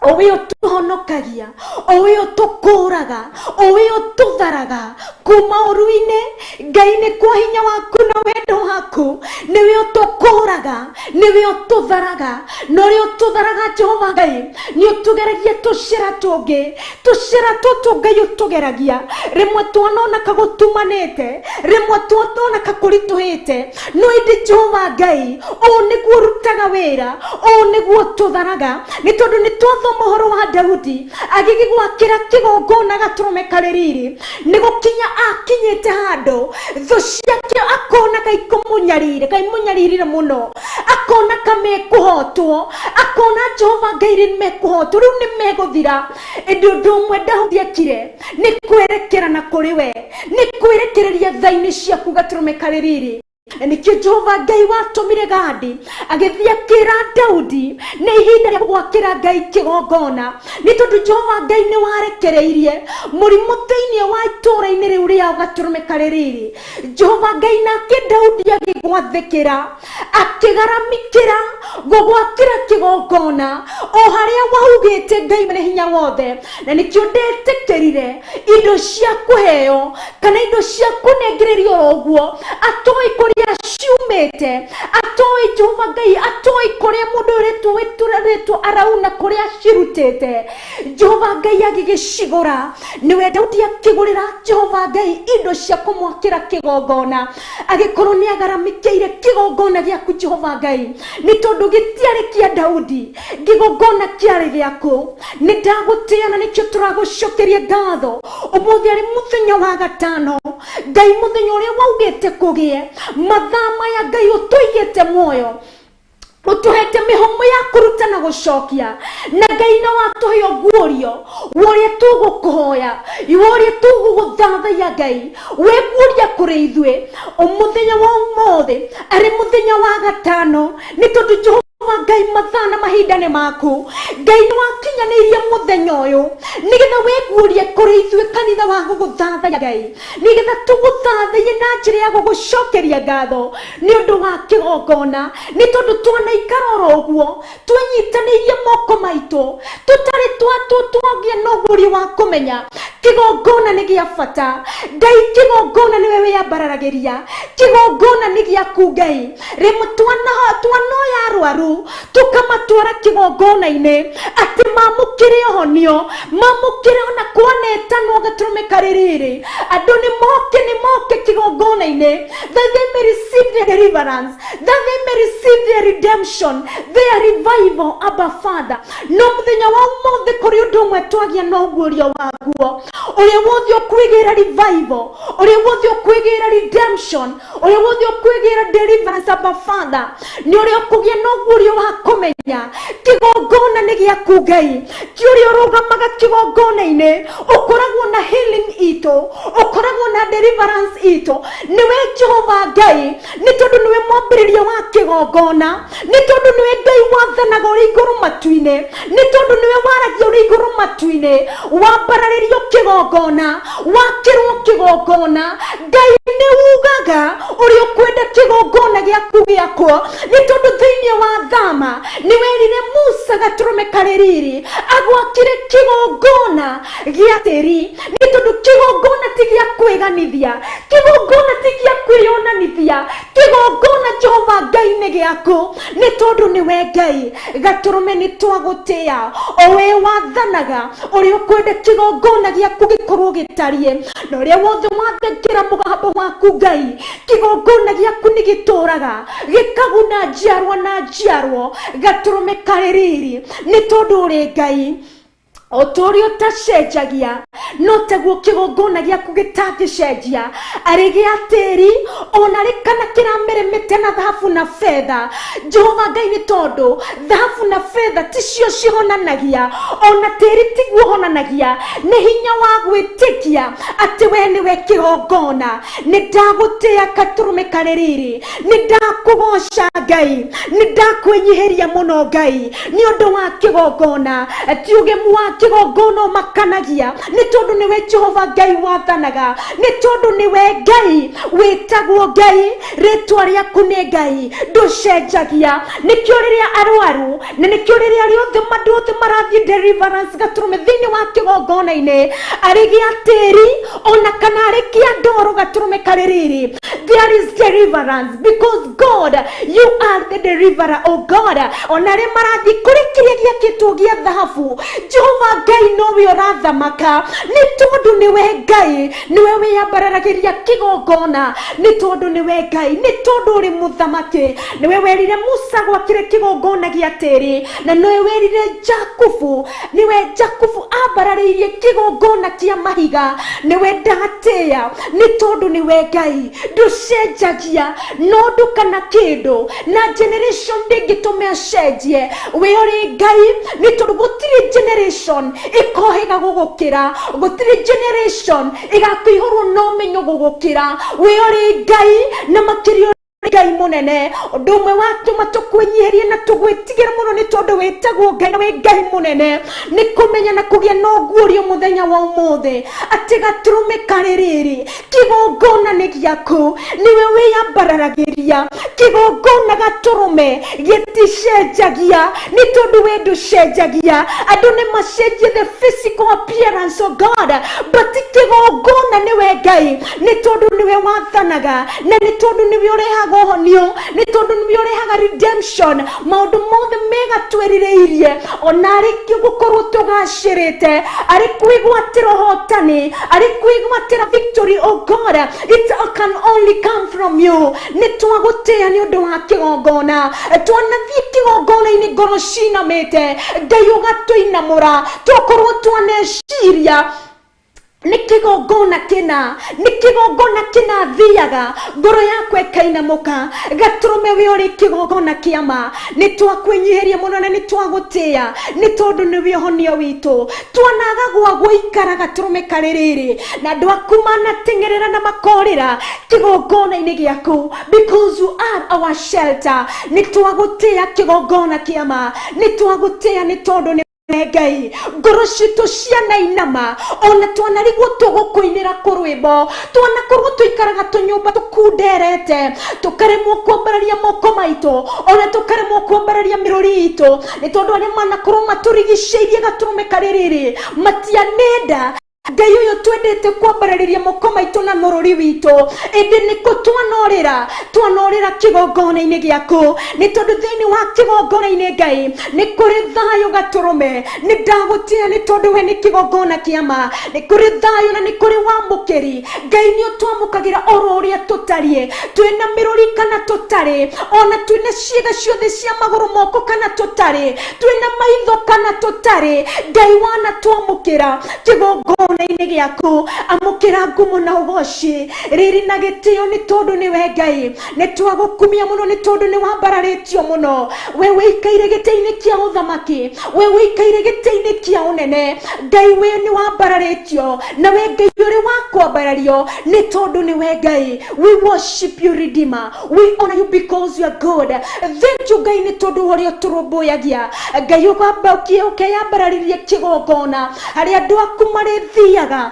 [SPEAKER 2] o we ũtũhonokagia, o we ũtũkũraga, o we ũtũtharaga kuma ũru-inĩ. Ngai, nĩ kwa hinya waku na wendo waku nĩwe ũtũkũraga, nĩwe ũtũtharaga, na ũrĩa ũtũtharaga Jehova Ngai nĩ ũtũgeragia tũcĩra tũngĩ, tũcĩra tũtũ Ngai ũtũgeragia rĩmwe twanona kagũtumanĩte, rĩmwe twanona kakũritũhĩte, no ĩndĩ Jehova Ngai ũũ nĩguo ũrutaga wĩra, ũũ nĩguo ũtũtharaga, nĩ tondũ nĩ twathoma ũhoro wa Daudi agĩgĩgwakĩra kĩgongona gatũrũme karĩ riri. Nĩ gũkinya akinyĩte handũ thũ ciake akona kaikũmũnyarire, kaimũnyaririre mũno, akona kamekũhotwo, akona Jehova Ngai rĩ mekũhotwo, rĩu nĩ megũthira. Ĩndĩ ũndũ ũmwe Daudi ekire nĩ kwerekera na kũrĩ we, nĩ kwerekereria tha-inĩ ciaku gatũrũme karĩ riri. Na nĩkĩo Jehova Ngai watũmire Gadi agĩthiĩ akĩra Daudi nĩ ihinda rĩa gwakĩra Ngai kĩgongona, nĩ tondũ Jehova Ngai nĩ warekereirie mũrimũ thĩinĩ wa itũũra-inĩ rĩu rĩao gatũrũme karĩ riri. Jehova Ngai nake Daudi agĩgwathĩkĩra, akĩgaramikĩra gũgwakĩra kĩgongona o harĩa waugĩte Ngai mwene hinya wothe. Na nĩkĩo ndetĩkĩrire indo cia kũheo kana indo cia kũnengererio oro ũguo atoĩ kũrĩa ciumĩte, atoĩ Jehova Ngai, atoĩ kũrĩa mũndũ ũrĩtwo wĩtũrĩtwo arauna kũrĩa cirutĩte. Jehova Ngai agĩgĩcigũra, nĩwe Daudi akĩgũrĩra Jehova Ngai indo cia kũmwakĩra kĩgongona, agĩkorwo nĩ agaramikĩire kĩgongona gĩaku Jehova Ngai, nĩ tondũ gĩtiarĩ kĩa Daudi, kĩgongona kĩarĩ gĩaku. Nĩ ndagũtĩa na nĩkĩo tũragũcokeria ngatho ũmũthĩ arĩ mũthenya wa gatano Ngai, mũthenya ũrĩa waugĩte kũgĩe mathaa maya Ngai ũtũigĩte muoyo, ũtũhete mĩhũmũ ya kũruta na gũcokia, na Ngai na watũhe ũguũrio wa ũrĩa tũgũkũhoya, wa ũrĩa tũgũgũthathaiya. Ngai weguũria kũrĩ ithuĩ mũthenya wa ũmũthĩ arĩ mũthenya wa gatano, nĩ tondũ Jehova Ngai mathaa na mahinda nĩ maku. Ngai nĩ wakinyanĩirie mũthenya ũyũ nĩgetha wĩguũrie kũrĩ ithuĩ kanitha wa gũgũthathaiya Ngai, nĩgetha tũgũthathaiye na njĩra ya gũgũcokeria ngatho nĩ ũndũ wa kĩgongona, nĩ tondũ twanaikara oro ũguo twĩnyitanĩirie moko maitũ tũtarĩ twagĩa na ũguũrio wa kũmenya kĩgongona nĩ gĩa bata. Ngai, kĩgongona nĩwe wĩambararagĩria, kĩgongona nĩ gĩaku Ngai. Rĩmwe twanoya arwaru tũkamatwara kĩgongona-inĩ atĩ mamũkĩre ũhonio, mamũkĩre ona kwanetanwo gatũrũme karĩ rĩrĩ, andũ nĩ moke, nĩ moke kĩgongona-inĩ, that they may receive their deliverance, that they may receive their redemption, their revival, Abba Father. No mũthenya wa ũmũthĩ kũrĩ ũndũ ũmwe twagĩa na ũguũrio waguo, ũrĩa wothe ũkwĩgĩra revival, ũrĩa wothe ũkwĩgĩra redemption, ũrĩa wothe ũkwĩgĩra deliverance, Abba Father, nĩ ũrĩa ũkũgĩa na ũguũrio wa kũmenya kĩgongona nĩ gĩaku Ngai. Ti ũrĩa ũrũgamaga kĩgongona-inĩ ũkoragwo na healing itũ, ũkoragwo na deliverance itũ, nĩwe Jehova Ngai, nĩ tondũ nĩwe mwambĩrĩria wa kĩgongona, nĩ tondũ nĩwe Ngai wathanaga ũrĩ igũrũ matu-inĩ, nĩ tondũ nĩwe waragia ũrĩ igũrũ matu-inĩ, wambararĩrio kĩgongona, wakĩrwo kĩgongona. Ngai nĩ ugaga ũrĩa ũkwenda kĩgongona gĩaku gĩakwo, nĩ tondũ thĩinĩ wa thama nĩ werire Musa gatũrũme karĩ riri agwakire kĩgongona gĩa tĩri, nĩ tondũ kĩgongona ti gĩa kwĩganithia, kĩgongona ti gĩa kwĩyonanithia, kĩgongona Jehova Ngai nĩ gĩaku, nĩ tondũ nĩwe Ngai. Gatũrũme nĩ twagũtĩa, o we wathanaga ũrĩa ũkwenda kĩgongona gĩaku gĩkorwo gĩtariĩ, na ũrĩa wothe wathekera mũgambo waku Ngai, kĩgongona gĩaku nĩ gĩtũraga gĩkaguna njiarwa na njiarwo. Gatũrũme karĩ riri, nĩ tondũ ũrĩ Ngai. O ta ũrĩa ũtacenjagia no taguo kĩgongona gĩaku gĩtangĩcenjia, arĩ gĩa tĩri ona rĩ kana kĩrameremete na thahabu na betha. Jehova Ngai, nĩ tondũ thahabu na betha ticio cihonanagia, ona tĩri tiguo ũhonanagia, nĩ hinya wa gwĩtĩkia atĩ we nĩwe kĩgongona. Nĩ ndagũtĩa gatũrũme karĩ riri, nĩ ndakũgoca Ngai, nĩ ndakwĩnyihĩria mũno Ngai nĩ ũndũ wa kĩgongona. Ti ũgemu wa kĩgongona ũmakanagia, nĩ tondũ nĩwe Jehova Ngai wathanaga, nĩ tondũ nĩwe Ngai wĩtagwo Ngai, rĩtwa rĩaku nĩ Ngai, ndũcenjagia. Nĩkĩo rĩrĩa arwaru na nĩkĩo rĩrĩa rĩothe andũ othe marathiĩ deliverance gatũrũme thĩinĩ wa kĩgongona-inĩ, arĩ gĩa tĩri ona kana arĩ kĩa ndoro gatũrũme karĩ riri, there is deliverance because God, you are the deliverer, oh God. Ona arĩa marathiĩ kũrĩ kĩrĩa gĩakĩtwo gĩa thahabu, Jehova Ngai nowe ũrathamaka, nĩ tondũ nĩwe Ngai, nĩwe wĩyambararagĩria kĩgongona, nĩ tondũ nĩwe Ngai, nĩ tondũ ũrĩ mũthamaki. Nĩwe werire Musa gwakĩre kĩgongona gĩa tĩri, na nĩwe werire Jakubu, nĩwe Jakubu ambararĩirie kĩgongona kĩa mahiga. Nĩwe ndatĩĩa, nĩ tondũ nĩwe Ngai, ndũcenjagia no ũndũ kana kĩndũ, na generation ndĩngĩtũme acenjie. We ũrĩ Ngai, nĩ tondũ gũtirĩ generation ĩkohĩga gũgũkĩra, gũtirĩ generation ĩgakũihũrwo na ũmenyo gũgũkĩra. We ũrĩ Ngai na makĩria Ngai mũnene. Ũndũ ũmwe watũma tũkwĩnyihĩrie na tũgwĩtigĩre mũno nĩ tondũ wĩtagwo Ngai na wĩ Ngai mũnene, nĩ kũmenya na kũgĩa na ũguũrio mũthenya wa ũmũthĩ atĩ gatũrũme karĩ rĩrĩ, kĩgongona nĩ gĩaku, nĩwe wĩyambararagĩria kĩgongona gatũrũme gĩticenjagia, nĩ tondũ we ndũcenjagia. Andũ nĩ macenjie the physical appearance of God, but kĩgongona nĩwe Ngai, nĩ tondũ nĩwe wathanaga, na nĩ tondũ nĩwe ũrehaga ũhonio, nĩ tondũ nĩwe ũrehaga redemption. Maũndũ mothe mega twĩrirĩirie, ona arĩ gũkorwo tũgacĩrĩte, arĩ kwĩgwatĩra ũhotani, arĩ kwĩgwatĩra victory, oh God, it can only come from you. Nĩ twagũtĩĩa nĩ ũndũ wa kĩgongona. Twanathiĩ kĩgongona-inĩ ngoro cinamĩte, Ngai ũgatũinamũra, twakorwo twaneciria nĩ kĩgongona kĩna, nĩ kĩgongona kĩna thiaga ngoro yakwa ĩkainamũka. Gatũrũme we ũrĩ kĩgongona kĩa ma, nĩ twakwĩnyihĩria mũno na nĩ twagũtĩĩa, nĩ tondũ nĩwe ũhonio witũ. Twanaga gwa gũikara gatũrũme karĩ rĩrĩ, na andũ aku manateng'erera na makorĩra kĩgongona-inĩ gĩaku, because you are our shelter. Nĩ twagũtĩĩa kĩgongona kĩa ma, nĩ twagũtĩĩa nĩ tondũ nĩ Ngai. Ngoro citũ cianainama, ona twanarigwo tũgũkũinĩra kũrwĩmbo, twanakorwo tũikaraga tũnyũmba tũkunderete, tũkaremwo kwambararia moko maitũ, ona tũkaremwo kwambararia mĩrũri itũ, nĩ tondũ arĩa manakorwo matũrigicĩirie gatũrũme karĩ rĩrĩ matianenda Ngai ũyũ twendete kwambararĩria moko maitũ na mũrũri witũ. Ĩndĩ nĩkũ twanorĩra? Twanorĩra kĩgongona-inĩ gĩaku, nĩ tondũ thĩinĩ wa kĩgongona-inĩ Ngai nĩ kũrĩ thayũ gatũrũme. Nĩ ndagũtĩĩa nĩ tondũ we nĩ kĩgongona kĩa ma, nĩ kũrĩ thayũ na nĩ kũrĩ wamũkĩri. Ngai nĩ ũtwamũkagĩra oro ũrĩa tũtariĩ, twĩna mĩrũri kana tũtarĩ, ona twĩna ciĩga ciothe cia magũrũ moko kana tũtarĩ, twĩna maitho kana tũtarĩ, Ngai wanatwamũkĩra kĩgongona-inĩ gĩaku. Amũkĩra ngumo na ũgoci, riri na gĩtĩo, nĩ tondũ nĩwe Ngai. Nĩ twagũkumia mũno nĩ tondũ nĩ wambararĩtio mũno. We wĩikaire gĩtĩ-inĩ kĩa ũthamaki, we wĩikaire gĩtĩ-inĩ kĩa ũnene. Ngai we nĩ wambararĩtio, na we Ngai ũrĩ wa kwambarario, nĩ tondũ nĩwe Ngai. We worship you, Redeemer. We honor you because you are good. Thank you Ngai nĩ tondũ wa ũrĩa ũtũrũmbũyagia. Ngai ũkamba ũkeyambararĩria kĩgongona harĩa andũ aku marĩthiaga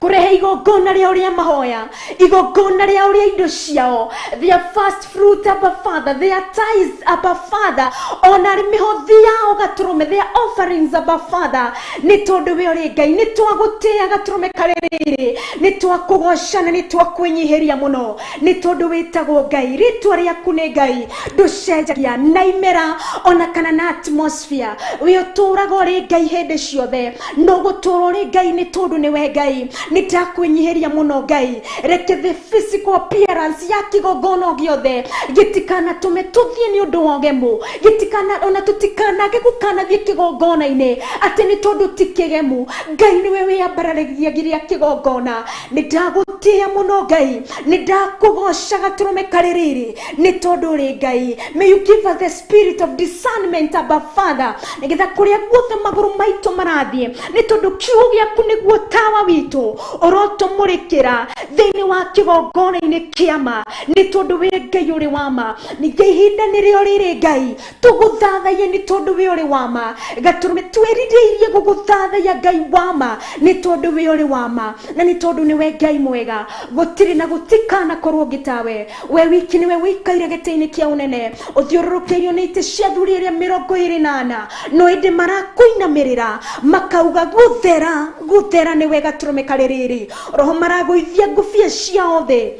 [SPEAKER 2] kũrehe igongona rĩao rĩa mahoya, igongona rĩao rĩa indo ciao, their first fruit, Abba Father, their tithes, Abba Father, ona arĩ mĩhothi yao gatũrũme, their offerings, Abba Father, nĩ tondũ we ũrĩ Ngai. Nĩ twagũtĩĩa gatũrũme karĩ rĩrĩ, nĩ twakũgoca na nĩ twakwĩnyihĩria mũno, nĩ tondũ wĩtagwo Ngai, rĩtwa rĩaku nĩ Ngai, ndũcenjagia na imera ona kana na atmosphere. We ũtũũraga ũrĩ Ngai hĩndĩ ciothe, no gũtũũra ũrĩ Ngai nĩ tondũ nĩwe Ngai. Nĩ ndakwĩnyihĩria mũno Ngai, reke the physical appearance ya kĩgongona gĩothe gĩtikanatũme tũthiĩ nĩ ũndũ wa ũgemu, gĩtikana ona tũtikanage gũkanathiĩ kĩgongona-inĩ atĩ nĩ tondũ ti kĩgemu. Ngai nĩwe wĩambararagia kĩgongona. Nĩ ndagũtĩĩa mũno Ngai, nĩ ndakũgoca gatũrũme karĩ riri nĩ tondũ ũrĩ Ngai. May you give us the spirit of discernment, Abba Father, nĩgetha kũrĩa guothe magũrũ maitũ marathiĩ, nĩ tondũ kiugo gĩaku nĩguo tawa witũ ũrotũmũrĩkĩra thĩinĩ wa kĩgongona-inĩ kĩa ma, nĩ tondũ wĩ Ngai ũrĩ wa ma. Ningĩ ihinda nĩrĩo rĩrĩ Ngai tũgũthathaiye nĩ tondũ wĩ ũrĩ wa ma. Gatũrũme twĩrirĩirie gũgũthathaiya Ngai wa ma nĩ tondũ wĩ ũrĩ wa ma, na nĩ tondũ nĩwe Ngai mwega, gũtirĩ na gũtikanakorwo ũngĩ tawe. We wiki nĩwe wĩikaire gĩtĩ-inĩ kĩa ũnene, ũthiũrũrũkĩirio nĩ itĩ cia athuri arĩa 24, no ĩndĩ marakũinamĩrĩra makauga gũthera gũthera nĩwe gatũrũme karĩ rĩrĩ. Roho maragũithia ngũbia ciao thĩ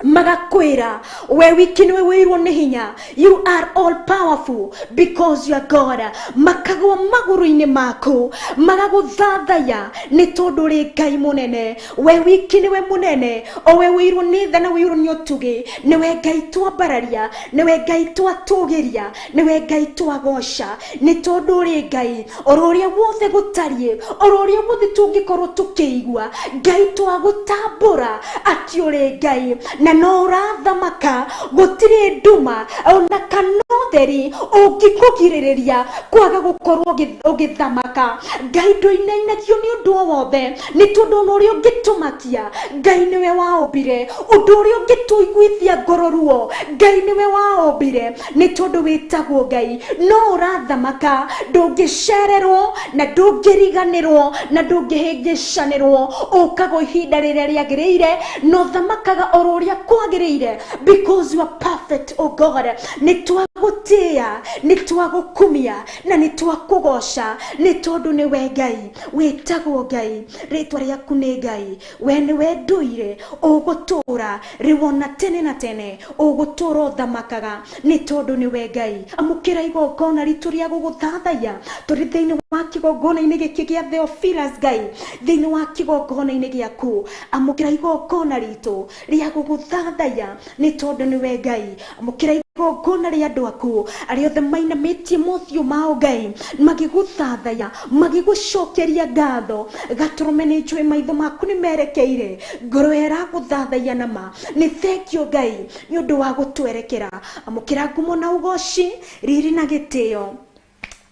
[SPEAKER 2] magakwĩra we wiki nĩwe wĩirwo nĩ hinya, you are all powerful because you are God. Makagwa magũrũ-inĩ maku magagũthathaya nĩ tondũ ũrĩ Ngai mũnene. We wiki nĩwe mũnene, o we wĩirwo nĩ tha na wĩirwo nĩ ũtugi, nĩwe Ngai twambararia, nĩwe Ngai twatũgĩria, nĩwe Ngai twagoca, nĩ tondũ ũrĩ Ngai. Oro ũrĩa wothe gũtariĩ, oro ũrĩa wothe tũngĩkorwo tũkĩigua, Ngai twagũtambũra atĩ ũrĩ Ngai na no ũrathamaka, gũtirĩ nduma ona kana ũtheri ũngĩkũgirĩrĩria kwaga gũkorwo ũgĩthamaka. Ngai ndũinainagio nĩ ũndũ o wothe, nĩ tondũ ona ũrĩa ũngĩtũmakia Ngai nĩwe waũmbire, ũndũ ũrĩa ũngĩtũiguithia ngoro ruo Ngai nĩwe waũmbire, nĩ tondũ wĩtagwo Ngai no ũrathamaka, ndũngĩcererwo na ndũngĩriganĩrwo na ndũngĩhĩngĩcanĩrwo. Ũkaga ihinda rĩrĩa rĩagĩrĩire na ũthamakaga oro ũrĩa kwagĩrĩire, because you are perfect, oh God. Nĩ twagũtĩĩa, nĩ twagũkumia na nĩ twakũgoca, nĩ tondũ nĩwe Ngai wĩtagwo Ngai, rĩtwa rĩaku nĩ Ngai, we nĩwe ndũire ũgũtũra rĩu ona tene na tene, ũgũtũra ũthamakaga nĩ tondũ nĩwe Ngai. Amũkĩra igongona ritũ rĩa gũgũthathaiya tũrĩ thĩinĩ wa kĩgongona-inĩ gĩkĩ gĩa Theophilus Ngai, thĩinĩ wa kĩgongona-inĩ gĩaku amũkĩra igongona ritũ rĩa gũgũthathaiya nĩ tondũ nĩwe Ngai. Amũkĩra igongona rĩa andũ aku arĩa othe mainamĩtie mothiũ mao Ngai magĩgũthathaiya magĩgũcokeria ngatho. Gatũrũme nĩ njũĩ maitho maku nĩ merekeire ngoro ĩragũthathaiya na ma. Nĩ thengio Ngai nĩ ũndũ wa gũtwerekera. Amũkĩra ngumo na ũgoci, riri na gĩtĩo,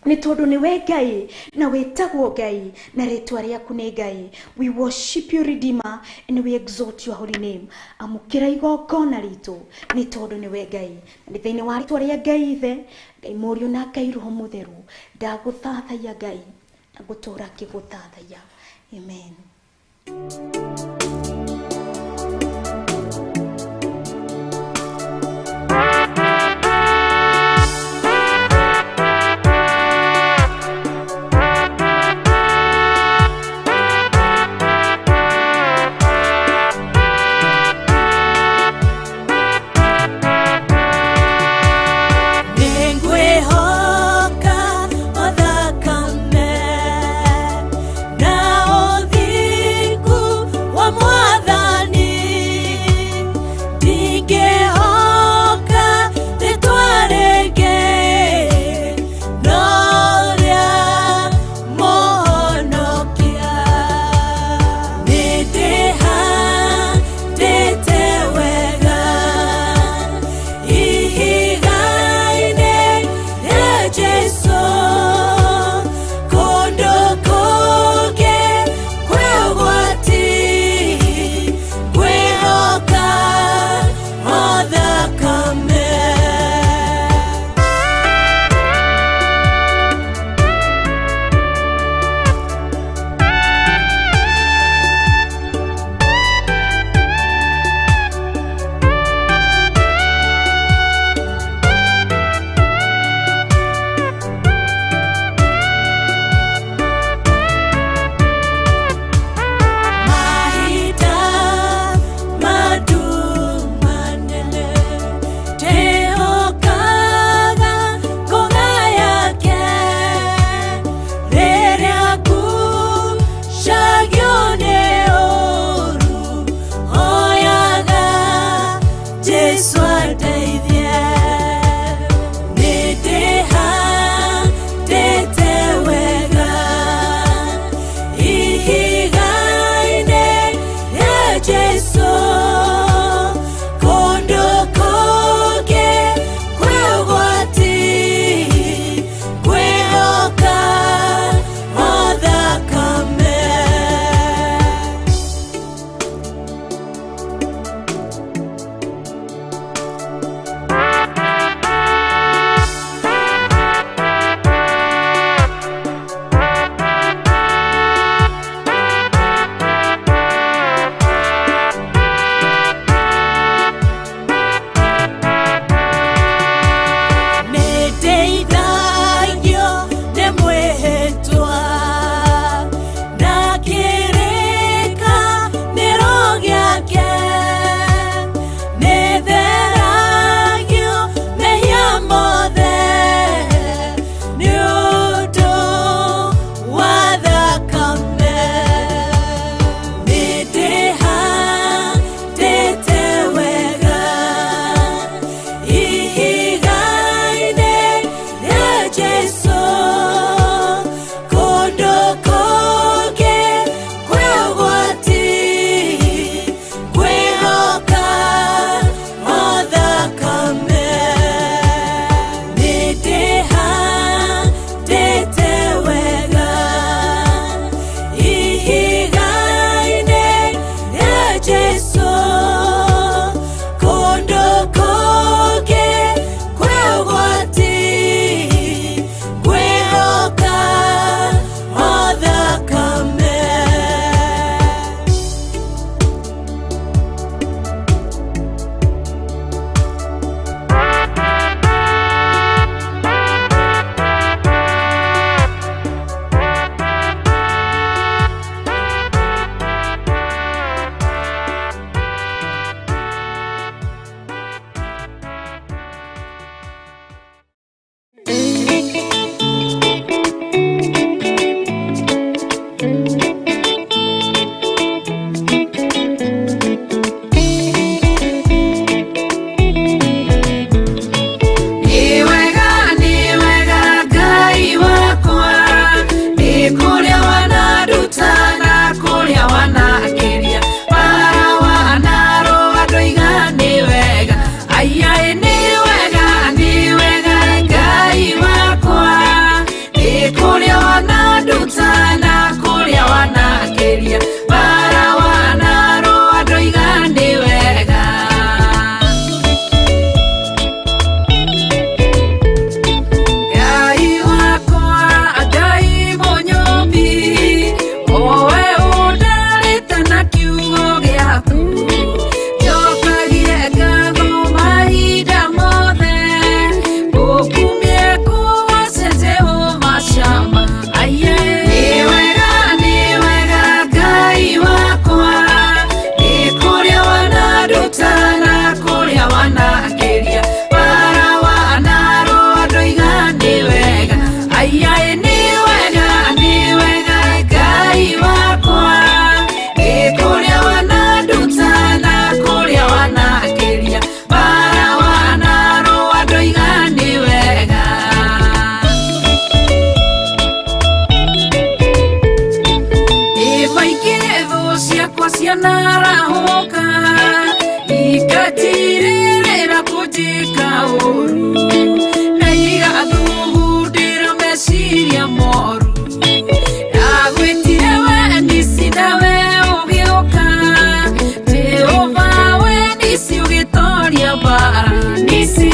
[SPEAKER 2] nĩ tondũ nĩwe Ngai na wĩtagwo Ngai na rĩtwa rĩaku nĩ Ngai. We worship you Redeemer and we exalt your holy name. Amũkĩra igongona ritũ nĩ tondũ nĩwe Ngai. Na nĩ thĩinĩ wa rĩtwa rĩa Ngai Ithe, Ngai Mũriũ na Ngai Roho Mũtheru, ndagũthathaiya Ngai na ngũtũũra ngĩgũthathaiya. Amen.
[SPEAKER 7] Nĩngwĩhoka o thakame na ũthingu wa Mwathani.
[SPEAKER 6] ciakwa cianarahũka ikatirĩrĩra kũnjĩka ũru na igathugundĩra meciria moru ndagwĩtire we nisi nawe ũgĩũka Jehova we nisi ũgĩtoria mbara nisi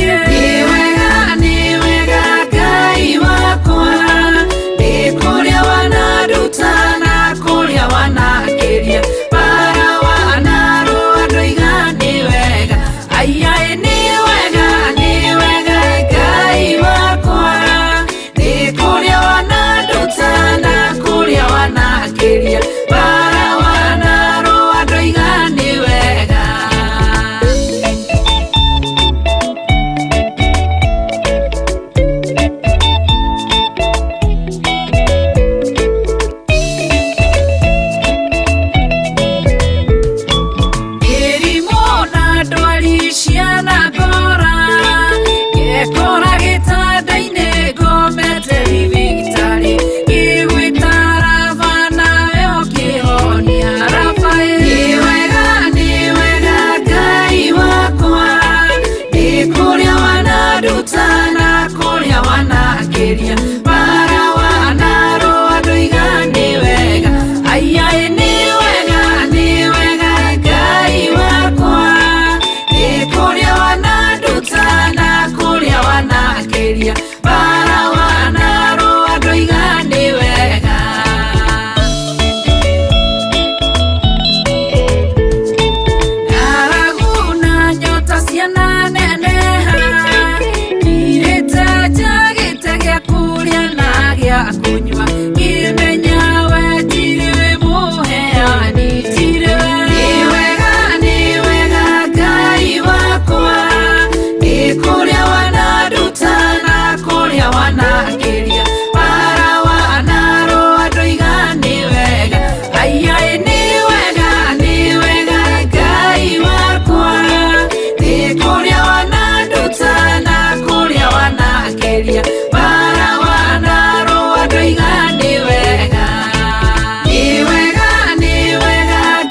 [SPEAKER 6] nĩ wega Ngai wakwa nĩ kũrĩa wananduta na kũrĩa wanakĩria bara wanarũa ndoiga nĩ wega aiaĩ nĩ wega Ngai wakwa nĩ kũrĩa wananduta na kũrĩa wanakĩria bara wanarũa ndoiga nĩ wega. Mĩrimũ na ndwari cianangora ngekora gĩtanda-inĩ ngomete thibitarĩ ngĩgwĩta Raba nawe ũkĩhonia Raba nĩ wega Ngai wakwa nĩ kũrĩa wananduta na kũrĩa wanakĩria bara wanarũa ndoiga nĩ wega aiaĩ nĩ wega Ngai wakwa nĩ kũrĩa wananduta na kũrĩa wanakĩria bara wanarũa ndoiga nĩ wega. Ng'aragu na nyota ciananeneha ngirĩte njagĩte gĩa kũrĩa na gĩa kũnyua ngĩmenya we tirĩ wĩ mũheani tirĩ we. Nĩ wega Ngai wakwa nĩ kũrĩa wananduta na kũrĩa wanakĩria bara wanarũa ndoiga nĩ wega aiaĩ nĩ wega Ngai wakwa nĩ kũrĩa wananduta na kũrĩa wanakĩria bara wanarũa ndoiga nĩ wega. Nĩ wega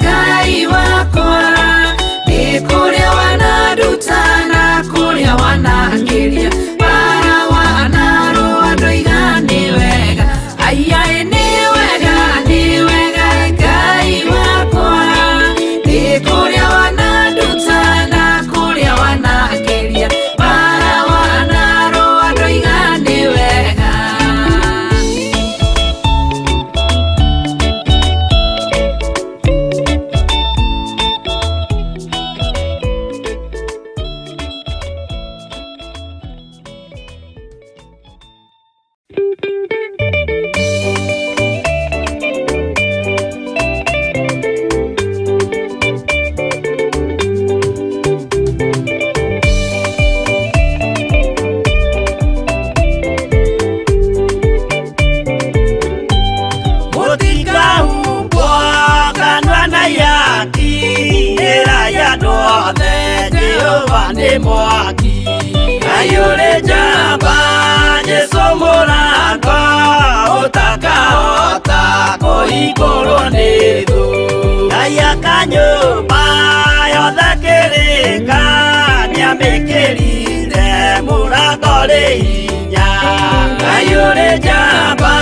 [SPEAKER 6] Ngai wakwa nĩ kũrĩa wananduta na kũrĩa wanakĩria bara wanarũa ndoiga nĩ wega aiaĩ nĩ wega Ngai wakwa nĩ kũrĩa wananduta na kũrĩa wanakĩria bara wanarũa ndoiga nĩ wega.
[SPEAKER 4] Mũtikahumbwo kanua na ihaki ĩra ya andũ othe Jehova nĩ mwaki Ngai ũrĩ njamba Jesũ mũrango ũtakahota kũhingũrwo nĩ thũ Ngai akanyũmba yothe kĩrĩka nĩamĩkĩrire mũrango rĩ hinya Ngai ũrĩ njamba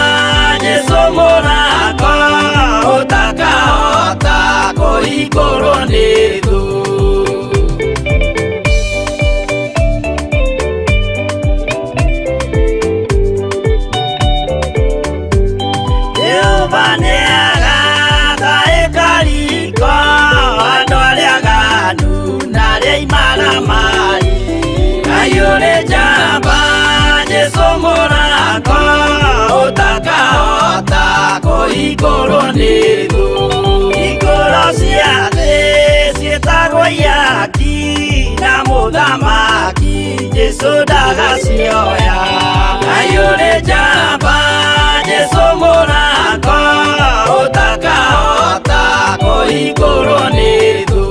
[SPEAKER 4] Jesũ mũrango ũtakahota kũhingũrwo nĩ thũ. Jehova nĩagaka ĩkariko andũ arĩa aganu na arĩa imaramari Ngai ũrĩ njamba Jesũ mũrango ũtakahota kũhingũrwo nĩ thũ Ikũro cia thĩ ciĩtagwo ihaki na mũthamaki Jesũ ndagacioya Ngai ũrĩ njamba Jesũ mũrango ũtakahota kũhingũrwo nĩ thũ.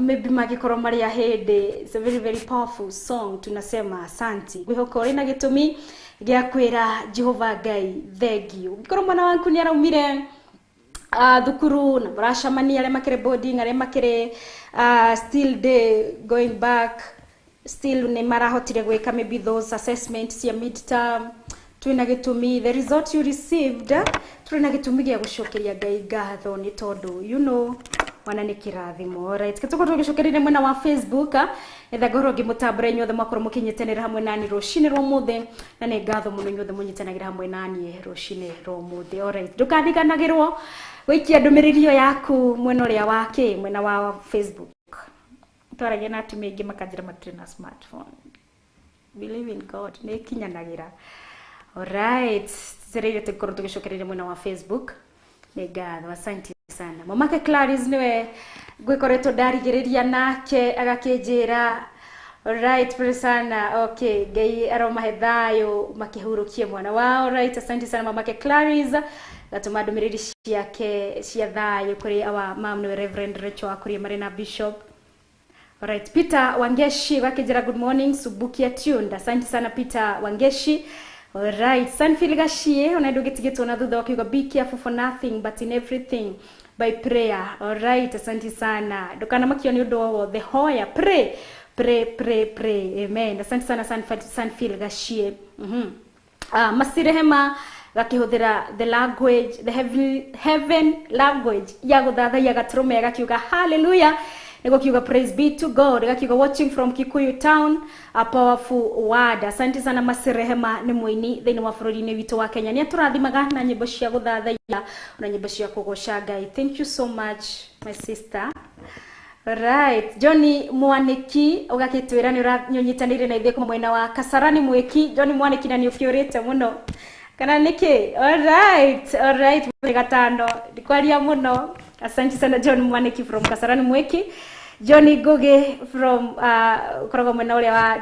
[SPEAKER 2] Maybe mangĩkorwo marĩa hĩndĩ. It's a very very powerful song. Tunasema asanti. Ngwĩhoka ũrĩ na gĩtũmi gĩa kwĩra Jehova Ngai thank you. Ngĩkorwo mwana waku nĩ araumire thukuru na mũracemania, arĩa makĩrĩ boarding, arĩa makĩrĩ still day going back, still nĩ marahotire gwĩka maybe those assessment cia midterm, twĩna gĩtũmi, the result you received, twĩna gĩtũmi gĩa gũcokeria Ngai ngatho nĩ tondũ mwana nĩ kĩrathimo. Alright, tũkorwo tũgĩcokereria mwena wa Facebook, nĩgetha ngorwo ngĩmũtambũra inyuothe mwakorwo mũkĩnyitanĩra hamwe nani rũcinĩ rwa ũmũthĩ, na nĩ ngatho mũno inyuothe mũnyitanagĩra hamwe naniĩ rũcinĩ rwa ũmũthĩ. Alright, ndũkariganagĩrwo gũikia ndũmĩrĩri ĩyo yaku mwena ũrĩa wa kĩ, mwena wa Facebook. Twaragia na atumia aingĩ makanjĩra matirĩ na smartphone. Believe in God, nĩ ĩkinyanagĩra. Alright, cereire tũkorwo tũgĩcokereria mwena wa Facebook. Nĩ ngatho, asante sana. Mamake Clarice niwe ngwĩkoretwo ndarigĩrĩria nake agakĩnjĩra. Alright, pole sana. Okay, Ngai aromahe thayũ makĩhurũkie mwana wao. Alright, asante sana mamake Clarice. Gatũma ndũmĩrĩri ciake cia thayũ kũrĩ our mom nĩwe Reverend Rachel Akũrie marĩ na Bishop. Alright, Peter Wangeshi wakijira good morning Subukia tuned. Asante sana Peter Wangeshi. Alright, Sanfil Gashie ona ndugitigitwo na thutha wakiuga be careful for nothing but in everything by prayer. Alright, asante sana. Ndukana makio ni undu wothe, hoya, pray, pray, pray, pray. Amen. Asante sana Sanfil Gashie. Masirehema gakĩhũthĩra the language, the heaven language ya gũthathaiya gatũrũme gakiuga hallelujah. Nĩguo kiuga praise be to God, gakiuga watching from Kikuyu town, a powerful word. Asante sana Masirehema nĩ mũini thĩinĩ wa bũrũri-inĩ witũ wa Kenya. Nĩ atũrathimaga na nyĩmbo cia gũthathaiya na nyĩmbo cia kũgoca Ngai. Thank you so much my sister. Right, Johnny Mwaniki ũgakĩtwĩra nĩ ũranyitanĩire na ithuĩ kuma mwena wa Kasarani Mwiki. Johnny Mwaniki na nĩ ũkĩũrĩte mũno kana nĩkĩ? Alright, alright, gatano ndikwaria mũno. Asante sana John Mwaniki from Kasarani Mwiki. Johnny Ngugi from koragwo mwena ũrĩa wa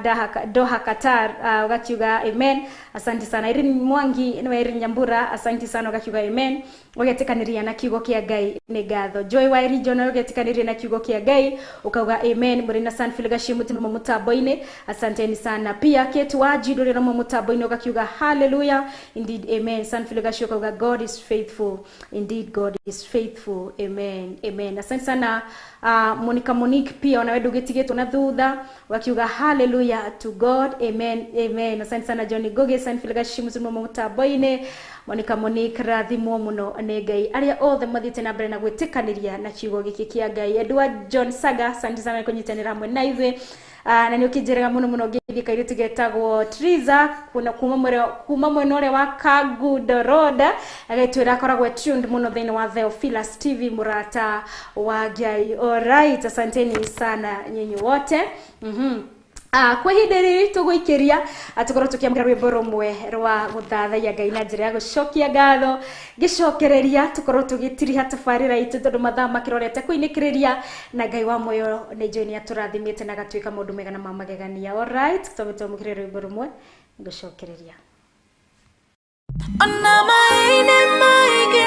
[SPEAKER 2] Doha Qatar, ũgakiuga amen. Asante sana Irene Mwangi nĩwe Irene Nyambura, asante sana ũgakiuga amen. Ũgetĩkanĩria na kiugo kĩa Ngai nĩ ngatho. Joy wa Region ũgetĩkanĩria na kiugo kĩa Ngai ukauga amen. Mũrĩ na Sanfil Gashi mũtino mũtambo-inĩ, asanteni sana. Pia Kate Waji ndũrĩ na mũtambo-inĩ ũgakiuga hallelujah indeed amen. Sanfil Gashi ukauga God is faithful indeed, God is faithful, amen, amen. Asante sana Monica Monique pia ona wewe ndũgĩtigĩtwo na thutha wakiuga hallelujah to God, amen, amen. Asante sana Johnny Goge, Sanfil Gashi mũtino mũtambo-inĩ, Monica Monique rathimwo mũno nĩ Ngai. Arĩa othe mathiĩte na mbere na gwĩtĩkanĩria na kiugo gĩkĩ kĩa Ngai. Edward John Saga, asante sana nĩ kũnyitanĩra hamwe na ithuĩ. Na nĩ ũkĩnjĩraga mũno mũno ngĩthiĩ kairĩtu getagwo Triza kuma mwena ũrĩa wa Kangundo Road, agĩtwĩra akoragwo tuned mũno thĩinĩ wa Theophilus TV, mũrata wa Ngai. Alright, asanteni sana nyinyi wote. Kwa ihinda rĩrĩ tũgũikĩria tũkorwo tũkĩamũkĩra rwĩmbo rũmwe rwa gũthathaiya Ngai na njĩra ya gũcokia ngatho. Ngĩcokereria tũkorwo tũgĩtiriha tabarĩra itũ tondũ mathaa makĩrorete kũinĩkĩrĩria, na Ngai wa muoyo nĩ njũĩ nĩ atũrathimĩte na agatuĩka maũndũ mega na ma magegania. Alright, tũtome twamũkĩre rwĩmbo rũmwe ngũcokereria.
[SPEAKER 7] Ona maine maige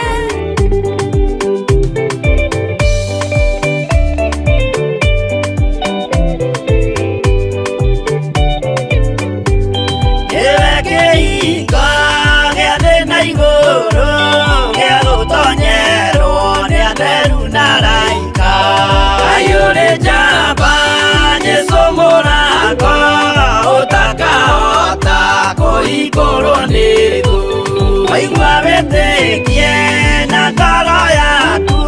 [SPEAKER 4] Waigua wĩtĩkie na ngoro yaku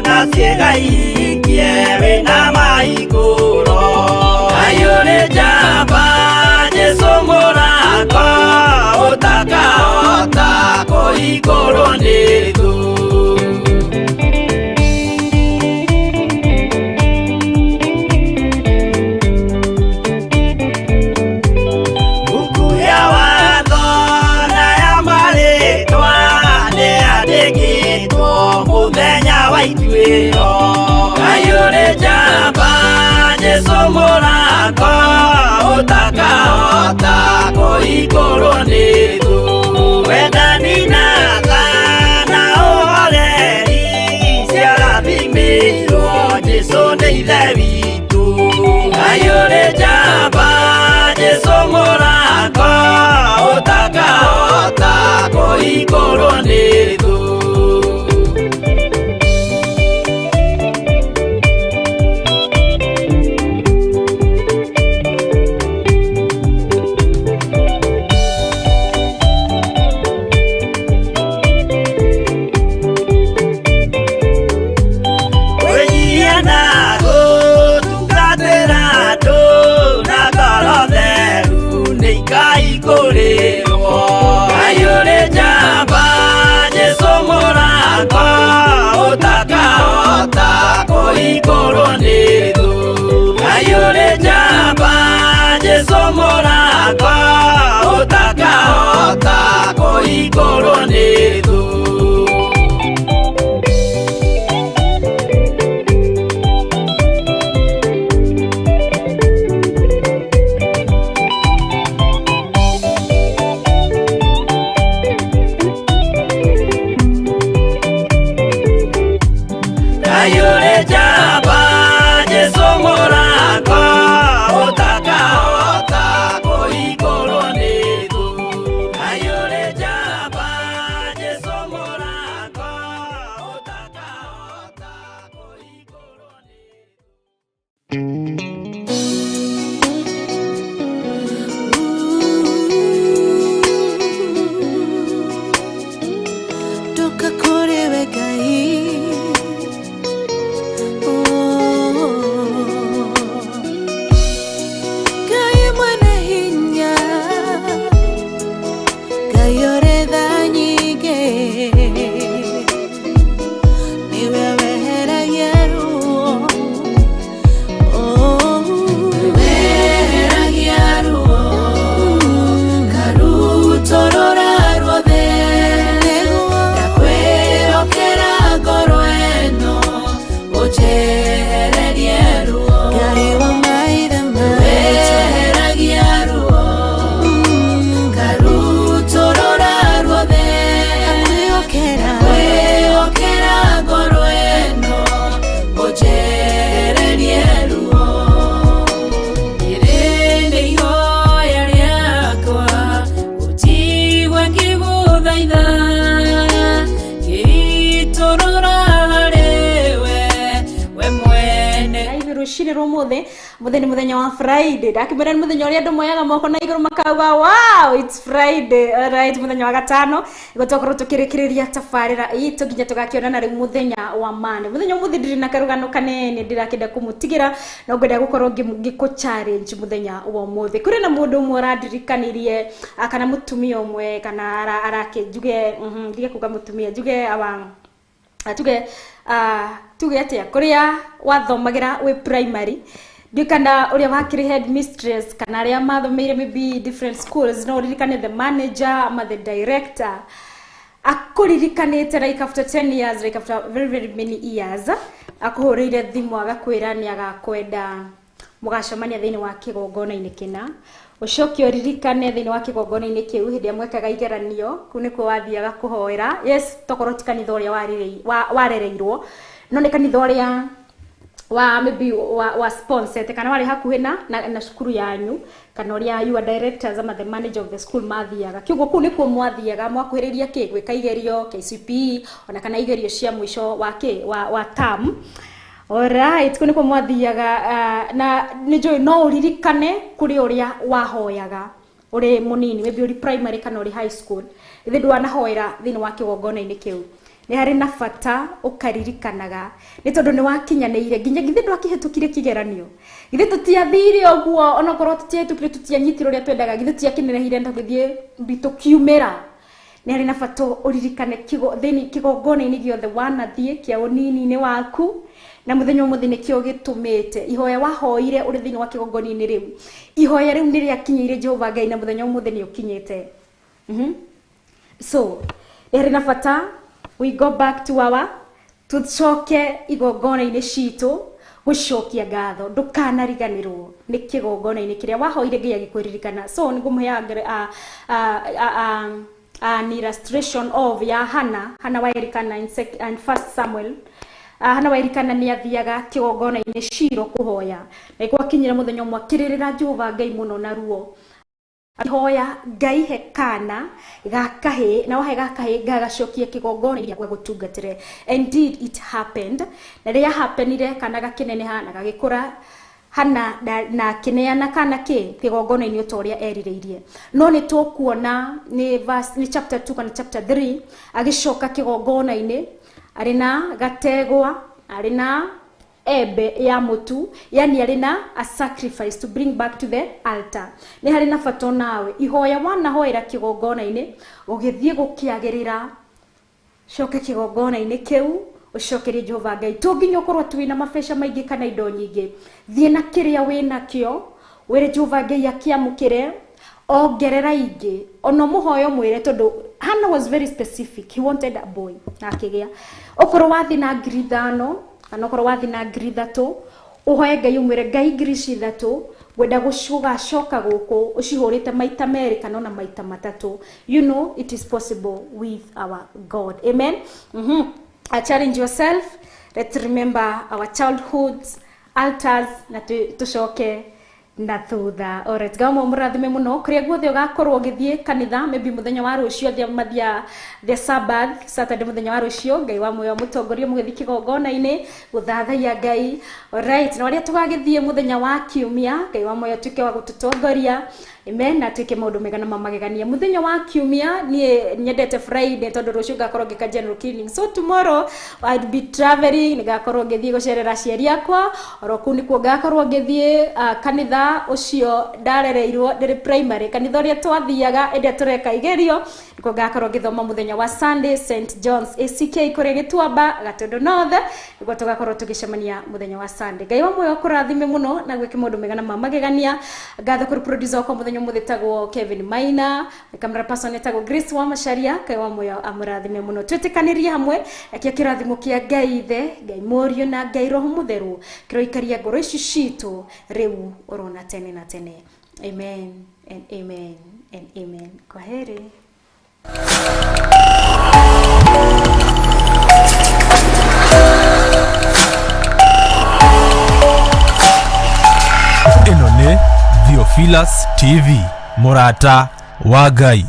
[SPEAKER 4] na ciĩgaikie wĩna maikũro. Aiyũrĩ njamba Jesũ mũrango ũtakahota kũhingũrwo nĩ thũ. Aiyũrĩ njamba Jesũ mũrango ũtakahota kũhingũrwo nĩ thũ. Wendani na tha na ũhoreri ciarathimĩirwo Jesũ nĩ Ithe witũ. Mũrata ũtakahota kũhingũrwo nĩ thũ. Kayore njamba Jesũ mũrata ũtakahota kũhingũrwo nĩ thũ. Kayore njamba Jesũ mũrata ũtakahota kũhingũrwo nĩ thũ.
[SPEAKER 7] Toka kũrĩ we Ngai. Oh. Ngai mwene hinya, Ngai ũrĩ tha nyingĩ, nĩwe weheragia ruo. Oh.
[SPEAKER 6] Weheragia ruo karutũrũra ruothe.
[SPEAKER 7] Nĩguo.
[SPEAKER 6] Ndakwĩhokera ngoro ĩno ũnjehererie ruo.
[SPEAKER 7] Ngai wa maithe maitũ.
[SPEAKER 6] Weheragia ruo karutũrũra ruothe.
[SPEAKER 7] Ndakwĩhokera.
[SPEAKER 6] Kwĩhokera ngoro ĩno ũnjehererie ruo. Rĩrĩ nĩ ihoya rĩakwa ũnjigue ngĩgũthaitha, ngĩitũrũra harĩ we, we mwene.
[SPEAKER 2] Na ithuĩ rũcinĩ rwa ũmũthĩ, mũthĩ nĩ mũthenya wa Friday. Ndakĩmwĩra nĩ mũthenya ũrĩa andũ moyaga moko na igũrũ makauga, "Wow, it's Friday." Alright, mũthenya wa gatano nĩguo twakorwo tũkĩrĩkĩrĩria tabarĩra itũ nginya tũgakĩonana rĩu mũthenya wa Monday. Mũthenya ũmũthĩ ndirĩ na karũgano kanene ndĩrakĩenda kũmũtigĩra, no ngwenda gũkorwo ngĩkũ challenge mũthenya wa ũmũthĩ. Kũrĩ na mũndũ ũmwe ũrandirikanirie, kana mũtumia ũmwe, kana arake njuge, ndige kuga mũtumia, njuge awa tuge, tuge atia, kuria wathomagira wi primary, ndiũ kana ũrĩa wakĩrĩ head mistress kana arĩa mathomeire maybe different schools, no ũririkane the manager ama the director akũririkanĩte like after 10 years, like after very very many years, akũhũrĩire thimũ agakwĩra nĩ agakwenda mũgacemania thĩinĩ wa kĩgongona-inĩ kĩna. Ũcoke ũririkane thĩinĩ wa kĩgongona-inĩ kĩu hĩndĩ ĩrĩa mwekaga igeranio, kũu nĩkuo wathiaga kũhoera. Yes, tokorwo ti kanitha ũrĩa warereirwo, no nĩ kanitha ũrĩa wa maybe wa sponsored kana warĩ hakuhĩ na cukuru yanyu, kana ũrĩa your directors ama the manager of the school mathiaga. Kĩguo kũu nĩkuo mwathiaga mwakuhĩrĩria kĩ gwĩka igerio KCPE ona kana igerio cia mũico wa kĩ wa term. Alright, kũu nĩkuo mwathiaga, na nĩ njũĩ no ũririkane kũrĩ ũrĩa wahoyaga ũrĩ mũnini, maybe ũrĩ primary kana ũrĩ high school, ithe ndwanahoera thĩinĩ wa kĩgongona-inĩ kĩu. Nĩ harĩ na bata ũkaririkanaga nĩ tondũ nĩ wakinyanĩire nginya githĩ ndwakĩhĩtũkire kĩgeranio, githĩ tũtiathire ũguo, onokorwo tũtiahĩtũkire, tũtianyitire ũrĩa twendaga, githĩ tũtiakĩnenehire na tũgĩthiĩ tũkiumĩra. Nĩ harĩ na bata ũririkane thĩinĩ kĩgongona-inĩ gĩothe wanathiĩ kĩa ũnini-inĩ waku, na mũthenya ũmũthĩ nĩkĩo gĩtũmĩte ihoya wahoire ũrĩ thĩinĩ wa kĩgongona-inĩ rĩu, ihoya rĩu nĩ rĩakinyĩire Jehova Ngai, na mũthenya ũmũthĩ nĩ ũkinyĩte. So nĩ harĩ na bata we go back to our, tũcoke igongona-inĩ citũ gũcokia ngatho. Ndũkanariganĩrwo nĩ kĩgongona-inĩ kĩrĩa wahoire Ngai agĩkũririkana. So nĩ ngũmũheaga an illustration of ya Hannah, Hannah wa Elikana in First Samuel. Hannah wa Elikana nĩ athiaga kĩgongona-inĩ Shilo kũhoya, na gwakinyĩra mũthenya ũmwe akĩrĩrĩra Jehova Ngai mũno na ruo, akĩhoya Ngai he kana ga kahĩĩ, na wahe ga kahĩĩ ngagacokia kĩgongona gĩakwa gũtungatĩre. Indeed it happened, na rĩrĩa happenire kana gakĩneneha na gagĩkũra, Hannah na akĩneana kana kĩ kĩgongona-inĩ ota ũrĩa erirĩirie. No nĩ tũkuona nĩ verse, nĩ chapter 2 kana chapter 3, agĩcoka kĩgongona-inĩ arĩ na gategwa, arĩ na embe ya mũtu, yani arĩ na a sacrifice to bring back to the altar. Nĩ harĩ na bata nawe ihoya wanahoera kĩgongona-inĩ ũgĩthiĩ gũkĩagĩrĩra, coke kĩgongona-inĩ kĩu ũcokerie Jehova Ngai. To nginya ũkorwo atĩ wĩna mabeca maingĩ kana indo nyingĩ, thiĩ na kĩrĩa wĩnakĩo Wĩre Jehova Ngai akĩamũkĩre, ongerera ingĩ. Ona mũhoyo mwĩre, tondũ Hannah was very specific, he wanted a boy na akĩgĩa. Okorwo wathi na 5,000 kana okorwo wathi na 3,000, ũhoe Ngai ũmwĩre, Ngai, ngiri ici ithatũ ngwenda gũgacoka gũkũ ũcihũrĩte maita merĩ kana ona maita matatũ. You know it is possible with our God. Amen. Challenge yourself. Let's remember our childhoods altars na tũcoke na thutha. Alright, gamo mũrathime mũno kũrĩa guothe ũgakorwo ũgĩthiĩ kanitha, maybe mũthenya wa rũciũ thia mathia the Sabbath, Saturday, mũthenya wa rũciũ. Ngai wa muoyo mũtongoria mũgĩthiĩ kĩgongona-inĩ gũthathaiya Ngai. Alright, na arĩa tũgagĩthiĩ mũthenya wa kiumia, Ngai wa muoyo atuĩke wa gũtũtongoria. Amen. Na tuĩke maũndũ mega na mamagegania mũthenya wa kiumia. Niĩ nyendete Friday tondũ rũciũ ngakorwo ngĩka general cleaning, so tomorrow I'll be traveling, nĩgakorwo ngĩthiĩ gũcerera aciari akwa. Oro kũu nĩkuo ngakorwo ngĩthiĩ kanitha ũcio ndarereirwo ndĩrĩ primary, kanitha ũrĩa twathiaga ĩrĩa tũreka igerio, nĩkuo ngakorwo ngĩthoma mũthenya wa Sunday, St John's ACK kũrĩa Gĩtuamba, Gatũndũ North, nĩguo tũgakorwo tũgĩcemania mũthenya wa Sunday. Ngai wa muoyo kũrathime mũno na gwĩke maũndũ mega na mamagegania. Ngatho kũrĩ producer wakwa mũthenya ũmũthĩ tagwo Kevin Maina, camera person etagwo Grace wa Macharia. Ngai wa muoyo amũrathime mũno. Twĩtĩkanĩrie hamwe nakĩo kĩrathimo kĩa Ngai Ithe, Ngai Mũriũ na Ngai Roho Mũtheru kĩroikaria ngoro ici citũ rĩu orona tene na tene. Amen and amen and amen. Kwaheri.
[SPEAKER 1] Ĩno nĩ Theophilus TV, mũrata wa Ngai.